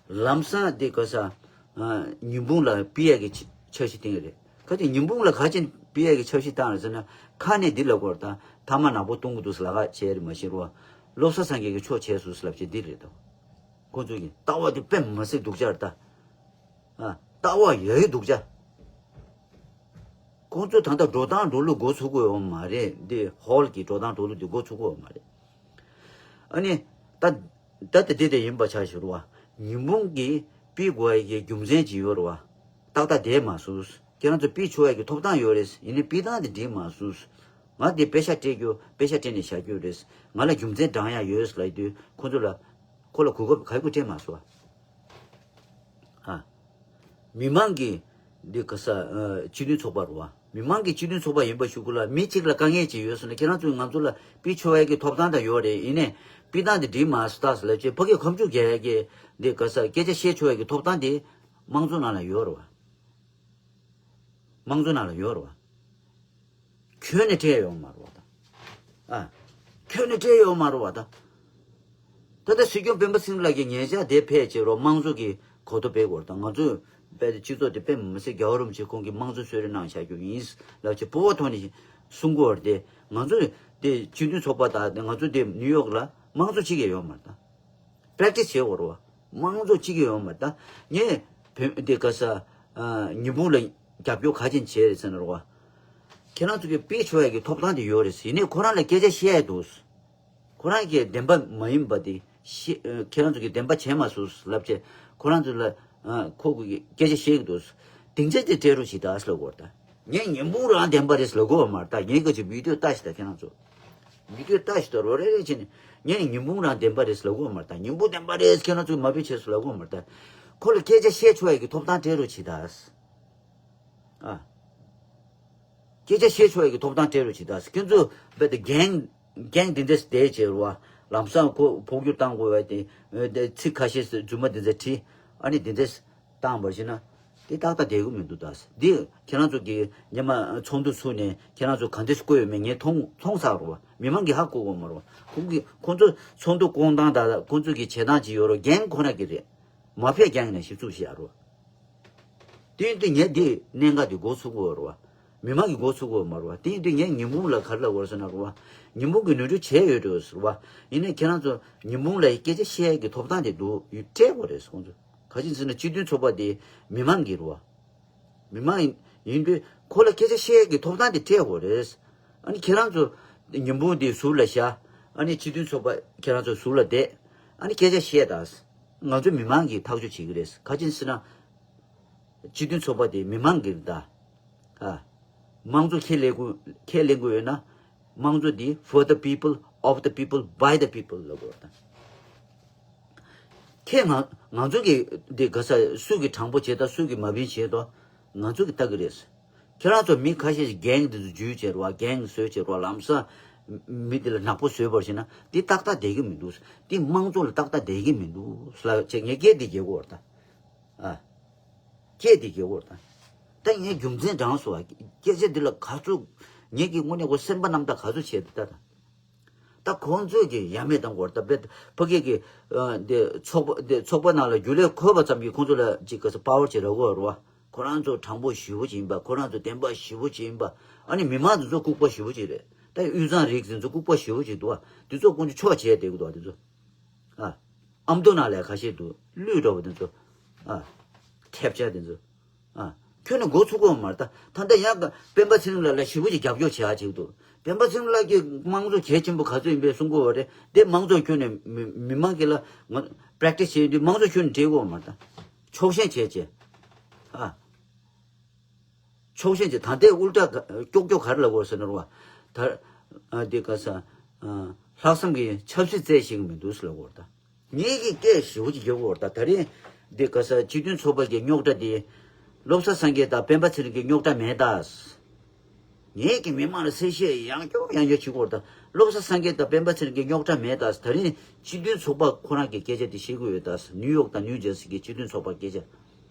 ལམ་སང་དེ་ག་ས། ཨ། ཉི་འབུམ་ལ་ཕུད་ཡ་གི་འཆར་གཞི་བཏིང་གི་རེད། ག་དེ་ཉི་འབུམ་ལ་ག་ཅིག་ཕུད་ཡ་གི་འཆར་གཞི་བཏང་རེད་ཟེར་ན་ཁ་ནས་འདི་ལབ་གི་ཡོད་རེད་ད། ཐ་མག་ནག་པོ་གཏོང་གི་འདུག་ཟེར་ལབ་ཁ་བྱས་རེད་མ་གཞི་རེད་བ། བློ་བཟང་སེང་གེ་གི་ཕྱོགས་བྱས་སོང་ཟེར་ལབ་བྱས་འདི་རེད་ད། ཁོ་ཚོ་གི་ལྟ་བ་དེ་དཔེ་མི་སྲིད་སྡུག་ཅག་རེད་ད། ཨ། ལྟ་བ་ཡ་ཡི་སྡུག་ཅག་ཁོང་ཚོ་ད་ལྟ་འགྲོ་སྟངས་འགྲོ་ལུགས་འགོ་ཚུགས་ཀྱི་ཡོད་མ་རེད། འདི་ཧོལ་གྱི་འགྲོ་སྟངས་འགྲོ་ལུགས་འདི་འགོ་ཚུགས་ཀྱི་ཡོད་མ་རེད། ཨ་ནི། ད་ད་དེ་དེ་དེ་ཡིན་པ་ཆ་བཞག་རོགས། ཉི་འབུམ་གྱི་ཕུད་དགོས་ཡ་གི་རྒྱུ་མཚན་ཅིག་ཡོད་རེད་བ། ཏག་ཏག་བསྡད་མ་སོང་། ཁྱེད་རང་ཚོ་ཕུད་ཆོག་ཡ་གི་ཐོབ་ཐང་ཡོད་རེད། ཡིན་ནའི་ཕུད་སྟངས་དེ་འགྲིག་མ་སོང་། ང་དེ་པེ་ཤ་སྤྲད་རྒྱུ་པེ་ཤ་སྤྲད་ནས་བཞག་རྒྱུ་རེད། ང་ལ་རྒྱུ་མཚན་བགྲང་ཡ་ཡོད་ལབ་དུས་ཁོ་ཚོ་ལ། ཁོ་ལ་གོ་སྐབས་ག་གི་སྤྲད་མ་སོང་ཨ། ཨ། མི་མང་གི་འདི་ག་ས་ཨ་སྤྱི་མཐུན་ཚོགས་པ་རེད་བ། མི་མང་གི་སྤྱི་མཐུན་ཚོགས་པ་ཡིན་པ་ཞུ་དགོས་ལ། མི་གཅིག་ལ་དཀའ་ངལ་ཅིག་ཡོད་སོང་ན་ཁྱེད་རང་ཚོས་ང་ཚོ་ལ་ཕུད་ཆོག་ཡ་གི་ཐོབ་ཐང་ད་ཡོད་རེད། ཡིན་ནའི་ཕུད་སྟངས་དེ་འགྲིག་མ་སོང་ད་ཟེར་ལབ་བྱས་ཕ་གིའི་ཁ་མཆུ་རྒྱག་ཡ་གི་འདི་ག་ས་སྐད་ཆ་བཤད་ཆོག་ཡ་གི་ཐོབ་ཐང་དེ་དམངས་གཙོ་ནང་ལ་ཡོད་རེད་བ། དམངས་གཙོ་ནང་ལ་ཡོད་རེད་བ། ཁྱོན་ནས་སྤྲད་ཡོད་མ་རེད་བ་ད། ཨ། ཁྱོན་ནས་སྤྲད་ཡོད་མ་རེད་བ་ད། ད་ལྟ་སྲིད་སྐྱོང་སྤེན་པ་ཚེ་རིང་ལགས་ཀྱིས་ཉེ་ཆར་དེ་ཕེབས་བྱས་རོགས་དམངས་གཙོ་གི་གོ་རྟོགས་སྤེལ་དགོས་རེད་ད། ང་ཚོས་དཔེ་སྤྱི་ཚོགས་དེ་དཔེ་མི་སྲིད་རྒྱལ་བ་རིན་པོ་ཆེ་ཁོང་གིས་དམངས་གཙོ་གསོལ་རས་གནང་བཞག་རྒྱུ་ཡིན་ལབ་བྱས་སྤོབས་པ་ཐོག་ནས་གསུང་གི་ཡོད་རེད་དེ། ང་ཚོས་དེ་སྤྱི་མཐུན་ཚོགས་པ་དང་ང་ཚོ་དེ་ནིའུ་ཡོག་ལ་དམངས་གཙོ་གཅིག་ཀྱང་ཡོད་མ་རེད་ད། པེ་རེག་ཊི་སི་བྱེད་དགོས་རེད་བ། དམངས་གཙོ་གཅིག་ཀྱང་ཡོད་མ་རེད་ད། ངས་བོད་འདི་ག་ས་ཨ་ཉི་འབུམ་ལ་རྒྱབ་སྐྱོར་ག་ཅན་བྱས་རེད་ཟེར་ན་རེད་བ། ཁྱེད་རང་ཚོ་གི་ཕུད་ཆོག་ཡ་གི་ཐོབ་ཐང་དེ་ཡོད་རེད། ཡིན་ནའི་ཁོ་རང་ལ་སྐད་ཆ་བཤད་ཡ་འདུག་ཁོ་རང་གི་བདེན་པ་མ་ཡིན་པ་དེ་ ཤེས་ཨ། ཁྱེད་རང་ཚོ་གིས་བདེན་པ་བྱས་མ་སོང་ལབ་བྱས་ཁོ་རང་ཚོ་ལ་ཨ། ཁོ་གི་སྐད་ཆ་བཤད་ཀྱི་འདུག་དེང་ཚེ་དེ་སྤྲད་རོགས་བྱེད་ད་ལབ་དགོས་རེད་ད། ངས་ཉིན་གུང་རང་བདེན་པ་རེད་ལབ་དགོས་པ་མ་རེད་ད། ངས་ག་ཅིག་བི་ཌིའོ་ལྟ་ཞིག་ད་ཁྱེད་རང་ཚོ། བི་ཌིའོ་ལྟ་ཞིག་ད་རོ་རེ་རེ་བྱས་ནས་ངས་ཉིན་གུང་རང་བདེན་པ་རེད་ལབ་དགོས་པ་མ་རེད་ད། ཉིན་གུང་བདེན་པ་རེད་ཁྱེད་རང་ཚོས་མ་བེད་བྱས་སོང་ལབ་དགོས་པ་མ་རེད་ད། ཁོ་ལ་སྐད་ཆ་བཤད་ཆོག་ཡ་གི་ཐོབ་ཐང་སྤྲད་རོགས་བྱེད་ད། ཨ། སྐད་ཆ་བཤད་ཆོག་ཡ་གི་ཐོབ་ཐང་སྤྲད་རོགས་བྱེད་ད། ཁྱོད་ཚོ་རྦད་དེ་རྒན་རྒན་དེ་འདྲས་བསྡད་བྱས་རོ། ལམ་སང་ཁོ་འཕོ་འགྱུར་བཏང་དགོས་པ་དེ་དེ་ཚིག་ཁ་ཤས་རྫུན་མ་དེ་འདྲས་བྲིས། ཨ་ནི་དེ་འདྲས་བཏང་བ་ཞིག་ན་དེ་ཏག་ཏག་བསྡད་ཀྱི་མི་འདུག་ད། འདི་ཁྱེད་རང་ཚོ་གིས་ཉི་མ་ཚོགས་འདུ་ཚུགས་ནས་ཁྱེད་རང་ཚོ་ག་འདྲས་བཀོད་ཡོད་མེད་ངས་མཐོང་མཐོང་ཚར་རོ། མི་མང་གིས་ཧ་གོ་གོ་མ་རོ། ཁོང་གིས་ཁོང་ཚོ་ཚོགས་འདུ་བསྐོང་སྟངས་དང་ཁོང་ཚོ་གི་བྱེད་སྟངས་ཅིག་ཡོད་རོ། རྒན་ཁོ་ན་གི་རེད། མ་ཕེབས་རྒྱང་ནས་ཞིབ་འཚུབ་བྱེད་ཡ་རོ། དེ་ཡིན་དུས་ངས་འདི་གནད་འགག་འདི་འགོ་ཚུགས་དགོས་རེད་བ། མི་མང་གིས་འགོ་ཚུགས་དགོས་མ་རེད་བ། དེ་ཡིན་དུས་ངས་ཉིན་གུང་ལ་ག་རེ་ལབ་དགོས་རེད་ཟེར་ན་རེད་བ། ཉིན་གུང་གི་ནོར་འཁྲུལ་བྱས་ཡོད་འགྲོ་ཟེར་བ། ཡིན་ནའི་ཁྱེད་རང་ཚོ་ཉིན་གུང་ལ་སྐད་ཆ་བཤད་ཡས་ཀྱི་ཐོབ་ཐང་དེ་འདུག་ཡོད་སྤྲད་དགོས་རེད་ཁོང་ཚོ། ག་ཅི་ཟེར་ན་སྤྱི་མཐུན་ཚོགས་པ་དེ་མི་མང་གི་རེད་བ། མི་མང་ཡིན་ཡིན་དུས་ཁོ་ལ་སྐད་ཆ་བཤད་ཡས་ཀྱི་ཐོབ་ཐང་དེ་སྤྲད་དགོས་རེད། ཨ་ནི་ཁྱེད་རང་ཚོ་ཉིན་གུང་དེ་ཟུར་ལ་བཞག་ཨ་ནི་སྤྱི་མཐུན་ཚོགས་པ་ཁྱེད་རང་ཚོ་ཟུར་ལ་བསྡད། ཨ་ནི་སྐད་ཆ་བཤད་དང་། ང་ཚོ་མི་མང་གིས་ཐག་གཅོད་བྱེད་ཀྱི་རེད། ག་ཅི་ཟེར་ན། སྤྱི་མཐུན་ཚོགས་པ་དེ་མི་མང་གི་རེད་ད། ཨ། དམངས་གཙོ་ཁས་ལེན་དགོས་ཁས་ལེན་དགོས་ཡོད་ན། དམངས་གཙོ་འདི་for the people, of the people, by the people ལབ་དགོས་རེད་ད། ཁྱེད་ང་ང་ཚོ་གི་འདི་ག་ས་སུ་གི་དྲང་པོ་བྱེད་ད་སུ་གི་མ་བིན་བྱེད་དོ། ང་ཚོ་གི་ལྟ་གི་རེད། ཁྱེད་རང་ཚོ་མི་ཁ་ཤས་ཤིག་གེང་འདི་ཚོ་འཇུས་བྱས་རེད་བ། གེང་བཟོས་བྱས་རེད་བ། ལམ་སང་མི་འདི་ལ་ནག་པོ་བཟོས་པར་བྱས་ན་འདི་ཏག་ཏག་བསྡད་ཀྱི་མི་འདུག་འདི་དམངས་གཙོ་ལ་ཏག་ཏག་བསྡད་ཀྱི་མི་འདུག་ལབ་བྱས་ངས་སྐད་འདི་རྒྱག་གི་ཡོད་རེད་ད། ཨ། སྐད་འདི་རྒྱག་གི་ཡོད་རེད་ད། ད་ངས་རྒྱུ་མཚན་དྲངས་སོང་བ། སྐད་ཆ་འདི་ལ་ག་ཚོད་ངེད་ཀྱི་དངོས་གནས་ཁོ་སེམས་པ་རྣམ་དག་ག་ཚོད་བྱས་འདུག་ད། ད་ཁོང་ཚོས་ཀྱི་ཡ་མེད་བཏང་དགོས་རེད་ད། ཕ་གི་གི་ཨ། འདི་ཚོགས་པ་འདི་ཚོགས་པ་ནང་ལ་རྒྱུན་ལས་འཁོད་པ་ཙམ་གྱིས་ཁོང་ཚོ་ལ་ཅིག་ག་ཚོད་པ་ཝར་ཅིག་རག་གི་ཡོད་རེད་བ། ཁོ་རང་ཚོ་དྲང་པོ་ཞེ་པོ་ཅིག་ཡིན་པ། ཁོ་རང་ཚོ་བདེན་པ་ཞེ་པོ་ཅིག་ཡིན་པ། ཨ་ནི་མི་མང་དེ་ཚོ་ལྐུགས་པ་ཞེ་པོ་ཅིག་རེད། ད་དབུས་གཙང་རིགས་དེ་ཚོ་ལྐུགས་པ་ཞེ་པོ་ཅིག་འདུག་བ། དེ་ཚོ་ཁོང་ཚོ་ཆོག་བྱས་བསྡད་ཀྱི་འདུག་བ་དེ་ཚོ། ཨ། ཨ་མདོ་ནང་ལ་ཁ་ཤས་འདུག་གླུད་འགྲོ་བ་དེ་ཚོ། ཨ། ཐེབས་ཆག་དེ་ཚོ། ཨ། ཁྱོན་ནས་འགོ་ཚུགས་ཀྱི་ཡོད་མ་རེད་ད། ད་ལྟ་ཡང་སྤེན་པ་ཚེ་རིང་ལགས་ལ་ཞེ་པོ་ཅིག་རྒྱབ་སྐྱོར་བྱེད་ཡག་བྱེད་ཀྱི་འདུག་སྤེན་པ་ཚེ་རིང་ལགས་ཀྱིས་དམངས་གཙོ་གལ་ཆེན་པོ་ག་ཚོད་ཡིན་པའི་གསུང་གི་ཡོད་རེད་དེ། དམངས་གཙོ་ཁྱོན་ནས་མི་མི་མང་གི་ལ་ང་པྲེག་ཊི་སི་བྱེད་ཡོང་དུས་དམངས་གཙོ་ཁྱོན་ནས་འགྲིག་གི་ཡོད་མ་རེད་ད། ཕྱོགས་ཞེན་བྱས་བྱས། ཨ། ཕྱོགས་ཞེན་བྱས། ད་ལྟའི་ཨུལ་ཊ་ཀྱོག་ཀྱོག་ག་རེ་ལབ་དགོས་ཟེར་ན་རུང་བ། ད་ཨ་འདི་ག་ས་ཨ་ལྷག་བསམ་གྱི་ཆབ་སྲིད་རྩེད་ཤེས་ཀྱི་མི་འདུག་ཟེར་ལབ་དགོས་རེད་ད། ངེད་ཀྱིས་སྐད་ཞེ་པོ་ཅིག་རྒྱག་དགོས་རེད་ད། ད་རིང་འདི་ག་ས་སྤྱི་མཐུན་ཚོགས་པ་གི་རྙོག་དྲ་འདི་བློ་བཟང་སངས་རྒྱས་དང་སྤེན་པ་ཚེ་རིང་གི་རྙོག་དྲ་མེད་ད། ངེད་ཀྱིས་མི་མང་ལ་གསལ་བཤད་ཡང་བསྐྱར་ཡང་བསྐྱར་བྱེད་དགོས་རེད་ད། བློ་བཟང་སངས་རྒྱས་དང་སྤེན་པ་ཚེ་རིང་གི་རྙོག་དྲ་མེད་ད། ད་རིང་སྤྱི་མཐུན་ཚོགས་པ་ཁོ་རང་གི་སྐད་ཆ་འདི་བཤད་ཀྱི་ཡོད་ད། ནིའུ་ཡོག་དང་ནིའུ་ཇར་སི་གི་སྤྱི་མཐུན་ཚོགས་པ་སྐད་ཆ།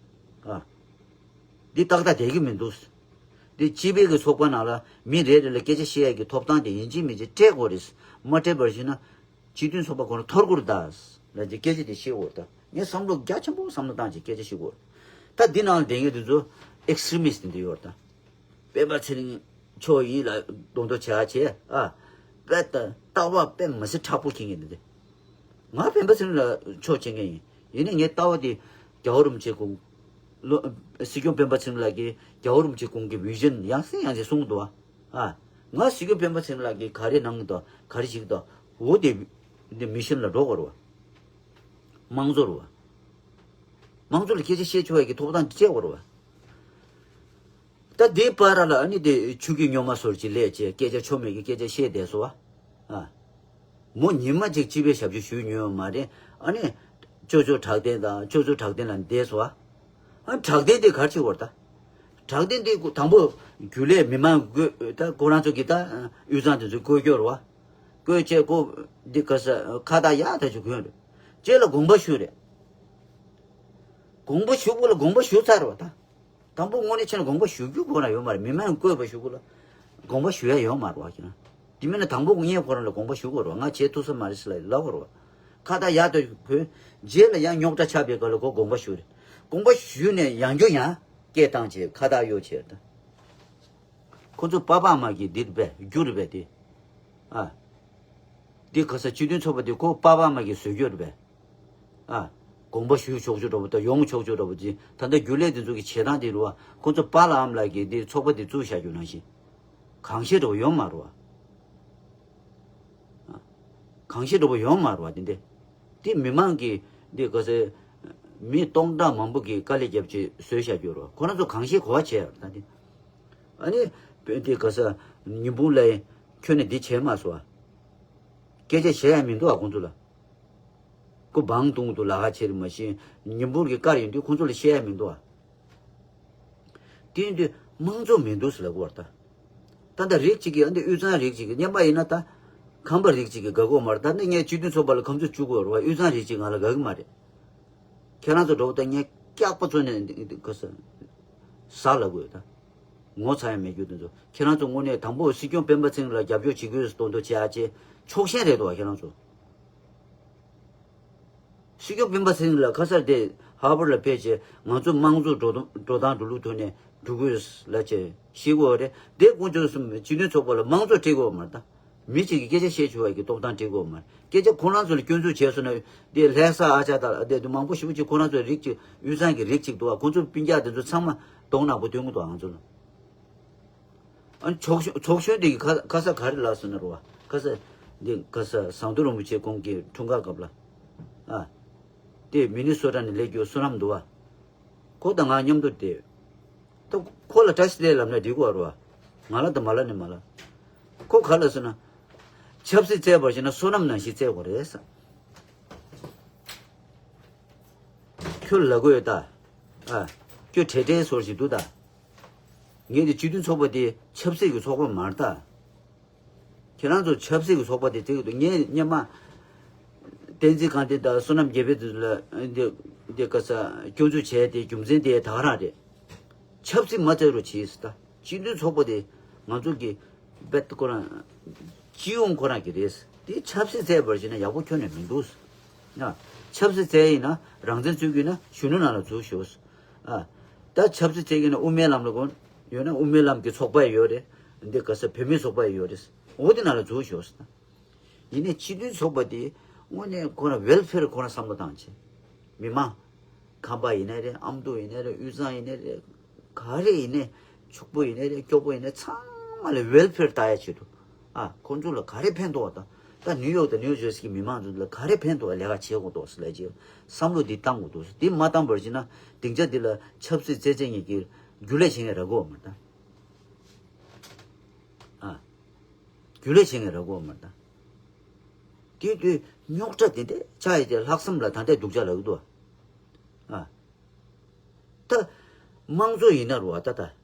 ཨ། འདི་ཏག་ཏག་བསྡད་ཀྱི་མི་འདུག་འདི་སྤྱི་པའི་གི་ཚོགས་པ་ནང་ལ་མི་རེ་རེ་ལ་སྐད་ཆ་བཤད་ཡས་ཀྱི་ཐོབ་ཐང་དེ་ཡིན་གཅིག་མིན་གཅིག་སྤྲད་དགོས་རེད། མ་སྤྲད་པར་བྱས་ན་སྤྱི་མཐུན་ཚོགས་པ་ཁོ་རང་འཐོར་དགོས་རེད་ད། ལ་ཅིག་སྐད་ཆ་དེ་བཤད་དགོས་རེད་ད། ངས་བསམ་བློ་རྒྱ་ཆེན་པོ་བསམ་བློ་བཏང་ཅིག་སྐད་ཆ་བཤད་དགོས་རེད། ད་འདི་ནང་ལ་བསྡད་མཁན་དེ་ཚོ་ཨེག་སི་ཊི་རི་མི་སི་ཊི་དེ་འདྲ་ཡོད་རེད་ད། སྤེན་པ་ཚེ་རིང་མཆོག་ཡིན་ལ་གདོང་གཏོང་བྱ་བྱས་ཨ། དཔེ་ལྟ་ལྟ་བ་དཔེ་མི་སྲིད་མཁྲེགས་པོ་འཁྱེར་མཁན་འདི་འདི། ང་སྤེན་པ་ཚེ་རིང་ལགས་ཕྱོགས་བྱེད་མཁན་ཡིན། ཡིན་ནའི་ངའི་ལྟ་བ་དེ་རྒྱལ་བ་རིན་པོ་ཆེ་དགོངས། ལོ། སྲིད་སྐྱོང་སྤེན་པ་ཚེ་རིང་ལགས་ཀྱིས་རྒྱལ་བ་རིན་པོ་ཆེ་དགོངས་ཀྱི་བི་ཞན་ཡང་སེ་ཡང་སེ་གསུངས་འདུག་ཨ། ང་སྲིད་སྐྱོང་སྤེན་པ་ཚེ་རིང་ལགས་ཀྱིས་ག་རེ་གནང་གི་འདུག་ག་རེ་བྱེད་ཀྱི་འདུག་འོ་དེ་འདི་མི་ཤན་ལ་འགྲོ་དགོས་རེད་བ། དམངས་གཙོ་རེད་བ། དམངས་གཙོ་ལ་སྐད་ཆ་བཤད་ཆོག་ཡ་གི་ཐོབ་ཐང་སྤྲད་དགོས་རེད་བ། ད་དེའི་བར་ལ་ཨ་ནི་དེ་ཆུ་སྐྱིད་སྨྱོན་མ་ཟུར་གྱི་ལས་བྱས་སྐད་ཆ་ཆོ་མེད་ཀྱི་སྐད་ཆ་བཤད་བསྡད་སོང་བ། ཨ། མོ་ཉི་མ་གཅིག་སྤྱི་པའི་ཞབས་ཞུ་ཞུས་མྱོང་ཡོད་མ་རེད། ཨ་ནི་ཅོ་ཅོ་གྲགས་ལྡན་དང་ཅོ་ཅོ་གྲགས་ལྡན་ལ་བསྡད་སོང་བ། ཨ་གྲགས་ལྡན་དེ་ག་རེ་བྱེད་དགོས་རེད་ད། གྲགས་ལྡན་དེ་དང་པོ་རྒྱུན་ལས་མི་མང་བསྐོས་ད་ཁོ་རང་ཚོ་གི་ད་དབུས་གཙང་དེ་ཚོ་བསྐོས་རྒྱུ་རེད་བ། བསྐོས་བྱས་ཁོ་འདི་ག་ས་ཁ་བཏགས་ཡག་ཐག་ཆོད་གོན་རེད། རྗེས་ལ་དགོངས་པ་ཞུས་རེད། དགོངས་པ་ཞུ་དགོས་ལ་དགོངས་པ་ཞུ་ཚར་བ་དང་། དང་པོ་དངོས་གནས་བྱས་ན་དགོངས་པ་ཞུ་རྒྱུ་ཁོ་རང་ཡོད་མ་རེད། མི་མང་བསྐོས་པ་ཞུ་དགོས་ལ་དགོངས་པ་ཞུ་ཡ་ཡོད་མ་རེད་བ་ཁྱེད་རང་། དེ་མིན་ན་དང་པོ་ངས་ཁོ་རང་ལ་དགོངས་པ་ཞུ་དགོས་རེད་བ། ང་བྱེད་ཐུབ་ས་མ་རེད་ཟེར་ལ་ལབ་དགོས་རེད་བ། ཁ་བཏགས་ཡག་ཐག་གོན། རྗེས་ལ་ཡང་རྙོག་དྲ་ཆགས་པའི་སྐབས་ལ་ཁོ་དགོངས་པ་ཞུ་རེད། དགོངས་པ་ཞུས་ནས་ཡང་བསྐྱར་ཡང་སྐད་བཏང་བྱས་ཁ་བཏགས་གཡོག་བྱས་རེད། ཁོ་ཚོ་པ་ཕ་མ་གི་འདི་རེད་པས་རྒྱུ་རེད་པས་དེ། ཨ། འདི་ག་ས་སྤྱི་མཐུན་ཚོགས་པ་འདི་ཁོ་པ་ཕ་མ་གིས་བཟོས་རྒྱུ་རེད་པས། ཨ། དགོངས་པ་ཞུ་ཆོག་ཆོག་འདྲ་པོ་དང་ཡོང་ཆོག་ཆོག་འདྲ་པོ་ཅིག་ད་ལྟ་རྒྱུན་ལས་འདི་ཚོ་གི་བྱེད་སྟངས་འདི་རུ་བ་ཁོ་ཚོ་པཱ་ལགས་ཨ་མ་ལགས་ཀྱིས་འདི་ཚོགས་པ་འདི་བཙུགས་བཞག་རྒྱུ་ནང་བཞིན། གང་ཤེས་འདྲ་པོ་ཡོང་མ་རུ་བ། ཨ། གང་ཤེས་འདྲ་པོ་ཡོང་མ་རུ་བ་འདི་འདི། དེ་མི་མང་གིས་འདི་ག་ས་མི་སྟོང་ཕྲག་མང་པོ་གིས་དཀའ་ལས་བརྒྱབ་ཅིག་བཟོས་བཞག་རྒྱུ་རོ། ཁོ་རང་ཚོ་གང་ཤེས་གོ་བ་བྱས་ཡོད་ད་དེ། ཨ་ནི་བོད་འདི་ག་ས་ཉི་འབུམ་ལ་ཁྱོད་ནས་འདི་བྱས་མ་སོང་ཨ། སྐད་ཆ་བཤད་ཡ་མི་འདུག་ཨ་ཁོང་ཚོ་ལ། ཁོ་བང་བརྡུང་འདུག་ལ་ཁ་ཆེར་མ་ཤེས་ཉི་འབུམ་གི་བཀར་ཡོང་དུས་ཁོང་ཚོ་ལ་བཤད་ཡ་མི་འདུག་ཨ། དེ་ཡིན་དུས་དམངས་གཙོ་མི་འདུག་ཟེར་ལབ་དགོས་པ་རེད་ད། ད་ལྟ་རིགས་གཅིག་གིས་ཨ་འདི་དབུས་གཙང་རིགས་གཅིག་གིས་སྔོན་མ་ཡིན་ན་ད་ཁམས་པ་རིགས་གཅིག་གིས་དགའ་གོ་མ་རེད། ད་ནི་ངས་སྤྱི་འཐུས་ཚོགས་པ་ལ་ཁམས་ཚོ་བཅུག་དགོས་རེད་བ། དབུས་གཙང་རིགས་གཅིག་ང་ལ་དགའ་གི་མ་རེད། ཁྱེད་རང་ཚོ་འགྲོ་ད་ངས་སྐྱག་པ་ཚོ་ནས་ག་ས་ཟ་ལབ་དགོས་ད། ངོ་ཚ་ཡ་མེད་རྒྱུ་དེ་ཚོ་ཁྱེད་རང་ཚོ་དངོས་གནས་དང་པོ་སྲིད་སྐྱོང་སྤེན་པ་ཚེ་རིང་ལ་རྒྱབ་སྐྱོར་བྱེད་དགོས་ཟེར་མདོག་མདོག་བྱེད་ཡ་ཅེ་ཕྱོགས་ཞེན་རེད་དོ་བ་ཁྱེད་རང་ཚོ། སྲིད་སྐྱོང་སྤེན་པ་ཚེ་རིང་ལགས་ཁ་སར་དེ་ཧར་བར་ལ་ཕེབས་བྱས་ང་ཚོ་དམངས་གཙོ་འགྲོ་སྟངས་འགྲོ་སྟངས་འགྲོ་ལུགས་ཐོག་ནས་འགྲོ་དགོས་ལ་བྱས་ཤེས་དགོས་རེད། དེ་དཀོན་མཆོག་གསུམ་སྤྱི་མཐུན་ཚོགས་པ་ལ་དམངས་གཙོ་སྤྲད་དགོས་མ་རེད་ད། མི་གཅིག་གིས་སྐད་ཆ་བཤད་ཆོག་པ་གི་རྟོག་སྟངས་སྤྲད་དགོས་མ་རེད། སྐད་ཆ་ཁོ་རང་ཚོ་ལ་སྐྱོན་འཛུགས་བྱས་སོང་ན་དེ་ལྷ་ས་ཨ་ཅག་དང་དེ་མང་པོ་ཞེ་པོ་ཅིག་ཁོ་རང་ཚོའི་རིགས་གཅིག་དབུས་གཙང་གི་རིགས་གཅིག་འདུག་བ། ཁོ་ཚོ་སྤུན་ཀྱག་དེ་ཚོ་ཚང་མ་གདོང་ནག་པོ་སྟོན་གི་འདུག་ང་ཚོ་ལ། ཨ་ནི་ཚོགས་གཞོན་ཚོགས་གཞོན་དེ་གི་ཁ་ཁ་ས་ག་རེ་ལབ་སོང་ན་རུ་བ། ཁ་ས་འདི་ཁ་ས་ཟམ་གདོང་རིན་པོ་ཆེ་ཁོང་གི་འཁྲུངས་སྐར་སྐབས་ལ། ཨ། དེ་མི་ནི་སོ་ཊ་ནས་སླེབས་རྒྱུ་བསོད་ནམས་འདུག་བ། ཁོ་དང་ང་མཉམ་དུ་བསྡད། ད་ཁོ་ལ་བཀྲ་ཤིས་བདེ་ལབ་ན་འགྲིག་གོ་རུ་བ། ང་ལ་ད་མ་ལབ་ནི་མ་ལབ། ཁོ་ག་ལབ་སོང་ན། ཆབ་སྲིད་བཙལ་བར་བྱས་ན་བསོད་ནམས་ནང་བཞིན་བཙལ་དགོས་རེད་ས། ཁྱོད་ལ་དགོས་ཡོད་ད། ཨ། ཁྱོད་བྲེལ་བྲེལ་ཟོར་ཞིག་འདུག་ད། ངས་འདི་སྤྱི་མཐུན་ཚོགས་པ་དེ་ཆབ་སྲིད་ཀྱི་ཚོགས་པ་མ་རེད་ད། ཁྱེད་རང་ཚོ་ཆབ་སྲིད་ཀྱི་ཚོགས་པ་དེ་བཙལ་གི་འདུག་ངས་སྔོན་མ་བསྟན་འཛིན་སྒང་སྟེང་དང་བསོད་ནམས་རྒྱལ་དཔལ་དེ་ཚོ་ལ་འདི་འདི་ག་ས་སྐྱོན་འཛུགས་བྱས་ཏེ་རྒྱུ་མཚན་དེ་ད་ག་རང་རེད། ཆབ་སྲིད་མ་བཙལ་རོགས་བྱེད་ཟེར་ད། སྤྱི་མཐུན་ཚོགས་པ་དེ་ང་ཚོ་གི་རྦད་དེ་ཁོ་རང་སྤྱི་ཡོངས་ཁོ་རང་གི་རེད། དེ་ཆབ་སྲིད་བཙལ་བར་བྱས་ན་ཡག་པོ་ཁྱོན་ནས་མི་འདུག་ཨ། ཆབ་སྲིད་བཙལ་ཡིན་ན་རང་བཙན་རྩོད་ཀྱི་ཡིན་ན་གཞོན་ནུ་ནང་ལ་འཛུལ་ཤོག་ཨ། ད་ཆབ་སྲིད་བཙལ་གྱི་ཡིན་ན་དབུ་མའི་ལམ་ལ་གོ་ཡོད་ན་དབུ་མའི་ལམ་གྱི་ཚོགས་པ་ཡོད་རེད། འདི་ག་ས་བོད་མིའི་ཚོགས་པ་ཡོད་རེད། འོ་དེ་ནང་ལ་འཛུལ་ཤོག་ཡིན་ནའི་སྤྱི་མཐུན་ཚོགས་པ་དེ་དངོས་གནས་ཁོ་རང་ཝེལ་ཕེར་ཁོ་རང་བསམ་བློ་བཏང་བྱས། མི་མང་། ཁམས་པ་ཡིན་ནའི་རེད། ཨ་མདོ་ཡིན་ནའི་རེད། དབུས་གཙང་ཡིན་ནའི་རེད། ག་རེ་ཡིན་ནའི། ཕྱུག་པོ་ཡིན་ནའི་རེད། སྐྱོ་པོ་ཡིན་ནའི་ཚང་མ་ལ་ཝེལ་ཕེར་ལྟ་ཡ་ཆེད་དུ། ཨ། ཁོང་ཚོ་ལ་ག་རེ་ཕན་ཐོགས་དང་། ད་ནིའུ་ཡོག་དང་ནིའུ་ཇར་སི་གི་མི་མང་ཚོ་ལ་ག་རེ་ཕན་ཐོགས་ལས་ཀ་བྱེད་དགོས་འདུག་ཟེར་ལས་ཀྱི་བསམ་བློ་འདི་བཏང་དགོས་འདུག་དེ་མ་བཏང་བར་བྱས་ན་སྡིངས་ཆ་འདི་ལ་ཆབ་སྲིད་རྩེད་རྩེད་ཉིད་ཀྱི་རྒྱུ་ལས་བྱེད་མཁན་རག་གི་ཡོད་མ་རེད་ད། ཨ། རྒྱུ་ལས་བྱེད་མཁན་རག་གི་ཡོད་མ་རེད་ད། དེ་དུས་རྙོག་དྲ་དེ་འདྲ་ཆགས་ཡོད་དེ་ལྷག་བསམ་ལ་ད་ལྟའི་སྡུག་ཅག་ལབ་ཀྱི་འདུག་ཨ། ད་དམངས་གཙོ་ཡིན་ན་རུ་བ་ད་ད།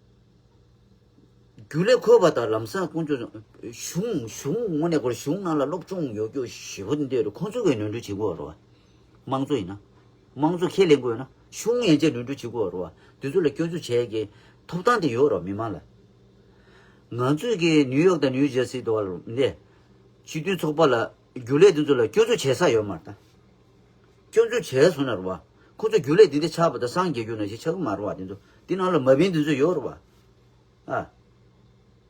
རྒྱུ་ལས་འཁོར་བ་དང་ལམ་སང་དཀོན་མཆོག་གཞུང་གཞུང་དངོས་གནས་ཁོ་རང་གཞུང་ནང་ལ་སློབ་སྦྱོང་ཡོད་རྒྱུ་ཞེ་པོ་འདི་འདྲ་ཁོང་ཚོ་གིས་ནོར་འཁྲུལ་བྱེད་དགོས་རེད་བ། དམངས་གཙོ་ཡིན་ན། དམངས་གཙོ་ཁས་ལེན་དགོས་ཡོད་ན་གཞུང་ཡན་ཆད་ནོར་འཁྲུལ་བྱེད་དགོས་རེད་བ། དེ་ཚོ་ལ་སྐྱོན་འཛུགས་བྱས་ཀྱི་ཐོབ་ཐང་དེ་ཡོད་རེད་བ་མི་མང་ལ། ང་ཚོས་ཀྱི་ནིའུ་ཡོག་དང་ནིའུ་ཇར་སི་དུ་བ་ལ་ནས་སྤྱི་མཐུན་ཚོགས་པ་ལ་རྒྱུ་ལས་དེ་ཚོ་ལ་སྐྱོན་འཛུགས་བྱེད་ས་ཡོད་མ་རེད་ད། སྐྱོན་འཛུགས་བྱས་སོང་ན་རེད་བ། ཁོ་ཚོ་རྒྱུ་ལས་འདི་འདྲ་ཆགས་པ་དང་སངས་རྒྱས་རྒྱུ་ནང་བཞིན་ཆགས་ཀྱི་མ་རེད་བ། དེ་ཚོ་དེ་ནང་ལ་མ་བིན་དེ་ཚོ་ཡོད་རེད་བ། ཨ།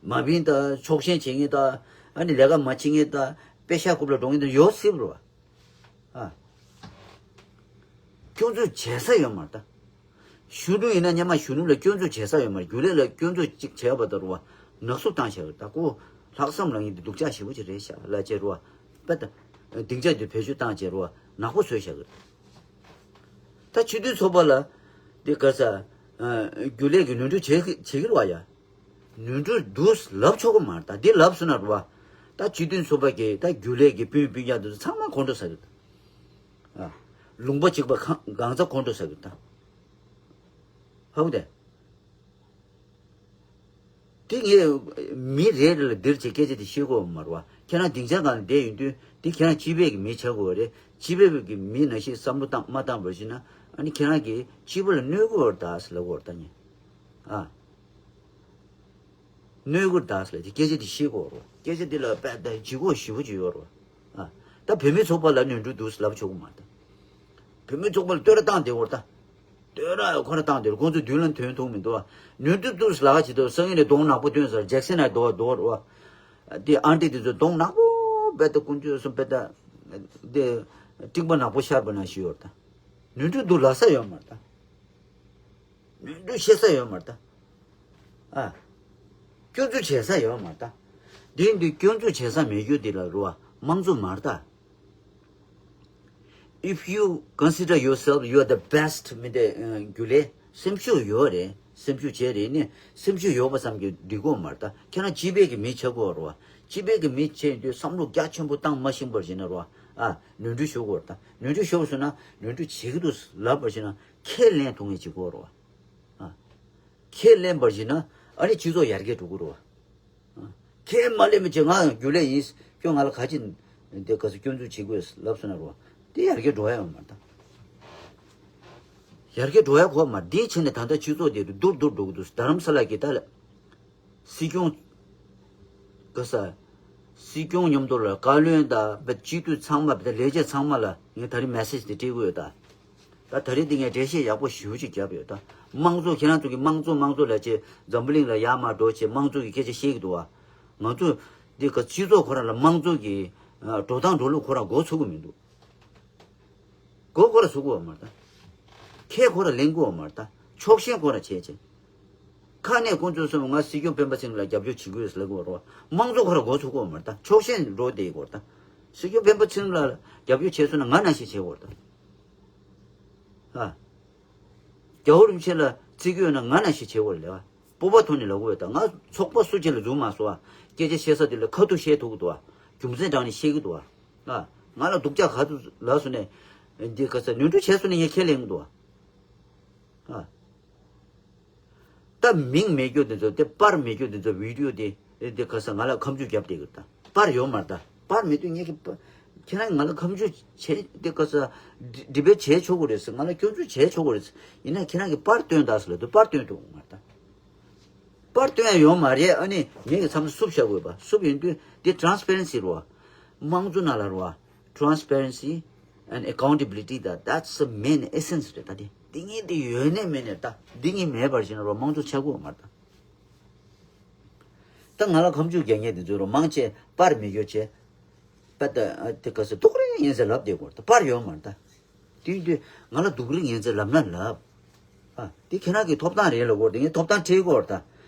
མ་བིན་དང་ཕྱོགས་ཞེན་བྱེད་མཁན་དང་ཨ་ནི་ལས་ཀ་མ་བྱེད་མཁན་དང་དཔེ་ཤ་རྐུབ་ལ་འགྲོ་མཁན་དང་ཡོད་སྲིད་པ་རེད་བ། ཨ། སྐྱོན་འཛུགས་བྱེད་ས་ཡོད་མ་རེད་ད། གཞོན་ནུ་ཡིན་ན་སྔོན་མ་གཞོན་ནུ་ལ་སྐྱོན་འཛུགས་བྱེད་ས་ཡོད་མ་རེད། རྒྱུ་ལས་ལ་སྐྱོན་འཛུགས་གཅིག་བྱས་པ་ལྟར་བ་ནག་སུབ་བཏང་བཞག་ཡོད་ད། ཁོ་ལྷག་བསམ་ལ་ཡིན་དེ་སྡུག་ཅག་ཞེ་པོ་ཅིག་རེད་ཤག་ལ་བྱས་རུ་བ། དཔེ་ད། སྡིངས་ཆ་དེ་བེད་སྤྱོད་བཏང་བྱས་རུ་བ་ནག་པོ་བཟོས་བཞག་ཡོད། ད་སྤྱི་འཐུས་ཚོགས་པ་ལ་དེ་ག་ས་རྒྱུ་ལས་ཀྱི་ནོར་འཁྲུལ་བྱེད་ཀྱི་བྱེད་ཀྱི་རེད་བ་ཡ། ནོར་འཁྲུལ་འདུག་ལབ་ཆོག་གི་མ་རེད་ད། འདི་ལབ་སོང་ན་རུ་བ། ད་སྤྱི་འཐུས་ཚོགས་པ་གི་ད་རྒྱུ་ལས་ཀྱི་སྤུན་སྤུན་ཀྱག་འདི་ཚོ་ཚང་མ་ཁོང་ཁྲོ་ཟ་གི་ད། ཨ། ལུང་པ་གཅིག་པ་གང་གང་ཚ་ཁོང་ཁྲོ་ཟ་གི་ད། ཧ་གོ་དེ། དེ་ངས་མི་རེ་རེ་ལ་འདིར་བྱེད་སྐད་ཆ་དེ་ཤེས་དགོས་མ་རེད་བ། ཁྱེད་རང་སྡིངས་ཆ་སྒང་ལ་བསྡད་ཡོང་དུས་དེ་ཁྱེད་རང་སྤྱི་པའི་གི་མི་ཆགས་དགོས་རེད། སྤྱི་པའི་གི་མི་ནང་བཞིན་བསམ་བློ་བཏང་མ་བཏང་བར་ཞིག་ན་ཨ་ནི་ཁྱེད་རང་གིས་སྤྱི་པ་ལ་གནོད་གི་ཡོད་རེད་ད་ཟེར་ལབ་དགོས་རེད་ད་ངས། ཨ། གནོད་གི་རེད་ད་ཟེར་ལབ་དེ་སྐད་ཆ་དེ་ཤེས་དགོས་རེད་བ། སྐད་ཆ་དེ་ལ་དཔེ་ད་ལྗིད་ཁོག་ཞེ་པོ་ཅིག་ཡོད་རེད་བ། ཨ། ད་བོད་མི་ཚོགས་པ་ལ་ནོར་འཁྲུལ་འདུག་ཟེར་ལབ་ཆོག་གི་མ་རེད་ད། བོད་མི་ཚོགས་པ་ལ་བསྟོད་ར་བཏང་བསྡད་དགོས་རེད་ད། བསྟོད་ར་ཁོ་ར་བཏང་དེར་ཁོང་ཚོ་མདུན་ལམ་ཐོན་ཐུབ་མི་འདུག་བ། ནོར་འཁྲུལ་འདུག་ལག་ཅི་ཐུབ་སང་ཉིན་ནས་གདོང་ནག་པོ་སྟོན་ཟེར་ཇེག་སན་ནས་རྡོ་རྡོ་རུ་བ། དེ་ཨན་ཏི་དེ་ཚོ་གདོང་ནག་པོ་བེ་ད་ཀུན་སྤྱོད་སུ་བེ་ད། དེ་སྤྲིན་པ་ནག་པོ་ཤར་བ་ན་ཞུ་ཡོད་ད། ནོར་འཁྲུལ་འདུག་ལབ་ས་ཡོད་མ་རེད་ད། ནོར་འཁྲུལ་བཤད་ས་ཡོད་མ་རེད་ད། ཨ། སྐྱོན་འཛུགས་བྱེད་ས་ཡོད་མ་རེད་ད། དེ་འདི་སྐྱོན་འཛུགས་བྱེད་ས་མེད་རྒྱུ་དེ་ལ་རུ་བ་དམངས་གཙོ་མ་རེད་ད། If you consider yourself you are the best མི་འདི་རྒྱུ་ལས་སེམས་ཤུགས་ཡོད་རེད། སེམས་ཤུགས་བྱས་རེད་ནི་སེམས་ཤུགས་ཡོད་པ་ཙམ་གྱིས་འགྲིག་གོ་མ་རེད་ད། ཁྱེད་རང་སྤྱི་པའི་གི་མི་ཆགས་གོ་རེད་བ། སྤྱི་པའི་གི་མི་བྱས་དུས་བསམ་བློ་རྒྱ་ཆེན་པོ་བཏང་མ་ཤེས་པར་བྱས་ན་རེད་བ། ཨ་ནོར་འཁྲུལ་ཤོར་གོ་རེད་ད། ནོར་འཁྲུལ་ཤོར་སོང་ན་ནོར་འཁྲུལ་བྱེད་ཀྱི་འདུག་ལབ་པར་བྱས་ན་ཁས་ལེན་ཐུབ་ངེས་བྱེད་གོ་རེད་བ། ཨ་ཁས་ལེན་པར་བྱས་ན་ཨ་ནི་སྤྱི་ཚོགས་ཡར་རྒྱས་འགྲོ་གི་རེད་བ། ཁས་མ་ལེན་མི་བྱེད་ང་རྒྱུ་ལས་ཡིན། ཁྱོད་ང་ལ་ག་ཅི་འདི་ག་ཚོད་སྐྱོན་འཛུགས་བྱེད་དགོས་ལབ་སོང་ན་རོ། དེ་ཡར་རྒྱས་འགྲོ་ཡ་ཡོད་མ་རེད་ད། ཡར་རྒྱས་འགྲོ་ཡ་གོ་མ་རེད། དེའི་ཆེད་ནས་ད་ལྟ་སྤྱི་ཚོགས་དེ་རུ་སྡུག་སྡུག་འགྲོ་གི་འདུག་རྡ་རམ་ས་ལ་གི་ད་ལ་སྲིད་སྐྱོང་ག་ས་སྲིད་སྐྱོང་མཉམ་དུ་ལ་བཀའ་བློན་དང་སྤྱི་འཐུས་ཚང་མ་ལས་བྱེད་ཚང་མ་ལ་ངས་ད་རིང་མེ་སེ་ཇི་དེ་སྤྲད་གི་ཡོད་ད། ད་ད་རེས་འདི་ངས་འགྲེལ་བཤད་ཡག་པོ་ཞེ་པོ་ཅིག་བརྒྱབ་ཡོད་ད། དམངས་གཙོ་ཁྱེད་རང་ཚོ་གི་དམངས་གཙོ་དམངས་གཙོ་ལབ་བྱས་འཛམ་བུ་གླིང་ལ་ཡར་མར་འགྲོ་བྱས་དམངས་གཙོ་གི་སྐད་ཆ་བཤད་ཀྱི་འདུག་བ། ང་ཚོ་འདི་ག་སྤྱི་ཚོགས་ཁོ་རང་ལ་དམངས་གཙོ་གི་འགྲོ་སྟངས་འགྲོ་ལུགས་ཁོ་རང་མགོ་ཚོད་ཀྱི་མི་འདུག་མགོ་ཁོ་རང་ཚོད་ཀྱི་ཡོད་མ་རེད་ད། ཁས་ཁོ་རང་ལེན་གྱི་ཡོད་མ་རེད་ད། ཕྱོགས་ཞེན་ཁོ་རང་བྱས་བྱས། ཁ་ནས་ཁོང་ཚོས་སོང་ང་སྲིད་སྐྱོང་སྤེན་པ་ཚེ་རིང་ལ་རྒྱབ་སྐྱོར་བྱེད་དགོས་ཟེར་ལབ་ཀྱི་ཡོད་རེད་བ། དམངས་གཙོ་ཁོ་རང་མགོ་ཚོད་ཀྱི་ཡོད་མ་རེད་ད། ཕྱོགས་ཞེན་འགྲོ་བསྡད་ཀྱི་ཡོད་རེད་ད། སྲིད་སྐྱོང་སྤེན་པ་ཚེ་རིང་ལ་རྒྱབ་སྐྱོར་བྱས་སོང་ན་ང་ནང་བཞིན་བྱེད་དགོས་རེད་ད། ཨ། རྒྱལ་བ་རིན་པོ་ཆེ་ལ་བརྩི་གི་ཡོད་ན་ང་ནང་བཞིན་བྱེད་དགོས་རེད་ལབ་པ། སྤོབས་པ་ཐོག་ནས་ལབ་དགོས་ཡོད་ད། ང་ཚོགས་པ་སུ་གཅིག་ལ་འཛུལ་མ་སོང་ཨ། སྐད་ཆ་བཤད་ས་དེ་ལ་ཁ་ཐུག་བཤད་ཐུབ་ཀྱི་འདུག་ཨ། རྒྱུ་མཚན་དྲངས་ནས་བཤད་ཀྱི་འདུག་ཨ། ང་ལ་སྡུག་ཅག་ག་ཚོད་ལབ་སོང་ནས་འདི་ག་ས་ནོར་འཁྲུལ་བྱས་སོང་ནས་ངས་ཁས་ལེན་གྱི་འདུག་ཨ། ཨ། ད་མིང་མེད་རྒྱུ་དེ་ཚོ་དེ་པར་མེད་རྒྱུ་དེ་ཚོ་བི་ཌི་ཡོ་དེ་དེ་ག་ས་ང་ལ་ཁམས་ཆུ་བརྒྱབ་བསྡད་ཀྱི་ད། པར་ཡོད་མ་རེད་ད། པར་མེད་དུས་ངས་ཀྱི་པ་ཁྱེད་རང་ང་ལ་ཁམས་ཆུ་བྱས་དེ་ག་ས་ཌི་བེ་ཊི་བྱས་ཆོག་གི་རེད་ཟེར། ང་ལ་སྐྱོན་འཛུགས་བྱས་ཆོག་གི་རེད་ཟེར། ཡིན་ན་ཁྱེད་རང་གི་པར་སྟོན་དང་ཟེར་ལབ་དུས་པར་སྟོན་ཐུབ་མ་རེད་ད། པར་སྟོན་ཡ་ཡོད་མ་རེད། ཨ་ནི་ངས་ཀྱི་མཚམས་སུབ་བཞག་དགོས་པ། སུབ་ཡིན་དུས་དེ་ཊ་རན་སི་པེ་རེན་སི་རེད་བ། དམངས་གཙོ་ནང་ལ་རེད་བ། Transparency and accountability, that that's the main essence རེད་ད། དེ་འདི་ངས་དེ་ཡོད་ནས་མེད་ནས་ད། འདི་ངས་མེད་པར་བྱས་ན་རོ་དམངས་གཙོ་ཆགས་ཀྱི་ཡོད་མ་རེད་ད། ད་ང་ལ་ཁམས་ཆུ་རྒྱག་མཁན་དེ་ཚོས་རོ་མང་ཆེ་པར་མི་ཡོད་ཆེ། པ་ད་དེ་ག་ཚོད་སྡུག་རུས་ཡིན་ཟེར་ལབ་བསྡད་ཀྱི་ཡོད་རེད་ད། པར་ཡོད་མ་རེད་ད། དེ་ཡིན་དུས་ང་ལ་སྡུག་རུས་ཡིན་ཟེར་ལབ་ན་ལབ། ཨ། དེ་ཁྱེད་རང་གི་ཐོབ་ཐང་རེད་ལབ་ཀྱི་ཡོད་རེད། ངས་ཐོབ་ཐང་སྤྲད་ཀྱི་ཡོད་རེད་ད།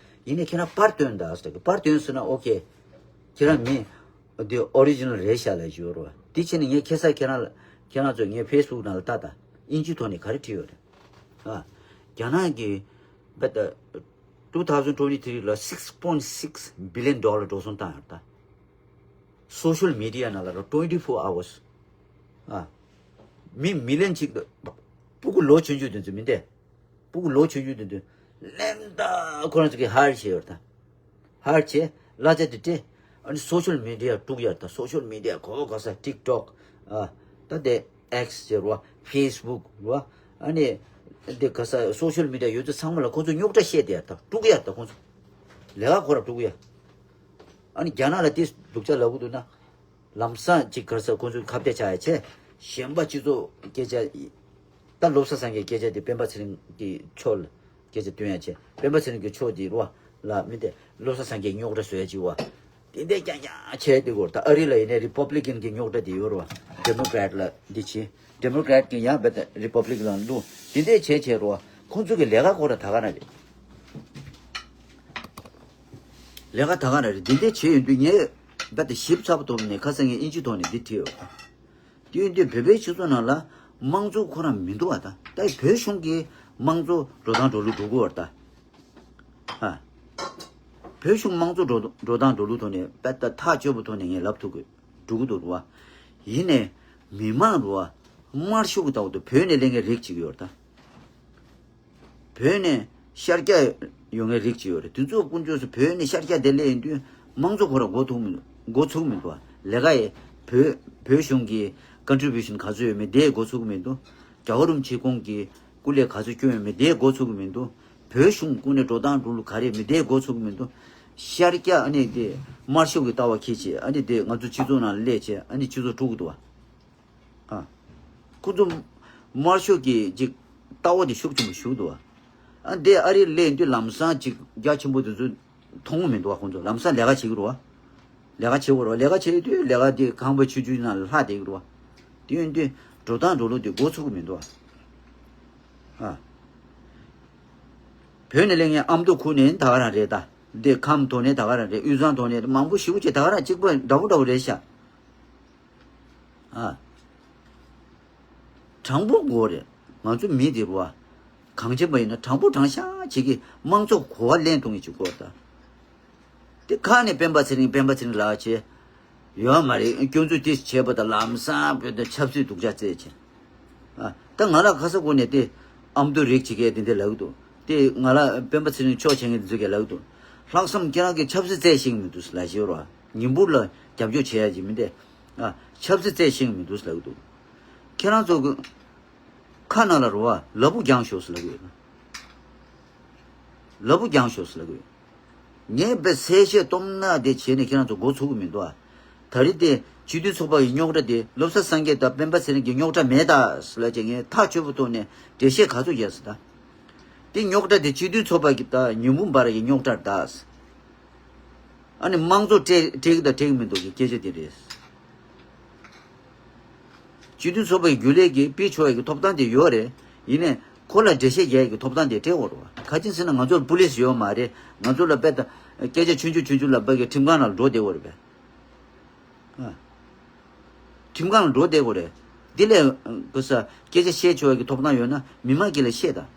ཡིན་ནའི་ཁྱེད་རང་པར་སྟོན་དང་ཟེར་གི། པར་སྟོན་ཟེར་ན་ཨོ་ཁེ། ཁྱེད་རང་མི་དེ་ཨོ་རི་ཇི་ནལ་རེད་ཤག་ལབ་ཀྱི་ཡོད་རེད་བ། དེ་བྱས་ནས་ངས་ཁ་སང་ཁྱེད་རང་ལ་ཁྱེད་རང་ཚོས་ངའི་ཕེ་སི་བུག་ནང་ལ་ལྟ་ད། དབྱིན་ཇིའི་ཐོག་ནས་ག་རེ་བྲིས་ཡོད་རེད། ཨ། རྒྱ་ནག་གི་བ་ད་two thousand twenty three ལ་six point six billion dollar འགྲོ་སོང་བཏང་ཡོད་རེད་ད། སོ་ཤལ་མི་ཌི་ཡ་ནང་ལ་རོ་twenty four hours ཨ། མི་མི་ལན་གཅིག་ཏུ་སྤུ་གུ་ལོ་ཆུང་ཆུང་དེ་ཚོ་མི་འདས། སྤུ་གུ་ལོ་ཆུང་ཆུང་དེ་ཚོ་ལན་ད་ཁོ་རང་ཚོ་གིས་ཧའེར་བྱས་ཡོད་རེད་ད། ཧའེར་བྱས་གླ་ཆ་དེ་སྤྲད། ཨ་ནི་སོ་ཤལ་མི་ཌི་ཡ་དཀྲུག་ཡ་རེད་ད། སོ་ཤལ་མི་ཌི་ཡ་གོ་ག་ས་ཊིག་ཊོག་ཨ། ད་དེ་ཨེག་སི་ཟེར་བ། ཕེ་སི་བུག་རེད་བ། ཨ་ནི་དེ་ག་ས་སོ་ཤལ་མི་ཌི་ཡ་ཡོད་ཚད་ཚང་མ་ལ་ཁོ་ཚོ་རྙོག་དྲ་བཤད་དེ་ཡ་རེད་ད། དཀྲུག་ཡ་རེད་ད་ཁོ་ཚོ། ལས་ཀ་ཁོ་རང་དཀྲུག་ཡ། ཨ་ནི་རྒྱ་ནག་ལ་དེ་སྡུག་ཅག་ལབ་གི་འདུག་ན། ལམ་སང་ཅིག་ག་ས་ཁོ་ཚོས་ཁ་གཏད་བཅག་ཡ་བྱས། གཞན་པ་སྤྱི་ཚོགས་སྐད་ཆ། ད་བློ་བཟང་སེང་གེའི་སྐད་ཆ་དེ་སྤེན་པ་ཚེ་རིང་གི་ཕྱོགས་ལ་སྐད་ཆ་སྟོན་ཡ་བྱས། སྤེན་པ་ཚེ་རིང་གི་ཕྱོགས་དེ་རུ་བ་ལ་མི་དེ་བློ་བཟང་སེང་གེའི་རྙོག་དྲ་བཟོ་ཡ་ཅིག་བ། དེ་འདྲས་རྐྱང་རྐྱང་བྱས་དེ་གོ། ད་ཨ་རི་ལ་ཡིན་ནའི་རི་པབ་ལི་ཀན་གི་རྙོག་དྲ་དེ་ཡོད་རུ་བ། ཌེ་མོ་ཀྲེ་ཊི་ལ་འདི་བྱས། ཌེ་མོ་ཀྲེ་ཊི་གི་ཡང་བ་ད་རི་པབ་ལི་ཀན་ལ་བླུག་དེ་འདྲས་བྱས་བྱས་རུ་བ། ཁོང་ཚོ་གི་ལས་ཀ་ཁོ་ར་ད་ག་རང་རེད། ལས་ཀ་ད་ག་རང་རེད། འདི་འདྲས་བྱས་ཡོང་དུས་ངས་རྦད་དེ་ཞིབ་ཚགས་པོ་ཐོག་ནས་ཁ་སང་ངས་དབྱིན་ཇི་ཐོག་ནས་འདི་བྲིས་ཡོད། དེ་ཡོང་དུས་བོད་པའི་སྤྱི་ཚོགས་ནང་ལ་དམངས་གཙོ་ཁོ་རང་མི་འདུག་བ་ད། ད་བོད་གཞུང་གི་དམངས་གཙོ་འགྲོ་སྟངས་འགྲོ་ལུགས་འགྲོ་གི་བ་ད། ཨ། བོད་གཞུང་དམངས་གཙོ་འགྲོ་འགྲོ་སྟངས་འགྲོ་ལུགས་ཐོག་ནས་རྦད་དེ་ཐག་ཆོད་པོ་ཐོག་ནས་ངས་ལབ་ཐུབ་གི་འགྲོ་གི་འདུག་རུ་བ། ཡིན་ནའི་མི་མང་རུ་བ། དམར་ཤོག་གི་ལྟ་བ་དང་བོད་ནས་སླེབས་མཁན་རིགས་གཅིག་ཡོད་རེད་ད། བོད་ནས་ཤར་རྒྱག་ཡོང་མཁན་རིགས་གཅིག་ཡོད་རེད། དེ་ཚོ་དཀོན་མཆོག་གསུམ་བོད་ནས་ཤར་རྒྱག་དེ་སླེབས་ཡོང་དུས་དམངས་གཙོ་ཁོ་རང་མགོ་ཐུག་མི་མགོ་ཚུགས་མི་འདུག་བ། ལས་ཀ་ཡི་བོད་བོད་གཞུང་གི་ཀོན་ཊི་བིའུ་ཤན་ག་ཚོད་ཡོད་མེད་དེ་མགོ་ཚུགས་མི་འདུག་རྒྱལ་བ་རིན་པོ་ཆེ་ཁོང་གི་སྐུ་ལས་ག་ཚོད་བསྐྱོན་ཡོད་མེད་དེ་མགོ་ཚུགས་མི་འདུག་བོད་གཞུང་ཀུན་ནས་འགྲོ་སྟངས་འགྲོ་ལུགས་ག་རེ་མེད་དེ་མགོ་ཚུགས་མི་འདུག་ཤར་རྒྱག་ཨ་ནི་དེ་དམར་ཤོག་གི་ལྟ་བ་འཁྱེར་བྱས་ཨ་ནི་དེ་ང་ཚོ་སྤྱི་ཚོགས་ནང་སླེབས་བྱས་ཨ་ནི་སྤྱི་ཚོགས་དཀྲུག་གི་འདུག་བ། ཨ། ཁོ་ཚོ་དམར་ཤོག་གི་ཅིག་ལྟ་བ་དེ་ཤུགས་ཆེན་པོ་ཞུགས་འདུག་བ། ཨ་འདི་ཨ་རི་སླེབས་དུས་ལམ་སང་ཅིག་རྒྱ་ཆེན་པོ་དེ་ཚོ་མཐོང་གི་མི་འདུག་བ། ཁོ་ཚོ་ལམ་སང་ལས་ཀ་བྱེད་ཀྱི་རེད་བ། ལས་ཀ་བྱེད་དགོས་རེད་བ། ལས་ཀ་བྱེད་དུས་ལས་ཀ་དེ་ཁང་པ་ཆུང་ཆུང་ནང་ལ་ལྷག་བསྡད་ཀྱི་རེད་བ། དེ་ཡིན་དུས་འགྲོ་སྟངས་འགྲོ་ལུགས་དེ་མགོ་ཚུགས་ཀྱི་མི་འདུག་བ། ཨ། བོད་ནས་སླེབས་མཁན་ཨ་མདོ་ཁུལ་ནས་ད་ག་རང་རེད་ད། འདི་ཁམས་ཐོག་ནས་ད་ག་རང་རེད། དབུས་གཙང་ཐོག་ནས་མང་པོ་ཞེ་པོ་ཅིག་ད་ག་རང་གཅིག་པ་འདྲ་པོ་འདྲ་པོ་རེད་ཤག་ཨ། དྲང་པོ་དགོས་རེད། ང་ཚོ་མི་དེ་རུ་བ། གང་བྱེད་པ་ཡིན་ན་དྲང་པོ་དྲང་གཞག་བྱེད་ཀྱི་དམངས་གཙོ་གོ་བ་ལེན་གཏོང་གི་བྱེད་དགོས་ད། དེ་ཁ་ནས་སྤེན་པ་ཚེ་རིང་སྤེན་པ་ཚེ་རིང་ལགས་བྱས། ཡོད་མ་རེད། སྐྱོན་འཛུགས་དེ་བྱས་པ་དང་ལམ་སང་བོད་དུ་ཆབ་སྲིད་སྡུག་ཅག་བཙལ་བྱས། ཨ་ད་ང་ལ་ཁ་ས་གོ་ནས་དེ་ཨ་མདོ་རིགས་བྱེད་མཁན་དེ་འདྲ་ལབ་འདུག་དེ་ང་ལ་སྤེན་པ་ཚེ་རིང་ཕྱོགས་བྱེད་མཁན་དེ་ཚོ་གས་ལབ་འདུག་ལྷག་བསམ་ཁྱེད་རང་གིས་ཆབ་སྲིད་བཙལ་ཤེས་ཀྱི་མི་འདུག་ལབ་ཤེས་རོགས། ཉིན་བུར་ལ་རྒྱབ་སྐྱོར་བྱེད་ཡ་ཅིག་མི་འདུག་ཨ་ཆབ་སྲིད་བཙལ་ཤེས་ཀྱི་མི་འདུག་ལབ་འདུག་ཁྱེད་རང་ཚོ་གི་ཁ་ནང་ལ་རོ་བ་ལ་ཕུག་རྒྱང་ཤོག་ཟེར་ལབ་ཡོད་ན། ལ་ཕུག་རྒྱང་ཤོག་ཟེར་ལབ་ཡོད། ངས་བེ་གསལ་བཤད་སྟོབས་ན་དེ་བྱས་ནས་ཁྱེད་རང་ཚོ་འགོ་ཚུགས་ཀྱི་མི་འདུག་ཨ། ད་རེས་དེ་སྤྱི་མཐུན་ཚོགས་པ་ཡི་རྙོག་དྲ་དེ་བློ་བཟང་སངས་རྒྱས་དང་སྤེན་པ་ཚེ་རིང་གི་རྙོག་དྲ་མེད་ད་ཟེར་ལབ་བྱས་ངས་ཐག་ཆོད་པོ་ཐོག་ནས་འགྲེལ་བཤད་ག་ཚོད་རྒྱག་ཟེར་ད། དེ་རྙོག་དྲ་དེ་སྤྱི་མཐུན་ཚོགས་པ་གི་དང་ཉི་འབུམ་བར་གྱི་རྙོག་དྲ་རེད་ད། ཨ་ནི་དམངས་གཙོ་སྤྲད་སྤྲད་ཀྱི་དང་སྤྲད་ཀྱི་མི་འདུག་གི་སྐད་ཆ་དེ་རེད། སྤྱི་མཐུན་ཚོགས་པ་ཡི་རྒྱུན་ལས་ཀྱིས་སྤེལ་ཆོག་ཡ་གི་ཐོབ་ཐང་དེ་ཡོད་རེད། ཡིན་ནའི་ཁོ་ལ་འགྲེལ་བཤད་རྒྱག་ཡ་གི་ཐོབ་ཐང་དེ་སྤྲད་དགོས་རེད་བ། ག་ཅི་ཟེར་ན་ང་ཚོར་པུ་ལིས་ཡོད་མ་རེད། ང་ཚོ་ལ་དཔེ་ད་སྐད་ཆ་ཆུང་ཆུང་ཆུང་ཆུང་ལབ་པ་གི་ཁྲིམས་ཁང་ནང་འགྲོ་བསྡད་དགོས་རེད་པས། ཨ། ཁྲིམས་ཁང་ལ་འགྲོ་བསྡད་དགོས་རེད། འདི་ལས་གོ་ས་སྐད་ཆ་བཤད་ཆོག་ཡ་གི་ཐོབ་ཐང་ཡོད་ན་མི་མང་གི་ལ་བཤད་ད།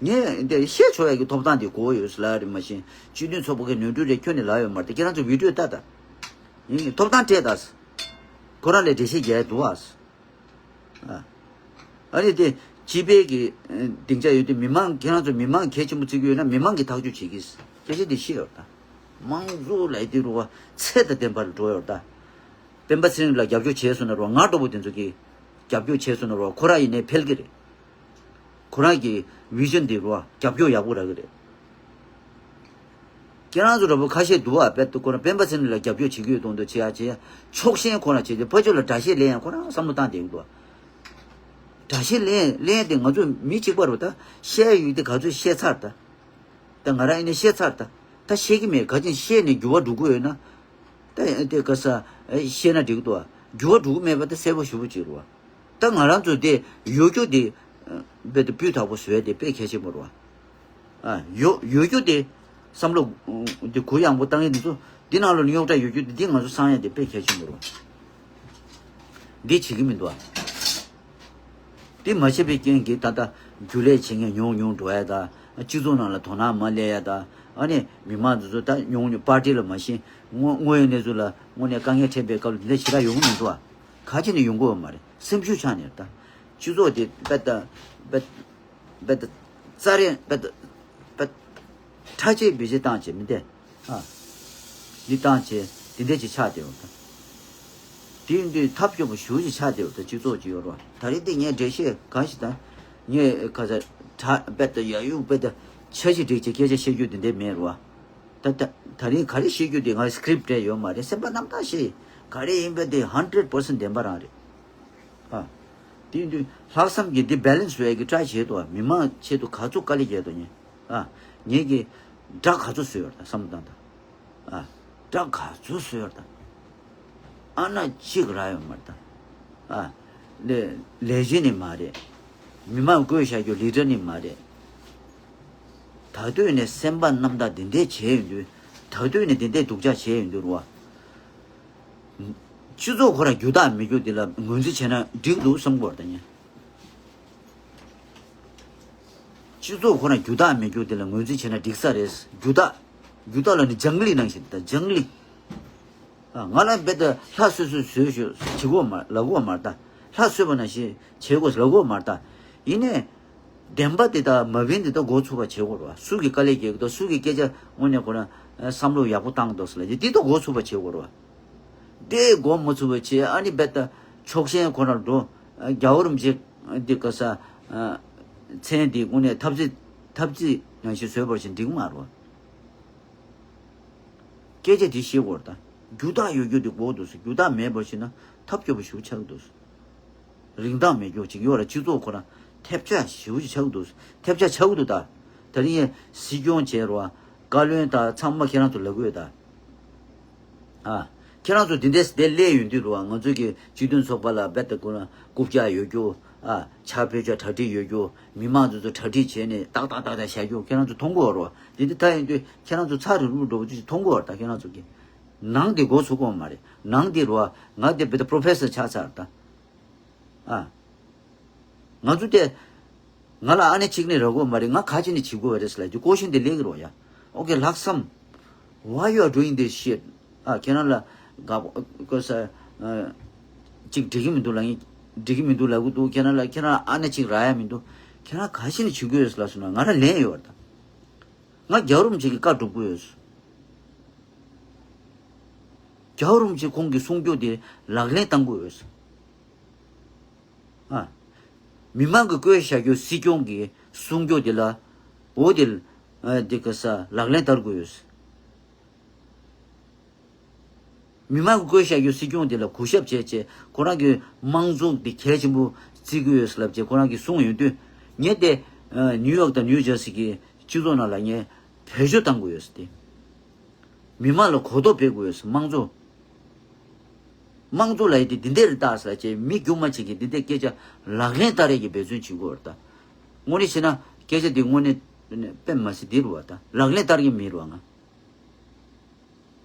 ངས་འདི་བཤད་ཆོག་ཡ་གི་ཐོབ་ཐང་དེ་དགོས་ཡོད་ཟེར་ལབ་རེད་མ་གཞི་སྤྱི་མཐུན་ཚོགས་པ་གི་ནོར་འཁྲུལ་རེད་ཁྱོན་ནས་ལབ་ཡོད་མ་རེད། ཁྱེད་རང་ཚོ་བི་ཌིའོ་ལྟ་ད། ཡིན་ཐོབ་ཐང་སྤྲད་ད། ཁོ་རང་ལས་འགྲེལ་བཤད་རྒྱག་ཡ་འདུག་ཨ། ཨ། ཨ་ནི་དེ་སྤྱི་པའི་གི་སྡིངས་ཆ་ཡོད་དུས་མི་མང་ཁྱེད་རང་ཚོ་མི་མང་གལ་ཆེན་པོ་བརྩི་གི་ཡོད་ན་མི་མང་གི་ཐག་གཅོད་བྱེད་ཀྱི་སྐད་ཆ་དེ་བཤད་ཡོད་ད། དམངས་གཙོ་ལབ་དེ་རུ་བ་ཚད་དང་ལྡན་པར་འགྲོ་ཡོད་ད། སྤེན་པ་ཚེ་རིང་ལ་རྒྱབ་སྐྱོར་བྱས་སོང་ན་རོ་ང་འདྲ་པོ་དེ་ཚོ་གིས་རྒྱབ་སྐྱོར་བྱས་སོང་ན་རོ་ཁོ་རང་ཡིན་ནའི་འཕེལ་གི་རེད། ཁོ་རང་གི་བི་ཞན་དེ་རོ་རྒྱབ་སྐྱོར་ཡག་པོ་རག་གི་རེད། ཁྱེད་རང་ཚོ་འདྲ་པོ་ཁ་ཤས་འདུག་ཨ། དཔེ་ཁོ་རང་སྤེན་པ་ཚེ་རིང་ལ་རྒྱབ་སྐྱོར་བྱེད་ཀྱི་ཡོད་དོན་དུ་བྱེད་ཡ་བྱེད་ཡ་ཕྱོགས་ཞེན་ཁོ་རང་བྱེད་དེ་ཕར་ཕྱོགས་ལ་དགྲ་ཤེད་ལེན་ཡ་ཁོ་རང་བསམ་བློ་བཏང་བསྡད་ཀྱི་འདུག་ཨ། དགྲ་ཤེད་ལེན་ལེན་དེ་ང་ཚོ་མི་གཅིག་པ་རུ་ད་བཤད་ཡ་ཡོད་དེ་ག་ཚོད་བཤད་ཚར་ད། ད་ང་རང་ཡིན་ན་བཤད་ཚར་ད། ད་བཤད་ཀྱི་མེད་ག་ཅིན་བཤད་ནས་འགྱུར་བ་འགྲོ་གི་ཡོད་ན། ད་དེ་ག་ས་བཤད་ན་འགྲིག་གི་འདུག་ཨ། འགྱུར་བ་འགྲོ་གི་མེད་པ་ད་གསལ་པོ་ཞེ་པོ་ཅིག་རེད་བ། ད་ང་རང་ཚོ་དེ་ཡོད་རྒྱུ་དེ་དཔེ་ད་སྤུས་དག་པོ་བཟོས་དེ་དཔེ་གལ་ཆེན་པོ་རེད་བ། ཨ་ཡོད་ཡོད་རྒྱུ་དེ་བསམ་བློ་དེ་གུ་ཡངས་པོ་བཏང་ཡས་འདི་ཚོ་འདི་ནང་ལ་རྙོག་དྲ་ཡོད་རྒྱུ་དེ་འདི་ང་ཚོ་སང་ཡས་དེ་དཔེ་གལ་ཆེན་པོ་རེད་བ། འདི་བྱེད་ཀྱི་མི་འདུག་ཨ། དེ་མ་བྱས་པའི་རྐྱེན་གྱིས་ད་ལྟ་རྒྱུན་ལས་བྱེད་མཁན་ཉུང་ཉུང་འགྲོ་ཡ་དང་སྤྱི་ཚོགས་ནང་ལ་དོ་སྣང་མ་སླེབས་ཡ་དང་ཨ་ནི་མི་མང་ཚོ་ཚོ་ད་ཉུང་ཉུང་པར་ཏི་ལ་མ་ཤེས་དངོས་དངོས་ཡོད་གནས་ཚུལ་ལ་དངོས་གནས་དཀའ་ངལ་འཕྲད་པའི་སྐབས་ལ་འདི་འདྲ་ཞེ་དྲག་ཡོང་གི་མི་འདུག་ཨ། ག་ཅི་ནས་ཡོང་གི་ཡོད་མ་རེད། སེམས་ཤུགས་ཆག་ནས་ད་སྤྱི་ཚོགས་དེ་དཔེ་ད་དཔེ་དཔེ་ད་རྩ་རེ་དཔེ་ད་དཔེ་ཁྲ་ཆེ་བེ་ཆེ་བཏང་བྱས་མི་འདས། ཨ། འདི་བཏང་བྱས་འདི་འདྲས་ཅིག་ཆགས་བསྡད་ཡོད་ད། དེ་ཡིན་དུས་ཐབས་སྐྱོ་པོ་ཞེ་པོ་ཅིག་ཆགས་བསྡད་ཡོད་ད་སྤྱི་ཚོགས་ཅིག་ཡོད་རེད་བ། ད་རེས་དེ་ངས་འགྲེལ་བཤད་གང་ཞིག་ད། ངས་ཁ་ཚ་དྲ་དཔེ་ད་ཡ་ཡུག་དཔེ་ད་ཆ་ཞིག་བསྒྲིགས་བྱས་སྐད་ཆ་བཤད་རྒྱུ་དེ་འདྲས་མེད་རེད་བ། ད་ད་ད་རིང་ག་རེ་བཤད་རྒྱུ་དེ་ང་སི་ཀི་རིབ་སྤྲད་ཡོད་མ་རེད། སེམས་པ་རྣམ་དག་བྱས་ག་རེ་ཡིན་པ་དེ་ཧན་ཌེ་རེད་པར་སེན་ཊི་བདེན་པ་རང་རེད། ཨ། དེ་ཡིན་དུས་ལྷག་བསམ་གྱིས་འདི་བེ་ལེན་སི་བྱེད་ཀྱི་ཊ་རའི་བྱེད་དོ། མི་མང་ཆེད་དུ་ག་ཚོད་དཀའ་ལས་བརྒྱབ་དོ་ཉེ། ཨ། ངེད་ཀྱིས་དགྲ་ག་ཚོད་བཟོས་ཡོད་ད་བསམ་བློ་བཏང་ད། ཨ། དགྲ་ག་ཚོད་བཟོས་ཡོད་ད། ཨ་ན་གཅིག་རག་ཡོད་མ་རེད་ད། ཨ། ལས་ལས་བྱེད་ནི་མ་རེད། མི་མང་བསྐོས་བཞག་རྒྱུ་ལི་ཌར་ནི་མ་རེད། ད་དུས་ནས་སེམས་པ་རྣམ་དག་འདི་འདྲས་བྱས་ཡོང་དུས་ད་དུས་ནས་འདི་འདྲས་སྡུག་ཅག་བྱས་ཡོང་དུས་རུ་བ། སྤྱི་ཚོགས་ཁོ་རང་རྒྱུ་དག་མེད་རྒྱུ་འདི་ལ་ངོས་འཛིན་བྱས་ན་འགྲིག་འདུག་བསམ་གི་ཡོད་རེད་ད་ཉེ། སྤྱི་ཚོགས་ཁོ་རང་རྒྱུ་དག་མེད་རྒྱུ་འདི་ལ་ངོས་འཛིན་བྱས་ན་འགྲིག་ས་རེད། རྒྱུ་དག་རྒྱུ་དག་ལ་ནི་ལྗང་གླིང་ནང་བཞིན་ད་ལྗང་གླིང་། ཨ། ང་ལ་རྦད་དེ་ལྷ་གསོལ་གསོལ་བཟོས་ཞུ་བྱེད་གོ་མ་ལབ་གོ་མ་རེད་ད། ལྷ་གསོལ་བ་ནང་བཞིན་བྱེད་གོ་ལབ་གོ་མ་རེད་ད། ཡིན་ནའི། བདེན་པ་དེ་དག་མ་བིན་དེ་དག་འགོ་ཚུགས་པ་བྱེད་དགོས་རེད་བ། སུ་གི་དཀའ་ལས་རྒྱག་གི་འདུག་སུ་གི་སྐད་ཆ་དངོས་གནས་ཁོ་རང་བསམ་བློ་ཡག་པོ་བཏང་གི་འདུག་ཟེར་ལ་ཡི་དེ་དག་འགོ་ཚུགས་པ་བྱེད་དགོས་རེད་བ། དེ་འགོ་མ་ཚུགས་པ་བྱེད་ཨ་ནི་རྦད་དེ་ཕྱོགས་ཞེན་ཁོ་རང་འགྲོ། རྒྱལ་བ་རིན་པོ་ཆེ་འདི་ག་ས་མཚན་འདི་དངོས་གནས་ཐབས་རྩིས་ཐབས་རྩིས་ནང་བཞིན་བཟོས་པར་བཞིན་འགྲིག་མ་རེད་བ། སྐད་ཆ་འདི་ཤེས་དགོས་རེད་ད། རྒྱུ་དག་ཡོད་རྒྱུ་འདི་དགོས་འདུག་ཟེར། རྒྱུ་དག་མེད་པར་ཤེས་ན་ཐབས་སྐྱོ་པོ་ཞིག་ཆགས་འདུག་ཟེར། རིན་ཐང་མེད་རྒྱུ་ཅིག་ཡོད་ར་སྤྱི་ཚོགས་ཁོ་རང་ཐེབས་ཆག་ཞེ་པོ་ཅིག་ཆགས་འདུག་ཟེར། ཐེབས་ཆག་ཆགས་འདུག་ད། ད་རིང་ཡང་སྲིད་སྐྱོང་བྱས་རོ། བཀའ་བློན་དང་ཚང་མ་ཁྱེད་རང་ཚོ་ལབ་གི་ཡོད་ད། ཨ། ཁྱེད་རང་ཚོ་འདི་འདྲས་དེ་སླེབས་ཡོང་དུས་རོ། ང་ཚོ་གི་སྤྱི་མཐུན་ཚོགས་པ་ལ་རྦད་དེ་ཁོ་རང་རྐུབ་བཀྱག་ཡོད་རྒྱུ། ཨ། ཕྱག་ཕུལ་ཆ་གྲ་སྒྲིག་ཡོད་རྒྱུ། མི་མང་ཚོ་ཚོ་གྲ་སྒྲིག་བྱས་ནས་ཏག་ཏག་ཏག་ཏག་བཞག་རྒྱུ་ཁྱེད་རང་ཚོ་མཐོང་གི་ཡོད་རོ། འདི་འདི་ད་ཡིན་དུས་ཁྱེད་རང་ཚོ་ཚ་རུབ་རུབ་འགྲོ་བ་ཅིག་མཐོང་གི་ཡོད་རེད་ད་ཁྱེད་རང་ཚོ་གི། ནང་དེ་འགོ་ཚུགས་ཀྱི་ཡོད་མ་རེད། ནང་དེ་རོ། ང་དེ་རྦད་དེ་པྲོ་ཕེ་སར་ཆགས་ཚར་ད། ཨ། ང་ཚོ་དེ། ང་ལ་ཨ་ནེ་གཅིག་ནས་རག་གོ་མ་རེད། ང་ག་ཅི་ནས་བྱེད་དགོས་རེད་ཟེར་ལ་དེ་ཀོ་ཤན་དེ་སླེབས་ཀྱི་རོ་ཡ། Okay, ལྷག་བསམ། Why you are doing this shit? ཨ་ཁྱེད་རང་ལ་དགའ་པོ་ས་ཨ་གཅིག་འགྲིག་གི་མི་འདུག་ལ་ངས་འགྲིག་གི་མི་འདུག་ལབ་གི་འདུག་ཁྱེད་རང་ལ་ཁྱེད་རང་ཨ་ནེ་གཅིག་རག་ཡ་མི་འདུག་ཁྱེད་རང་ག་ཅི་ནས་བྱེད་དགོས་རེད་ཟེར་ལ་སོང་ན་ང་ལ་ལན་ཡོད་རེད་ད། ང་རྒྱལ་བ་རིན་པོ་ཆེ་གི་བཀའ་སྒྲུབ་དགོས་ཡོད། རྒྱལ་བ་རིན་པོ་ཆེ་ཁོང་གི་གསུང་སྐྱོ་དེ་ལག་ལེན་བསྟར་དགོས་ཡོད། ཨ། མི་མང་གི་བསྐོས་བཞག་རྒྱུ་སྲིད་སྐྱོང་གི་གསུང་སྐྱོ་དེ་ལ། འོ་དེ་ཨ་དེ་ག་ས་ལག་ལེན་བསྟར་དགོས་ཡོད། མི་མང་གི་བསྐོས་བཞག་རྒྱུ་སྲིད་སྐྱོང་དེ་ལ་གུས་ཞབས་བྱས་བྱས་ཁོ་རང་གི་དམངས་གཙོ་འདི་གལ་ཆེན་པོ་བརྩི་གི་ཡོད་ལབ་བྱས་ཁོ་རང་གིས་གསུངས་ཡོང་དུས། ངས་དེ་ཨ་ནིའུ་ཡོག་དང་ནིའུ་ཇར་སི་གི་སྤྱི་ཚོགས་ནང་ལ་ངས་བེད་སྤྱོད་བཏང་དགོས་ཡོད་ཟེར་ཏེ། མི་མང་ལ་གོ་རྟོགས་སྤེལ་དགོས་ཡོད་ཟེར། དམངས་གཙོ། དམངས་གཙོ་ལབ་ཡས་དེ་འདི་འདྲ་རེད་ད་ཟེར་ལབ་བྱས་མི་དཀྱུས་མ་ཅིག་གིས་འདི་འདྲའི་སྐད་ཆ་ལག་ལེན་བསྟར་ཡས་ཀྱི་འབད་བརྩོན་བྱེད་དགོས་རེད་ད། དངོས་གནས་བྱས་ན་སྐད་ཆ་འདི་དངོས་གནས་དཔེ་མ་སྲིད་འདི་རེད་བ་ད། ལག་ལེན་བསྟར་གྱི་མི་རེད་བ་ང་།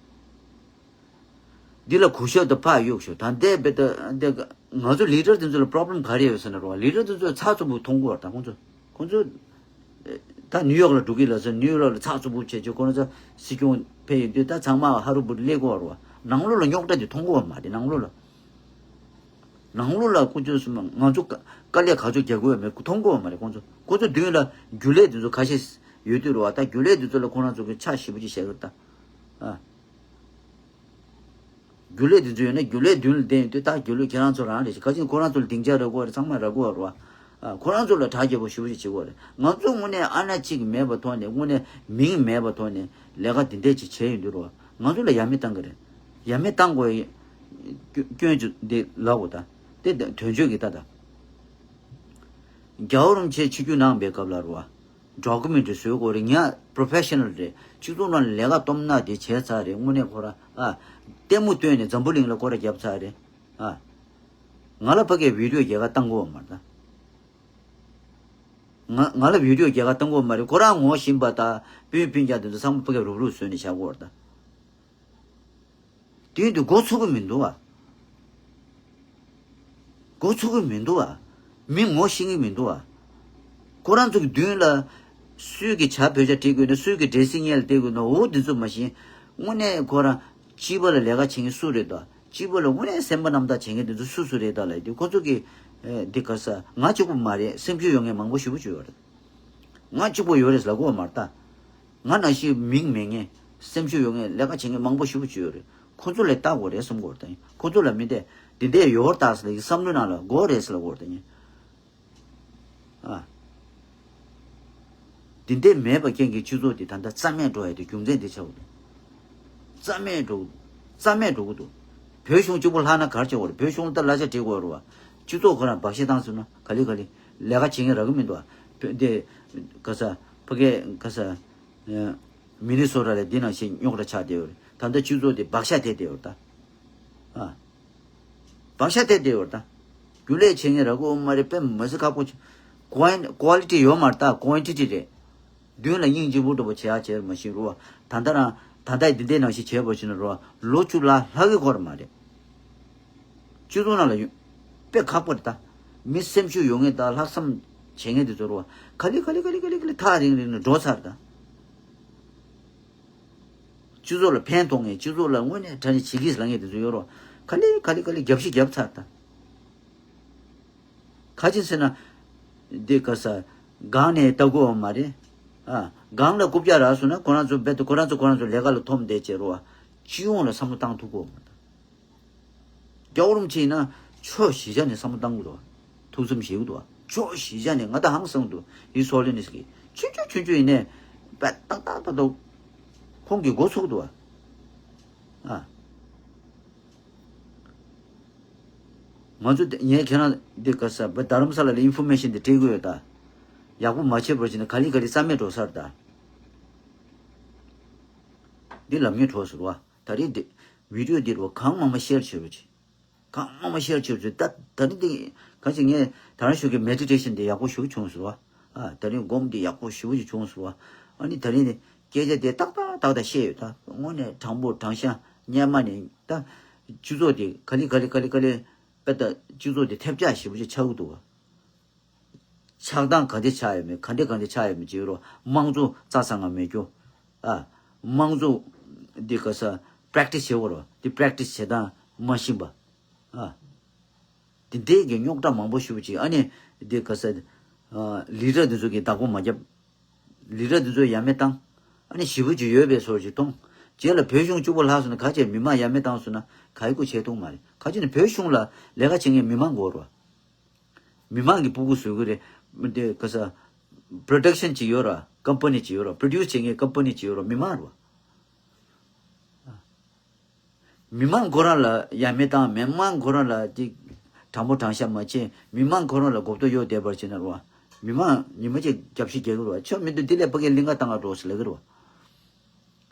འདི་ལ་གུས་ཞབས་དང་ཕར་གཡུག་ཞོག་ད་འདས་པའི་ད་འདི་ང་ཚོ་ལི་ཌར་དེ་ཚོ་ལ་པོ་རོབ་ལེམ་ག་རེ་ཡོད་ཟེར་ན་རོ། ལི་ཌར་དེ་ཚོ་ཚགས་ཚུད་པོ་མཐོང་གི་ཡོད་རེད་ད་ཁོང་ཚོ། ཁོང་ཚོ་ད་ནིའུ་ཡོག་ལ་འགྲོ་གི་ལ་ཟེར། ནིའུ་ཡོག་ལ་ཚགས་ཚུད་པོ་བྱས་བྱས་ཁོ་རང་ཚོ་སྲིད་སྐྱོང་ཕེབས་ཡོང་དུས་ད་ཚང་མ་ཧ་རུ་བུ་རུ་སླེབས་ཀྱི་ཡོད་རེད་བ། ནང་ལོགས་ལ་རྙོག་དྲ་དེ་མཐོང་གི་ཡོད་མ་རེད་ནང་ལོགས་ལ། ནང་ལོགས་ལ་ཁོ་ཚོས་སུ་ང་ཚོ་དཀའ་དཀའ་ལས་ག་ཚོད་རྒྱག་གི་ཡོད་མེད་མཐོང་གི་ཡོད་མ་རེད་ཁོང་ཚོ། ཁོ་ཚོ་མདུན་ལ་རྒྱུན་ལས་དེ་ཚོ་ཁ་ཤས་ཡོད་དུས་རེད་བ། ད་རྒྱུན་ལས་དེ་ཚོ་ལ་ཁོ་རང་ཚོ་གི་ཕྱག་ཞེ་པོ་ཅིག་བཞག་གི་རེད་ད། ཨ། རྒྱུན་ལས་དེ་ཚོ་ཡོད་ན་རྒྱུན་ལས་མདུན་ལ་བསྡད་ཡོང་དུས་ད་རྒྱུན་ལས་ཁྱེད་རང་ཚོ་རང་རེད་ཤག་ག་ཅིག་ཁོ་རང་ཚོ་ལ་སྡིངས་ཆ་རག་གི་ཡོད་རེད། ཚང་མ་རག་གི་ཡོད་རེད་བ། ཨ། ཁོ་རང་ཚོ་ལ་གྲ་རྒྱས་པོ་ཞེ་པོ་ཅིག་བྱེད་དགོས་རེད། ང་ཚོ་དངོས་གནས་ཨ་ན་གཅིག་མེད་པ་ཐོག་ནས་དངོས་གནས་མིང་མེད་པ་ཐོག་ནས་ལས་ཀ་འདི་འདྲས་ཅིག་བྱས་ཡོང་དུས་རེད་བ། ང་ཚོ་ལ་ཡ་མེད་བཏང་གི་རེད། ཡ་མེད་བཏང་དགོས་ཡ་སྐྱོན་ཅིག་འདི་ལབ་དགོས་ད། དེ་དོན་གཅོད་ཀྱི་ད་ད། རྒྱལ་བ་རིན་པོ་ཆེ་ཆིབས་བསྒྱུར་གནང་བའི་སྐབས་ལ་རེད་བ། ཌོ་ཀུ་མེན་ཊི་བཟོ་དགོས་རེད། ངས་པོ་རོ་ཕེ་ཤ་ནལ་རེད། སྤྱི་ཚོགས་ནང་ལ་ལས་ཀ་སྟོབས་ན་དེ་བྱས་ཚར་རེད། དངོས་གནས་ཁོ་རང་ཨ། ལྟད་མོ་སྟོན་ནས་འཛམ་བུ་གླིང་ལ་སྐོར་ར་བརྒྱབ་ཚར་རེད་ཨ། ང་ལ་ཕ་གིའི་བི་ཌི་ཡོ་རྒྱལ་ཁ་བཏང་དགོས་མ་རེད་ད། ང་ང་ལ་བི་ཌི་ཡོ་རྒྱལ་ཁ་བཏང་དགོས་མ་རེད། ཁོ་རང་ངོ་ཤེས་པ་དང་སྤུན་སྤུན་ཀྱག་དེ་ཚོ་ཚང་མ་ཕ་གིར་རུབ་རུབ་བཟོས་ནས་བཞག་དགོས་རེད་ད། དེ་དུས་འགོ་ཚུགས་ཀྱི་མི་འདུག་བ། འགོ་ཚུགས་ཀྱི་མི་འདུག་བ། མི་ངོ་ཤེས་ཀྱི་མི་འདུག་བ། ཁོ་རང་ཚོ་གི་མདུན་ལ་སུས་ཀྱི་བྱ་བོད་ཇ་སྤྲད་དགོས་ན་སུས་ཀྱི་ཌེ་སི་ངན་ལ་སྤྲད་དགོས་ན་འོ་འདི་ཚོ་མ་ཤེས། དངོས་གནས་ཁོ་རང་སྤྱི་པ་ལ་ལས་ཀ་བྱེད་མཁན་སུ་རེད་ད། སྤྱི་པ་ལ་དངོས་གནས་སེམས་པ་རྣམ་དག་བྱེད་མཁན་དེ་ཚོ་སུ་སུ་རེད་ད་ལབ་དུས་ཁོ་ཚོ་གི་འདི་ག་ས་ང་གཅིག་པུ་མ་རེད། སེམས་ཤུགས་ཡོད་མཁན་མང་པོ་ཞེ་པོ་ཅིག་ཡོད་རེད། ང་གཅིག་པོ་ཡོད་རེད་ལབ་དགོས་མ་རེད་ད། ང་ནང་བཞིན་མིང་མེད་མཁན་སེམས་ཤུགས་ཡོད་མཁན་ལས་ཀ་བྱེད་མཁན་མང་པོ་ཞེ་པོ་ཅིག་ཡོད་རེད། ཁོ་ཚོ་ལ་ལྟ་དགོས་རེད་བསམ་དགོས་རེད་ད། ཁོ་ཚོ་ལ་མི་འདི་འདི་འདྲས་ཡོད་རེད་ད་ཟེར་ལ་ཡི་བསམ་བློའི་ནང་ལ་དགོས་རེད་ཟེར་ལབ་དགོས་རེད་ད། ཨ། འདི་འདྲས་མེད་པ་རྐྱེན་གྱིས་སྤྱི་ཚོགས་འདི་ད་ལྟ་རྩ་མེད་འགྲོ་ཡ་དེ་རྒྱུ་མཚན་འདི་ཆགས་འདུག་རྩ་མེད་འགྲོ། རྩ་མེད་འགྲོ་གི་འདུག་བོད་གཞུང་གཅིག་པུ་ལྷག་ན་ག་རེ་བྱེད་དགོས་རེད། བོད་གཞུང་ལ་ད་གླ་ཆ་སྤྲད་དགོས་རེད་བ། སྤྱི་ཚོགས་ཁོ་རང་བག་ཤེད་བཏང་ཟེར་ན་ག་ལེ་ག་ལེ་ལས་ཀ་བྱེད་མཁན་རག་གི་མི་འདུག་བ། བོད་འདི་ག་ས་ཕ་གི་ག་ས་མི་ནི་སོ་ཊ་ལ་འདི་ནང་བཞིན་རྙོག་དྲ་ཆགས་བསྡད་ཡོད་རེད། ད་ལྟ་སྤྱི་ཚོགས་འདི་བག་ཤ་ཐེབས་བསྡད་ཡོད་རེད་ད། ཨ། བག་ཤ་ཐེབས་བསྡད་ཡོད་རེད་ད། རྒྱུན་ལས་བྱེད་མཁན་རག་གི་ཡོད་མ་རེད། དཔེ་མི་སྲིད་ཁག་པོ་ཆགས། ཀོ་ཀོ་ལི་ཊི་ཡོད་མ་རེད་ད། ཀོན་ཊི་ཊི་རེད། མདུན་ལ་སྙིང་རྗེ་པོ་འདྲ་པོ་བྱེད་ཡག་བྱེད་མ་ཤེས་རུ་བ། ད་ལྟ་རང་ད་ལྟ་འདི་འདྲའི་ནང་བཞིན་བྱས་པ་ཞིག་ན་རུ་བ་ལོ་བཅུ་ལྷག་ལྷག་གི་སྐོར་མ་རེད། སྤྱི་ཚོགས་ནང་ལ་ཡོད། དཔེ་ཁག་པོ་རེད་ད། མི་སེམས་ཤུགས་ཡོད་མཁན་དང་ལྷག་བསམ་བྱེད་མཁན་དེ་ཚོ་རུ་བ་ག་ལེ་ག་ལེ་ག་ལེ་ག་ལེ་ག་ལེ་ཐག་རིང་རིང་ནས་འགྲོ་ཚར་ད། སྤྱི་ཚོགས་ལ་ཕན་ཐོགས་མཁན་སྤྱི་ཚོགས་ལ་དངོས་གནས་དྲང་གནས་བྱེད་ཀྱི་ལབ་མཁན་དེ་ཚོ་ཡོད་རུ་བ་ག་ལེ་ག་ལེ་ག་ལེ་རྒྱབ་ཤི་རྒྱབ་ཚར་ད། ག་ཅི་ཟེར་ན། འདི་ག་ས། སྒང་ནས་ལྟ་དགོས་བ་མ་རེད། ཨ། སྒང་ལ་རྐུབ་བཀྱག་རག་སོང་ན་ཁོ་རང་ཚོ་རྦད་དེ་ཁོ་རང་ཚོ་ཁོ་རང་ཚོ་ལས་ཀ་ལ་འཐོམ་བསྡད་བྱས་རོ། སྤྱི་ཡོངས་ལ་བསམ་བློ་བཏང་ཐུབ་དགོས་མ་རེད། རྒྱལ་བ་རིན་པོ་ཆེ་ཡིན་ན་ཕྱོགས་བཞི་ཆ་ནས་བསམ་བློ་བཏང་དགོས་འདུག་ཐུགས་བསམ་བཞེས་དགོས་འདུག་ཕྱོགས་བཞི་ཆ་ནས་ང་ད་ཧང་སང་འདུག་ཧི་སོ་ལི་ནི་སི་ཀི་ཆུང་ཆུང་ཆུང་ཆུང་ཡིན་ནས་པད་ཏག་ཏག་ཏག་ཏག་ཁོང་གི་འགོ་ཚུགས་འདུག་ཨ། ང་ཚོ་དེ་ངས་ཁྱེད་རང་འདི་ག་ས་བ་རྡ་རམ་ས་ལ་ལ་ཨིན་ཕོར་མེ་ཤིན་འདི་སྤྲད་དགོས་ཡོད་ད། ཡག་པོ་མ་བྱས་པར་བྱས་ན་ག་ལེ་ག་ལེ་རྩ་མེད་འགྲོ་ས་རེད་ད། འདི་ལབ་ངེས་གྲོགས་ཟེར་བ། ད་རེས་འདི་བི་ཌི་ཡོ་འདི་རུ་གང་མང་མང་ཤེར་བྱེད་རོགས་གྱིས། གང་མང་མང་ཤེར་བྱེད་རོགས་གྱིས། ད་ད་རེས་འདི་ག་ཅིག་ངས་ད་རང་ཞུ་གི་མེ་ཌི་ཊེ་ཤིན་འདི་ཡག་པོ་ཞེ་པོ་བྱུང་ཟེར་བ། ཨ་ད་རེས་སྒོམ་འདི་ཡག་པོ་ཞེ་པོ་ཞིག་བྱུང་ཟེར་བ། ཨ་ནི་ད་རེས་འདི་སྐད་ཆ་དེ་ཏག་ཏག་ཏག་ཏག་བཤད་ཡོད་ད། དངོས་གནས་དྲང་པོ་དྲང་བཞག་སྔོན་མ་ནས་ད་སྤྱི་ཚོགས་དེ་ག་ལེ་ག་ལེ་ག་ལེ་ག་ལེ་དཔེ་ད་སྤྱི་ཚོགས་དེ་ཐེབས་ཆག་ཞེ་པོ་ཅིག་ཆགས་ཀྱི་འདུག་བ། ཆགས་སྡང་ག་འདྲ་ཆགས་ཡོད་མེད། ག་འདྲ་ག་འདྲ་ཆགས་ཡོད་མེད་བྱེད་རོགས། དམངས་གཙོ་རྩ་ཚང་ང་མེད་རྒྱུ། ཨ། དམངས་གཙོ་འདི་ག་ས་པྲེག་ཊི་སི་བྱེད་དགོས་རོགས། འདི་པྲེག་ཊི་སི་བྱེད་སྟངས་མ་ཤེས་པ། ཨ། འདི་འདྲའི་གི་རྙོག་དྲ་མང་པོ་ཞེ་པོ་ཅིག་ཨ་ནི་འདི་ག་ས། ཨ། ལི་ཌར་འདི་ཚོ་གི་བདག་པོ་མ་རྒྱབ། ལི་ཌར་འདི་ཚོ་ཡ་མེད་བཏང་། ཨ་ནི་ཞེ་པོ་ཅིག་ཡོད་པའི་བཟོ་ཅིག་མཐོང་། རྗེས་ལ་བོད་གཞུང་བཅུ་པོ་ལྷག་སོང་ན་ག་བྱས་མི་མང་ཡ་མེད་བཏང་སོང་ན་ག་ཡི་སྐུ་བྱས་ཐུབ་མ་རེད། ག་ཅི་ནས་བོད་གཞུང་ལ་ལས་ཀ་བྱེད་མཁན་མི་མང་དགོས་རོགས། མི་མང་གི་སྤུ་གུ་བཟོ་གི་རེད། འདི་ག་ས་པྲོ་ཌག་ཤན་ཅིག་ཡོད་ར། ཀམ་པ་ནི་ཅིག་ཡོད་ར། པྲོ་ཌིའུ་སི་བྱེད་མཁན་ཀམ་པ་ནི་ཅིག་ཡོད་ར། མི་མང་རོ། མི་མང་ཁོ་རང་ལ་ཡ་མེད་བཏང་། མི་མང་ཁོ་རང་ལ་ཅིག་དྲང་པོ་དྲང་བཞག་མ་བྱེད། མི་མང་ཁོ་རང་ལ་གོ་རྟོགས་ཡོད་བསྡད་པར་བྱེད་ན་རོ། མི་མང་ཉི་མ་གཅིག་རྒྱབ་ཤི་རྒྱག་གི་རོ། ཆོ་མི་འདུག་འདི་ལས་ཕ་གིའི་གླིང་ག་བཏང་ག་འགྲོ་ཟེར་ལབ་གི་རོ།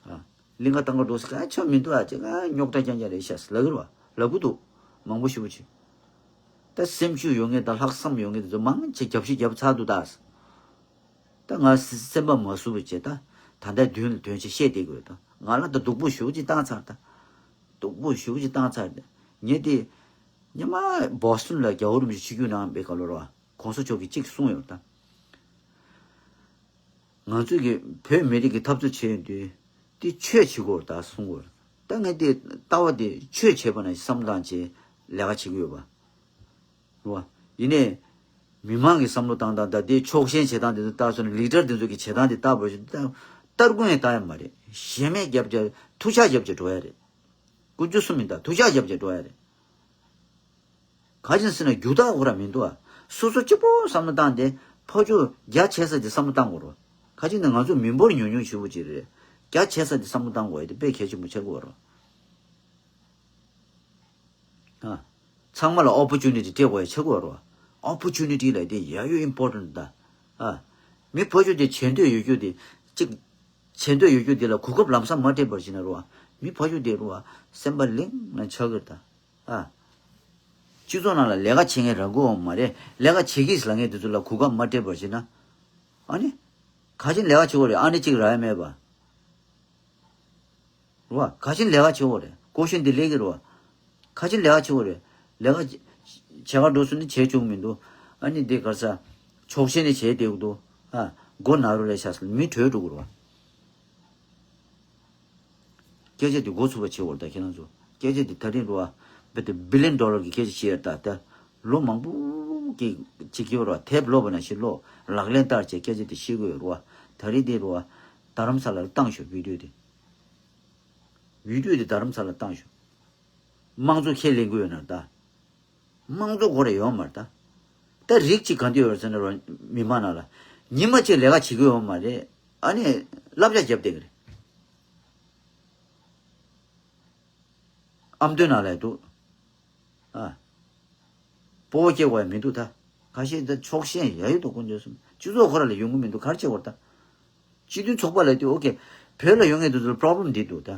ཨ། གླིང་ག་བཏང་ག་འགྲོ་ཟེར། ཨ། ཆོ་མི་འདུག་ཨ། ཅིག་ཨ་རྙོག་དྲ་རྐྱང་རྐྱང་རེད་ཤག་ཟེར་ལབ་གི་རོ། ལབ་གི་འདུག་མང་པོ་ཞེ་པོ་ཅིག་ད་སེམས་ཤུགས་ཡོད་མཁན་དང་ལྷག་བསམ་ཡོད་མཁན་དེ་ཚོ་མང་ཆེ་རྒྱབ་ཤི་རྒྱབ་ཚར་འདུག་ད། ད་ང་སེམས་པ་མ་བཟོད་པ་བྱས། ད་ད་ལྟ་མདུན་ལ་དོན་ཆེ་བཤད་བསྡད་དགོས། ད་ང་ལ་ད་སྡུག་པོ་ཞེ་པོ་ཅིག་བཏང་ཚར། ད་སྡུག་པོ་ཞེ་པོ་ཅིག་བཏང་ཚར། ད་ངས་དེ་ཉི་མ་བོ་སི་ཊོན་ལ་རྒྱལ་བ་རིན་པོ་ཆེ་ཆིབས་བསྒྱུར་གནང་བའི་སྐབས་ལ་རོ། གོང་ས་མཆོག་གིས་གཅིག་གསུངས་ཡོད། ད་ང་ཚོས་ཀྱི་བོད་མི་རིགས་ཀྱི་འཐབ་རྩོད་བྱས་ཡོང་དུས་དེ་ཆོས་བྱེད་དགོས། ད་གསུང་དགོས། ད་ངས་དེ་ལྟ་བ་དེ་ཆོས་བྱེད་པ་ན་བསམ་བློ་བཏང་བྱས་ལས་ཀ་བྱེད་ཀྱི་ཡོད་པ། རེད་བ། ཡིན་ནའི། མི་མང་གི་བསམ་བློ་བཏང་སྟངས་དང་དེའི་ཕྱོགས་ཞེན་བྱེད་སྟངས་དེ་ཚོ་ལྟ་སོང་ན། ལི་ཌར་དེ་ཚོ་གི་བྱེད་སྟངས་དེ་ལྟ་བར་ཞིག་ད་སྟར་ཁུང་ཡང་ལྟ་ཡ་མ་རེད། ཞེ་མེད་རྒྱབ་བྱས་ཐུགས་ཆག་རྒྱབ་བྱས་འགྲོ་ཡ་རེད། ཀུན་སྤྱོད་སུ་མིན་ད་ཐུགས་ཆག་རྒྱབ་བྱས་འགྲོ་ཡ་རེད། ག་ཅིག་ཟེར་ན་རྒྱུ་དག་ཁོ་ར་མི་འདུག་ཨ། སོ་སོ་གཅིག་པོ་བསམ་བློ་བཏང་སྟེ་ཕར་ཕྱོགས་རྒྱ་ཆེ་ས་དེ་བསམ་བློ་བཏང་དགོས་རེད། ག་ཅིག་ནི་ང་ཚོ་མི་འབོར་ཉུང་ཉུང་ཞེ་པོ་ཅིག་རེད། རྒྱ་ཆེ་ས་དེ་བསམ་བློ་བཏང་དགོས་ཡ་དེ་དཔེ་གལ་ཆེན་པོ་ཆགས་ཀྱི་ཡོད་རེད། ཨ། ཚང་མ་ལ་ཨོ་པོར་ཅུ་ནི་ཊི་སྤྲད་དགོས་ཡ་ཆགས་ཀྱི་ཡོད་རེད། ཨོ་པོར་ཅུ་ནི་ཊི་ལབ་དེ་ཡ་ཡོད་ཨིམ་པོར་ཊེན་ཊི་ད། ཨ། མི་ཕར་ཕྱོགས་དེ་བྱེད་འདོད་ཡོད་རྒྱུ་དེ་གཅིག་བྱེད་འདོད་ཡོད་རྒྱུ་དེ་ལ་གོ་སྐབས་ལམ་སང་མ་སྤྲད་པར་བྱས་ན་རེད་བ། མི་ཕར་ཕྱོགས་དེ་རེད་བ། སེམས་པ་གླེང་ན་ཆགས་ཀྱི་རེད་ད། ཨ། སྤྱི་ཚོགས་ནང་ལ་ལས་ཀ་བྱེད་མཁན་རག་གི་ཡོད་མ་རེད། ལས་ཀ་བྱེད་ཀྱི་ལབ་མཁན་དེ་ཚོ་ལ་གོ་སྐབས་མ་སྤྲད་པར་བྱས་ན། ཨ་ནི། ག་ཅིག་ལས་ཀ་བྱེད་དགོས་རེད། ཨ་ནི་གཅིག་རག་ཡ་མེད་པ། རེད་བ། ག་ཅིག་ལས་ཀ་བྱེད་དགོས་རེད། ཀོ་ཤན་འདི་སླེབས་ཀྱི་རེད་བ། ག་ཅིག་ལས་ཀ་བྱེད་དགོས་རེད། ལས་ཀ་བྱེད་ག་འགྲོ་སོང་ནི་བྱེད་བཅུག་མི་འདུག་ཨ་ནི་འདི་ག་ས། ཕྱོགས་ཞེན་ནི་བྱས་བསྡད་ཀྱི་འདུག་ཨ། མགོ་ན་རུ་ལས་ཤག་ཟེར་མི་བྲོས་འགྲོ་གི་རེད་བ། སྐད་ཆ་འདི་མགོ་ཚོས་པ་བྱེད་དགོས་རེད་ད་ཁྱེད་རང་ཚོ། སྐད་ཆ་འདི་ད་རིང་རུ་བ། བེ་ཏི་བི་ལི་ཡན་ཌོ་ལར་གྱི་སྐད་ཆ་བཤད་ཡ་ད་ད། ལོ་མང་པོ་གི་བྱེད་ཀྱི་ཡོད་རེད་བ། དེབ་ཀློག་པ་ནང་བཞིན་ཀློག་ལག་ལེན་བསྟར་བྱས་སྐད་ཆ་འདི་བཤད་དགོས་ཡོད་རེད་བ། ད་རིང་འདི་རུ་བ། རྡ་རམ་ས་ལ་ལ་བཏང་ཤོག་བི་ཌིའོ་འདི། བི་ཌིའོ་འདི་རྡ་རམ་ས་ལ་བཏང་ཤོག་དམངས་གཙོ་ཁས་ལེན་གྱི་ཡོད་ན་ད། དམངས་གཙོ་ཁོ་ར་ཡོད་མ་རེད་ད། ད་རིགས་གཅིག་ག་འདི་ཡོད་རེད་ཟེར་ན་རོ། མི་མང་ནང་ལ། ཉི་མ་གཅིག་ལས་ཀ་བྱེད་ཀྱི་ཡོད་མ་རེད། ཨ་ནི། བསླབ་བྱ་བརྒྱབ་བསྡད་ཀྱི་རེད། ཨ་མདོའི་ནང་ལ་འདུག་ཨ། སྤོ་བོ་སྐྱེ་དགོས་ཡ་མི་འདུག་ད། ཁ་ཤས་ད་ཕྱོགས་ཞེན་ཡ་ཡོད་དོ་དཀོན་མཆོག་གསུམ། སྤྱི་ཚོགས་ཁོ་ར་ལ་ཡོང་གི་མི་འདུག་ག་རེ་བྱེད་དགོས་རེད་ད། སྤྱི་མཐུན་ཚོགས་པ་ལ་དེ་ཨོ་ཀེ། བོད་ལ་ཡོང་མཁན་དེ་ཚོ་ལ་པོ་རོབ་ལེམ་འདི་འདུག་ད།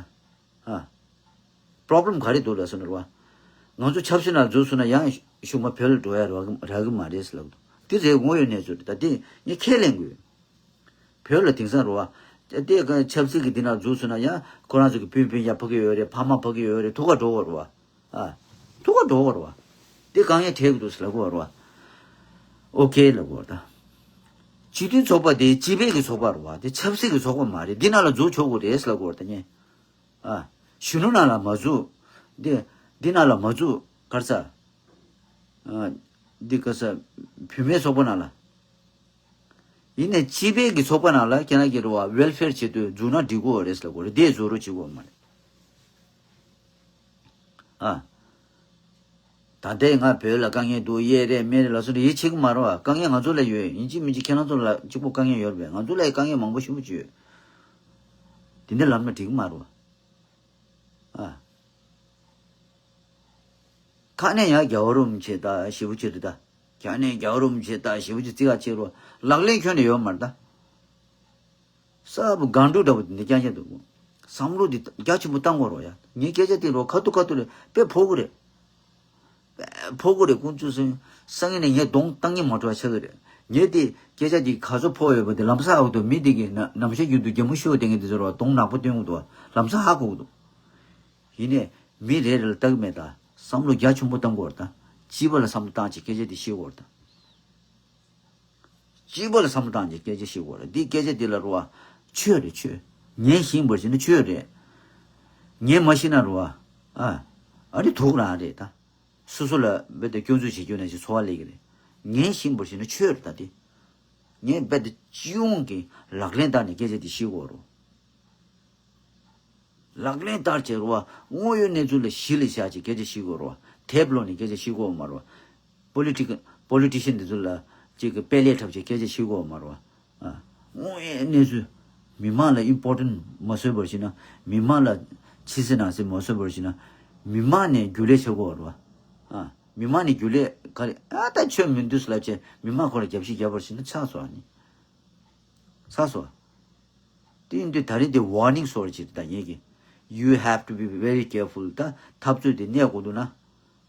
ཨ། པོ་རོབ་ལེམ་ག་རེ་འདུག་ལབ་སོང་ན་རེད་བ། ང་ཚོ་ཆབ་སྲིད་ནང་འཛུལ་སོང་ན་ཡང་གཞུག་མ་བོད་ལ་འགྲོ་ཡ་རག་གི་རག་གི་མ་རེད་ཟེར་ལབ་འདུག་འདི་རེད་དངོས་ཡོད་གནས་ཚུལ་རེད། ད་དེ་ངས་ཁས་ལེན་དགོས། བོད་ལ་དེང་སང་རེད་བ། དེ་ཆབ་སྲིད་ཀྱི་འདི་ནང་འཛུལ་སོང་ན་ཡང་ཁོ་རང་ཚོ་གི་སྤུན་སྤུན་ཀྱག་ཕ་གི་ཡོད་རེད། ཕ་མ་ཕ་གི་ཡོད་རེད། ཐུག་ག་འགྲོ་གི་རེད་བ། ཨ། ཐུག་ག་འགྲོ་གི་རེད་བ། དེ་དཀའ་ངལ་འཕྲད་ཀྱི་འདུག་ཟེར་ལབ་གི་རེད་བ། ཨོ་ཀེ་ལབ་གི་རེད་ད། སྤྱི་མཐུན་ཚོགས་པ་དེ་སྤྱི་པའི་གི་ཚོགས་པ་རེད་བ། དེ་ཆབ་སྲིད་ཀྱི་ཚོགས་པ་མ་རེད། འདི་ནང་ལ་འཛུལ་ཆོག་གི་རེད་ཟེར་ལབ་གི་རེད་ད་ངས། ཨ། གཞོན་ནུ་ནང་ལ་མ་འཛུལ། འདི་འདི་ནང་ལ་མ་འཛུལ་ག་རེ་ཟེར། ཨ། འདི་ག་ས། བུད་མེད་ཚོགས་པ་ནང་ལ། ཡིན་ནའི་སྤྱི་པའི་གི་ཚོགས་པ་ནང་ལ་ཁྱེད་རང་གི་རེད་བ། ཝེལ་ཕེར་ཆེད་དུ་འཛུལ་ན་འགྲིག་གི་རེད་ཟེར་ལབ་གི་རེད། དེ་འཛུལ་རོགས་བྱེད་དགོས་མ་རེད། ཨ། ད་ལྟའི་ང་བོད་ལ་དཀའ་ངལ་འདུག་གཡས་རེད་མེད་རེད་ལབ་སོང་རེད། ཡིད་ཆེས་ཀྱི་མ་རེད་བ། དཀའ་ངལ་ང་ཚོ་ལ་ཡོད། ཡིན་གཅིག་མིན་གཅིག་ཁྱེད་རང་ཚོ་ལ་གཅིག་པོ་དཀའ་ངལ་ཡོད་རེད་པས། ང་ཚོ་ལ་ཡི་དཀའ་ངལ་མང་པོ་ཞེ་པོ་ཅིག་ཡོད། དེ་འདྲ་ལབ་ན་འགྲིག་གི་མ་རེད་བ། ཨ། ཁ་ནས་ཡང་རྒྱལ་བ་རིན་པོ་ཆེ་ད་ཞེ་པོ་ཅིག་རེད་ད། ཁ་ནས་རྒྱལ་བ་རིན་པོ་ཆེ་ད་ཞེ་པོ་ཅིག་བརྩི་ག་བྱེད་རོགས། ལག་ལེན་ཁྱོན་ནས་ཡོད་མ་རེད་ད། གསར་པ་སྒང་དྲུག་འདྲ་པོ་དེ་འདྲ་རྐྱང་རྐྱང་འདུག་བསམ་བློ་འདི་རྒྱ་ཆེན་པོ་བཏང་དགོས་རོགས་ཡ། ངའི་སྐད་ཆ་དེ་རོགས་ཁ་ཐུག་ཁ་ཐུག་ལ་དཔེ་ཕོག་གི་རེད། དཔེ་ཕོག་གི་རེད། ཀུན་སྤྱོད་སེང་སང་ངེ་ནས་ངས་གདོང་བཏང་ངེ་མ་འགྲོ་བ་ཆགས་ཀྱི་རེད། ངས་དེ་སྐད་ཆ་དེ་ག་ཚོད་ཕོག་ཡོད་པ་དེ་ལམ་སང་ཧ་གོ་འདུག་མི་དེ་གི་ན་ནམ་ཞག་རྒྱུན་དུ་རྒྱ་མོ་ཤོར་བསྡད་མཁན་དེ་ཚོ་རོགས་གདོང་ནག་པོ་སྟོན་གི་འདུག་ལམ་སང་ཧ་གོ་གི་འདུག་ཡིན་ནས་མི་རེ་རེ་ལ་ལྟ་གི་མེད་ད། བསམ་བློ་རྒྱ་ཆེན་པོ་བཏང་དགོས་རེད་ད། སྤྱི་པ་ལ་བསམ་བློ་བཏང་བྱས་སྐད་ཆ་དེ་བཤད་དགོས་རེད་ད། སྐྱིད་པོ་ལ་བསམ་བློ་བཏང་བྱས་སྐད་ཆ་བཤད་དགོས་རེད། འདི་སྐད་ཆ་འདི་ལ་རུ་བ། ཆོས་རེད་ཆོས། ངས་ཤེས་པར་བྱས་ན་ཆོས་རེད། ངས་མ་ཤེས་ན་རུ་བ། ཨ། ཨ་རི་དུག་རང་རེད་ད། སོ་སོ་ལ་རྦད་དེ་སྐྱོན་འཛུགས་བྱེད་རྒྱུ་ནང་བཞིན་ཚོར་བ་སླེབས་ཀྱི་རེད། ངས་ཤེས་པར་བྱས་ན་ཆོས་རེད་ད་འདི། ངས་རྦད་དེ་སྤྱི་ཡོངས་ཀྱི་ལག་ལེན་བསྟར་ནས་སྐད་ཆ་འདི་བཤད་དགོས་རུ། ལག་ལེན་བསྟར་བྱས་རུ་བ། དངོས་ཡོད་གནས་ཚུལ་ལ་གཞི་ལ་བཞག་བྱས་སྐད་ཆ་བཤད་དགོས་རུ་བ། དེབ་ཀློག་ནས་སྐད་ཆ་བཤད་དགོས་མ་རུ་བ། པོ་ལི་ཊི་ཀལ། པོ་ལི་ཊི་ཤན་འདི་ཚོ་ལ་ཅིག་གི་དཔེ་ལེགས་འཁྲབ་བྱས་སྐད་ཆ་བཤད་དགོས་མ་རུ་བ། ཨ། དངོས་ཡོད་གནས་ཚུལ། མི་མང་ལ་ཨིམ་པོར་ཊན་མ་བཟོས་པར་བྱས་ན། མི་མང་ལ་ཕྱི་གསལ་ནང་གསལ་མ་བཟོས་པར་བྱས་ན། མི་མང་ནས་རྒྱུན་ལས་བྱེད་དགོས་རུ་བ། ཨ། མི་མང་ནས་རྒྱུན་ལས་ག་རེ་ཨ་ད་ཆོས་མི་འདུག་ལབ་བྱས་མི་མང་ཁོ་ལ་རྒྱབ་བཤིག་རྒྱབ་པར་བྱས་ན་ཆགས་སོང་ཨ་ནི། ཚར་སོང་། དེ་ཡིན་དུས་ད་རིང་དེ་ཝར་ནིང་སོར་ཅིག་ད་ངེད་ཀྱི། You have to be very careful. ད་འཐབ་རྩོད་དེ་གནས་དགོས་འདུག་ན།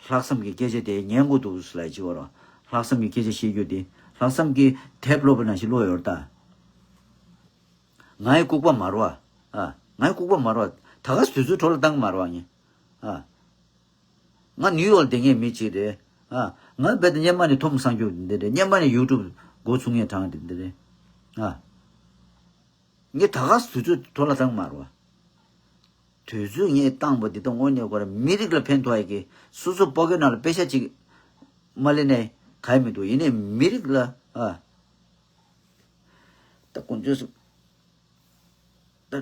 ལྷག་བསམ་གྱི་སྐད་ཆ་དེ་ཉན་དགོས་འདུག་ལབ་ཅིག་བར། ལྷག་བསམ་གྱི་སྐད་ཆ་བཤད་རྒྱུ་དེ། ལྷག་བསམ་གྱི་དེབ་ཀློག་པ་ནང་བཞིན་ཀློག་ཡོད་ད། ང་ཡི་ལྐུགས་པ་མ་རོ་ཨ། ང་ཡི་ལྐུགས་པ་མ་རོ་ཨ། ད་ག་དུས་ཚོད་འཕྲོ་བརླག་བཏང་མ་རོ་ཨ་ངས། ཨ། ང་ནིའུ་ཡོག་བསྡད་མཁན་མི་གཅིག་རེད། ཨ། ང་རྦད་དེ་སྔོན་མ་ནས་ཐོམ་སང་རྒྱུ་འདི་རེད། སྔོན་མ་ནས་ཡུ་ཊུབ་འགོ་ཚུགས་མཁན་གྲས་འདི་འདི་རེད། ཨ། ངས་ད་ག་དུས་ཚོད་འཕྲོ་བརླག་བཏང་མ་རེད་བ། དུས་ཚོད་ངས་བཏང་བ་འདི་དག་དངོས་གནས་ཁོ་རང་མི་རིགས་ལ་ཕན་ཐོགས་ཡ་གི། སོ་སོ་པོ་ཀེ་ཊི་ནང་ལ་པེ་ཤ་གཅིག་མ་ལེན་ནས་ག་ཡི་མི་འདུག་ཡིན་ནའི་མི་རིགས་ལ། ཨ། ད་དཀོན་མཆོག་གསུམ། ད་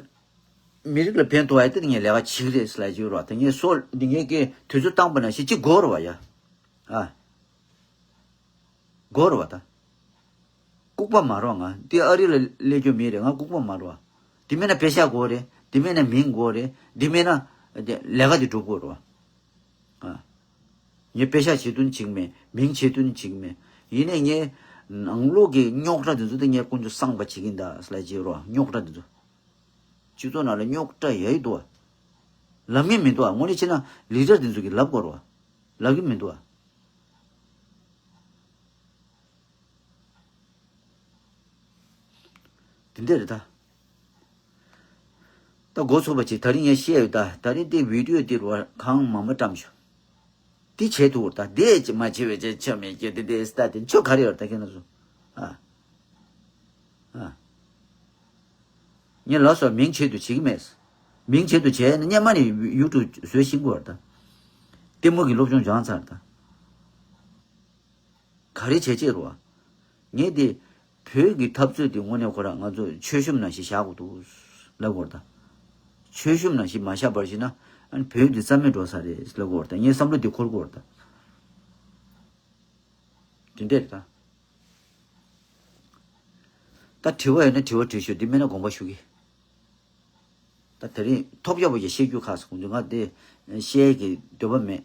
མི་རིགས་ལ་ཕན་ཐོགས་ཡ་དེ་ངས་ལས་ཀ་བྱེད་ཀྱི་རེད་ཟེར་ལབ་ཀྱི་ཡོད་རེད་བ། ད་ངས་སོ་འདི་ངས་ཀྱི་དུས་ཚོད་བཏང་པ་ནང་བཞིན་གཅིག་དགོས་རེད་བ་ཡ། ཨ། དགོས་རེད་བ་ད། ལྐུགས་པ་མ་རེད་བ། ང་འདི་ཨ་རི་ལ་སླེབས་རྒྱུ་མི་རེད། ང་ལྐུགས་པ་མ་རེད་བ། འདི་མེད་ན་པེ་ཤ་དགོས་རེད། འདི་མེད་ན་མིང་དགོས་རེད། འདི་མེད་ན་ལས་ཀ་འདི་སྒྲུབ་དགོས་རེད་བ། ཨ། ངས་པེ་ཤ་བྱེད་དོན་བྱེད་ཀྱི་མེད། མིང་བྱེད་དོན་བྱེད་ཀྱི་མེད། ཡིན་ནའི་ངས་ནང་ལོགས་ཀྱི་རྙོག་དྲ་འདི་ཚོ་དེ་ངས་དཀོན་མཆོག་གསུམ་པ་བྱེད་ཀྱི་ཡིན་ད་ཟེར་ལབ་ཀྱི་ཡོད་རེད་བ། རྙོག་དྲ་འདི་ཚོ། སྤྱི་ཚོགས་ནང་ལ་རྙོག་དྲ་ཡ་ཡི་འདུག་བ། ལབ་མཁན་མི་འདུག་བ། དངོས་གནས་བྱས་ན་ལི་ཌར་འདི་ཚོ་གིས་ལབ་དགོས་རེད་བ། ལབ་ཀྱི་མི་འདུག་བ། དེ་འདྲ་རེད་ད། ད་འགོ་ཚུགས་པ་ཅིག་ད་རིང་ངས་བཤད་ཡོད་ད། ད་རིང་དེ་བི་ཌི་ཡོ་དེ་རུ་གང་མང་མང་བཀྲམ་བྱུང་། དེ་བྱས་ཐུབ་ད། དེ་ཅི་མ་བྱེད་པའི་ཅི་ཆ་མེད་ཀྱི་དེ་དེ་སྟ་དེ་ཆོ་ག་རེ་ཡོད་ད་ཁྱེད་རང་ཚོ། ཨ། ཨ། ངས་ལབ་སོང་། མིང་ཆེད་དུ་བྱེད་ཀྱི་མེད། མིང་ཆེད་དུ་བྱས་ན་སྔོན་མ་ནས་ཡུ་ཊུབ་བཟོས་ཤེས་དགོས་ད། ལྟད་མོ་གི་སློབ་སྦྱོང་སྦྱངས་ཚར་ད། ག་རེ་བྱས་བྱས་རུ་བ། ངས་དེ་བོད་ཀྱི་འཐབ་རྩོད་དེ་དངོས་གནས་ཁོ་རང་ང་ཚོ་མཆོད་གཤོམ་ནང་བཞིན་བཞག་དགོས་འདུག་ལབ་དགོས་རེད་ད། མཆོད་གཤོམ་ནང་བཞིན་མ་བཞག་པར་བྱས་ན་ཨ་ནི་བོད་འདི་རྩ་མེད་འགྲོ་ས་རེད་ལབ་དགོས་རེད་ད། ངས་བསམ་བློ་འདི་འཁོར་དགོས་རེད་ད། དེ་འདྲས་རེད་ད། ད་དྲི་བ་ཡོད་ན་དྲི་བ་དྲིས་ཤོག་འདི་མེད་ན་དགོངས་པ་ཞུ་གི། ད་དེ་རིང་ཐོབ་རྒྱག་པ་ཡི་བཤད་རྒྱུ་ཁག་སོང་། ང་དེ་བཤད་ཀྱི་འདོད་པ་མེད།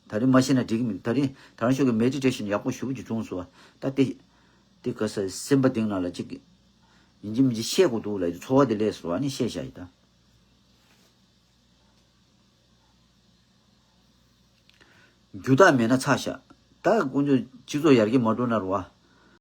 ད་རིང་མ་བཤད་ན་འགྲིག་གི་མི་འདུག་ད་རིང་ད་རང་ཤོག་གི་མེ་ཌི་ཊེ་ཤན་ཡག་པོ་ཞེ་པོ་ཅིག་བྱུང་སོང་བ། ད་དེ་དེ་ག་ས་སེམས་པ་གཏིང་ནང་ལ་ཅིག་ཡིན་གཅིག་མིན་གཅིག་བཤད་དགོས་འདུག་ལབ་ཚོར་བ་དེ་སླེབས་སོང་བ། ཨ་ནི་བཤད་བཞག་ཡིན་ད། རྒྱུ་དག་མེད་ན་ཚར་བཞག་ད་དཀོན་མཆོག་སྤྱི་ཚོགས་ཡར་རྒྱས་མ་འགྲོ་ན་རུ་བ།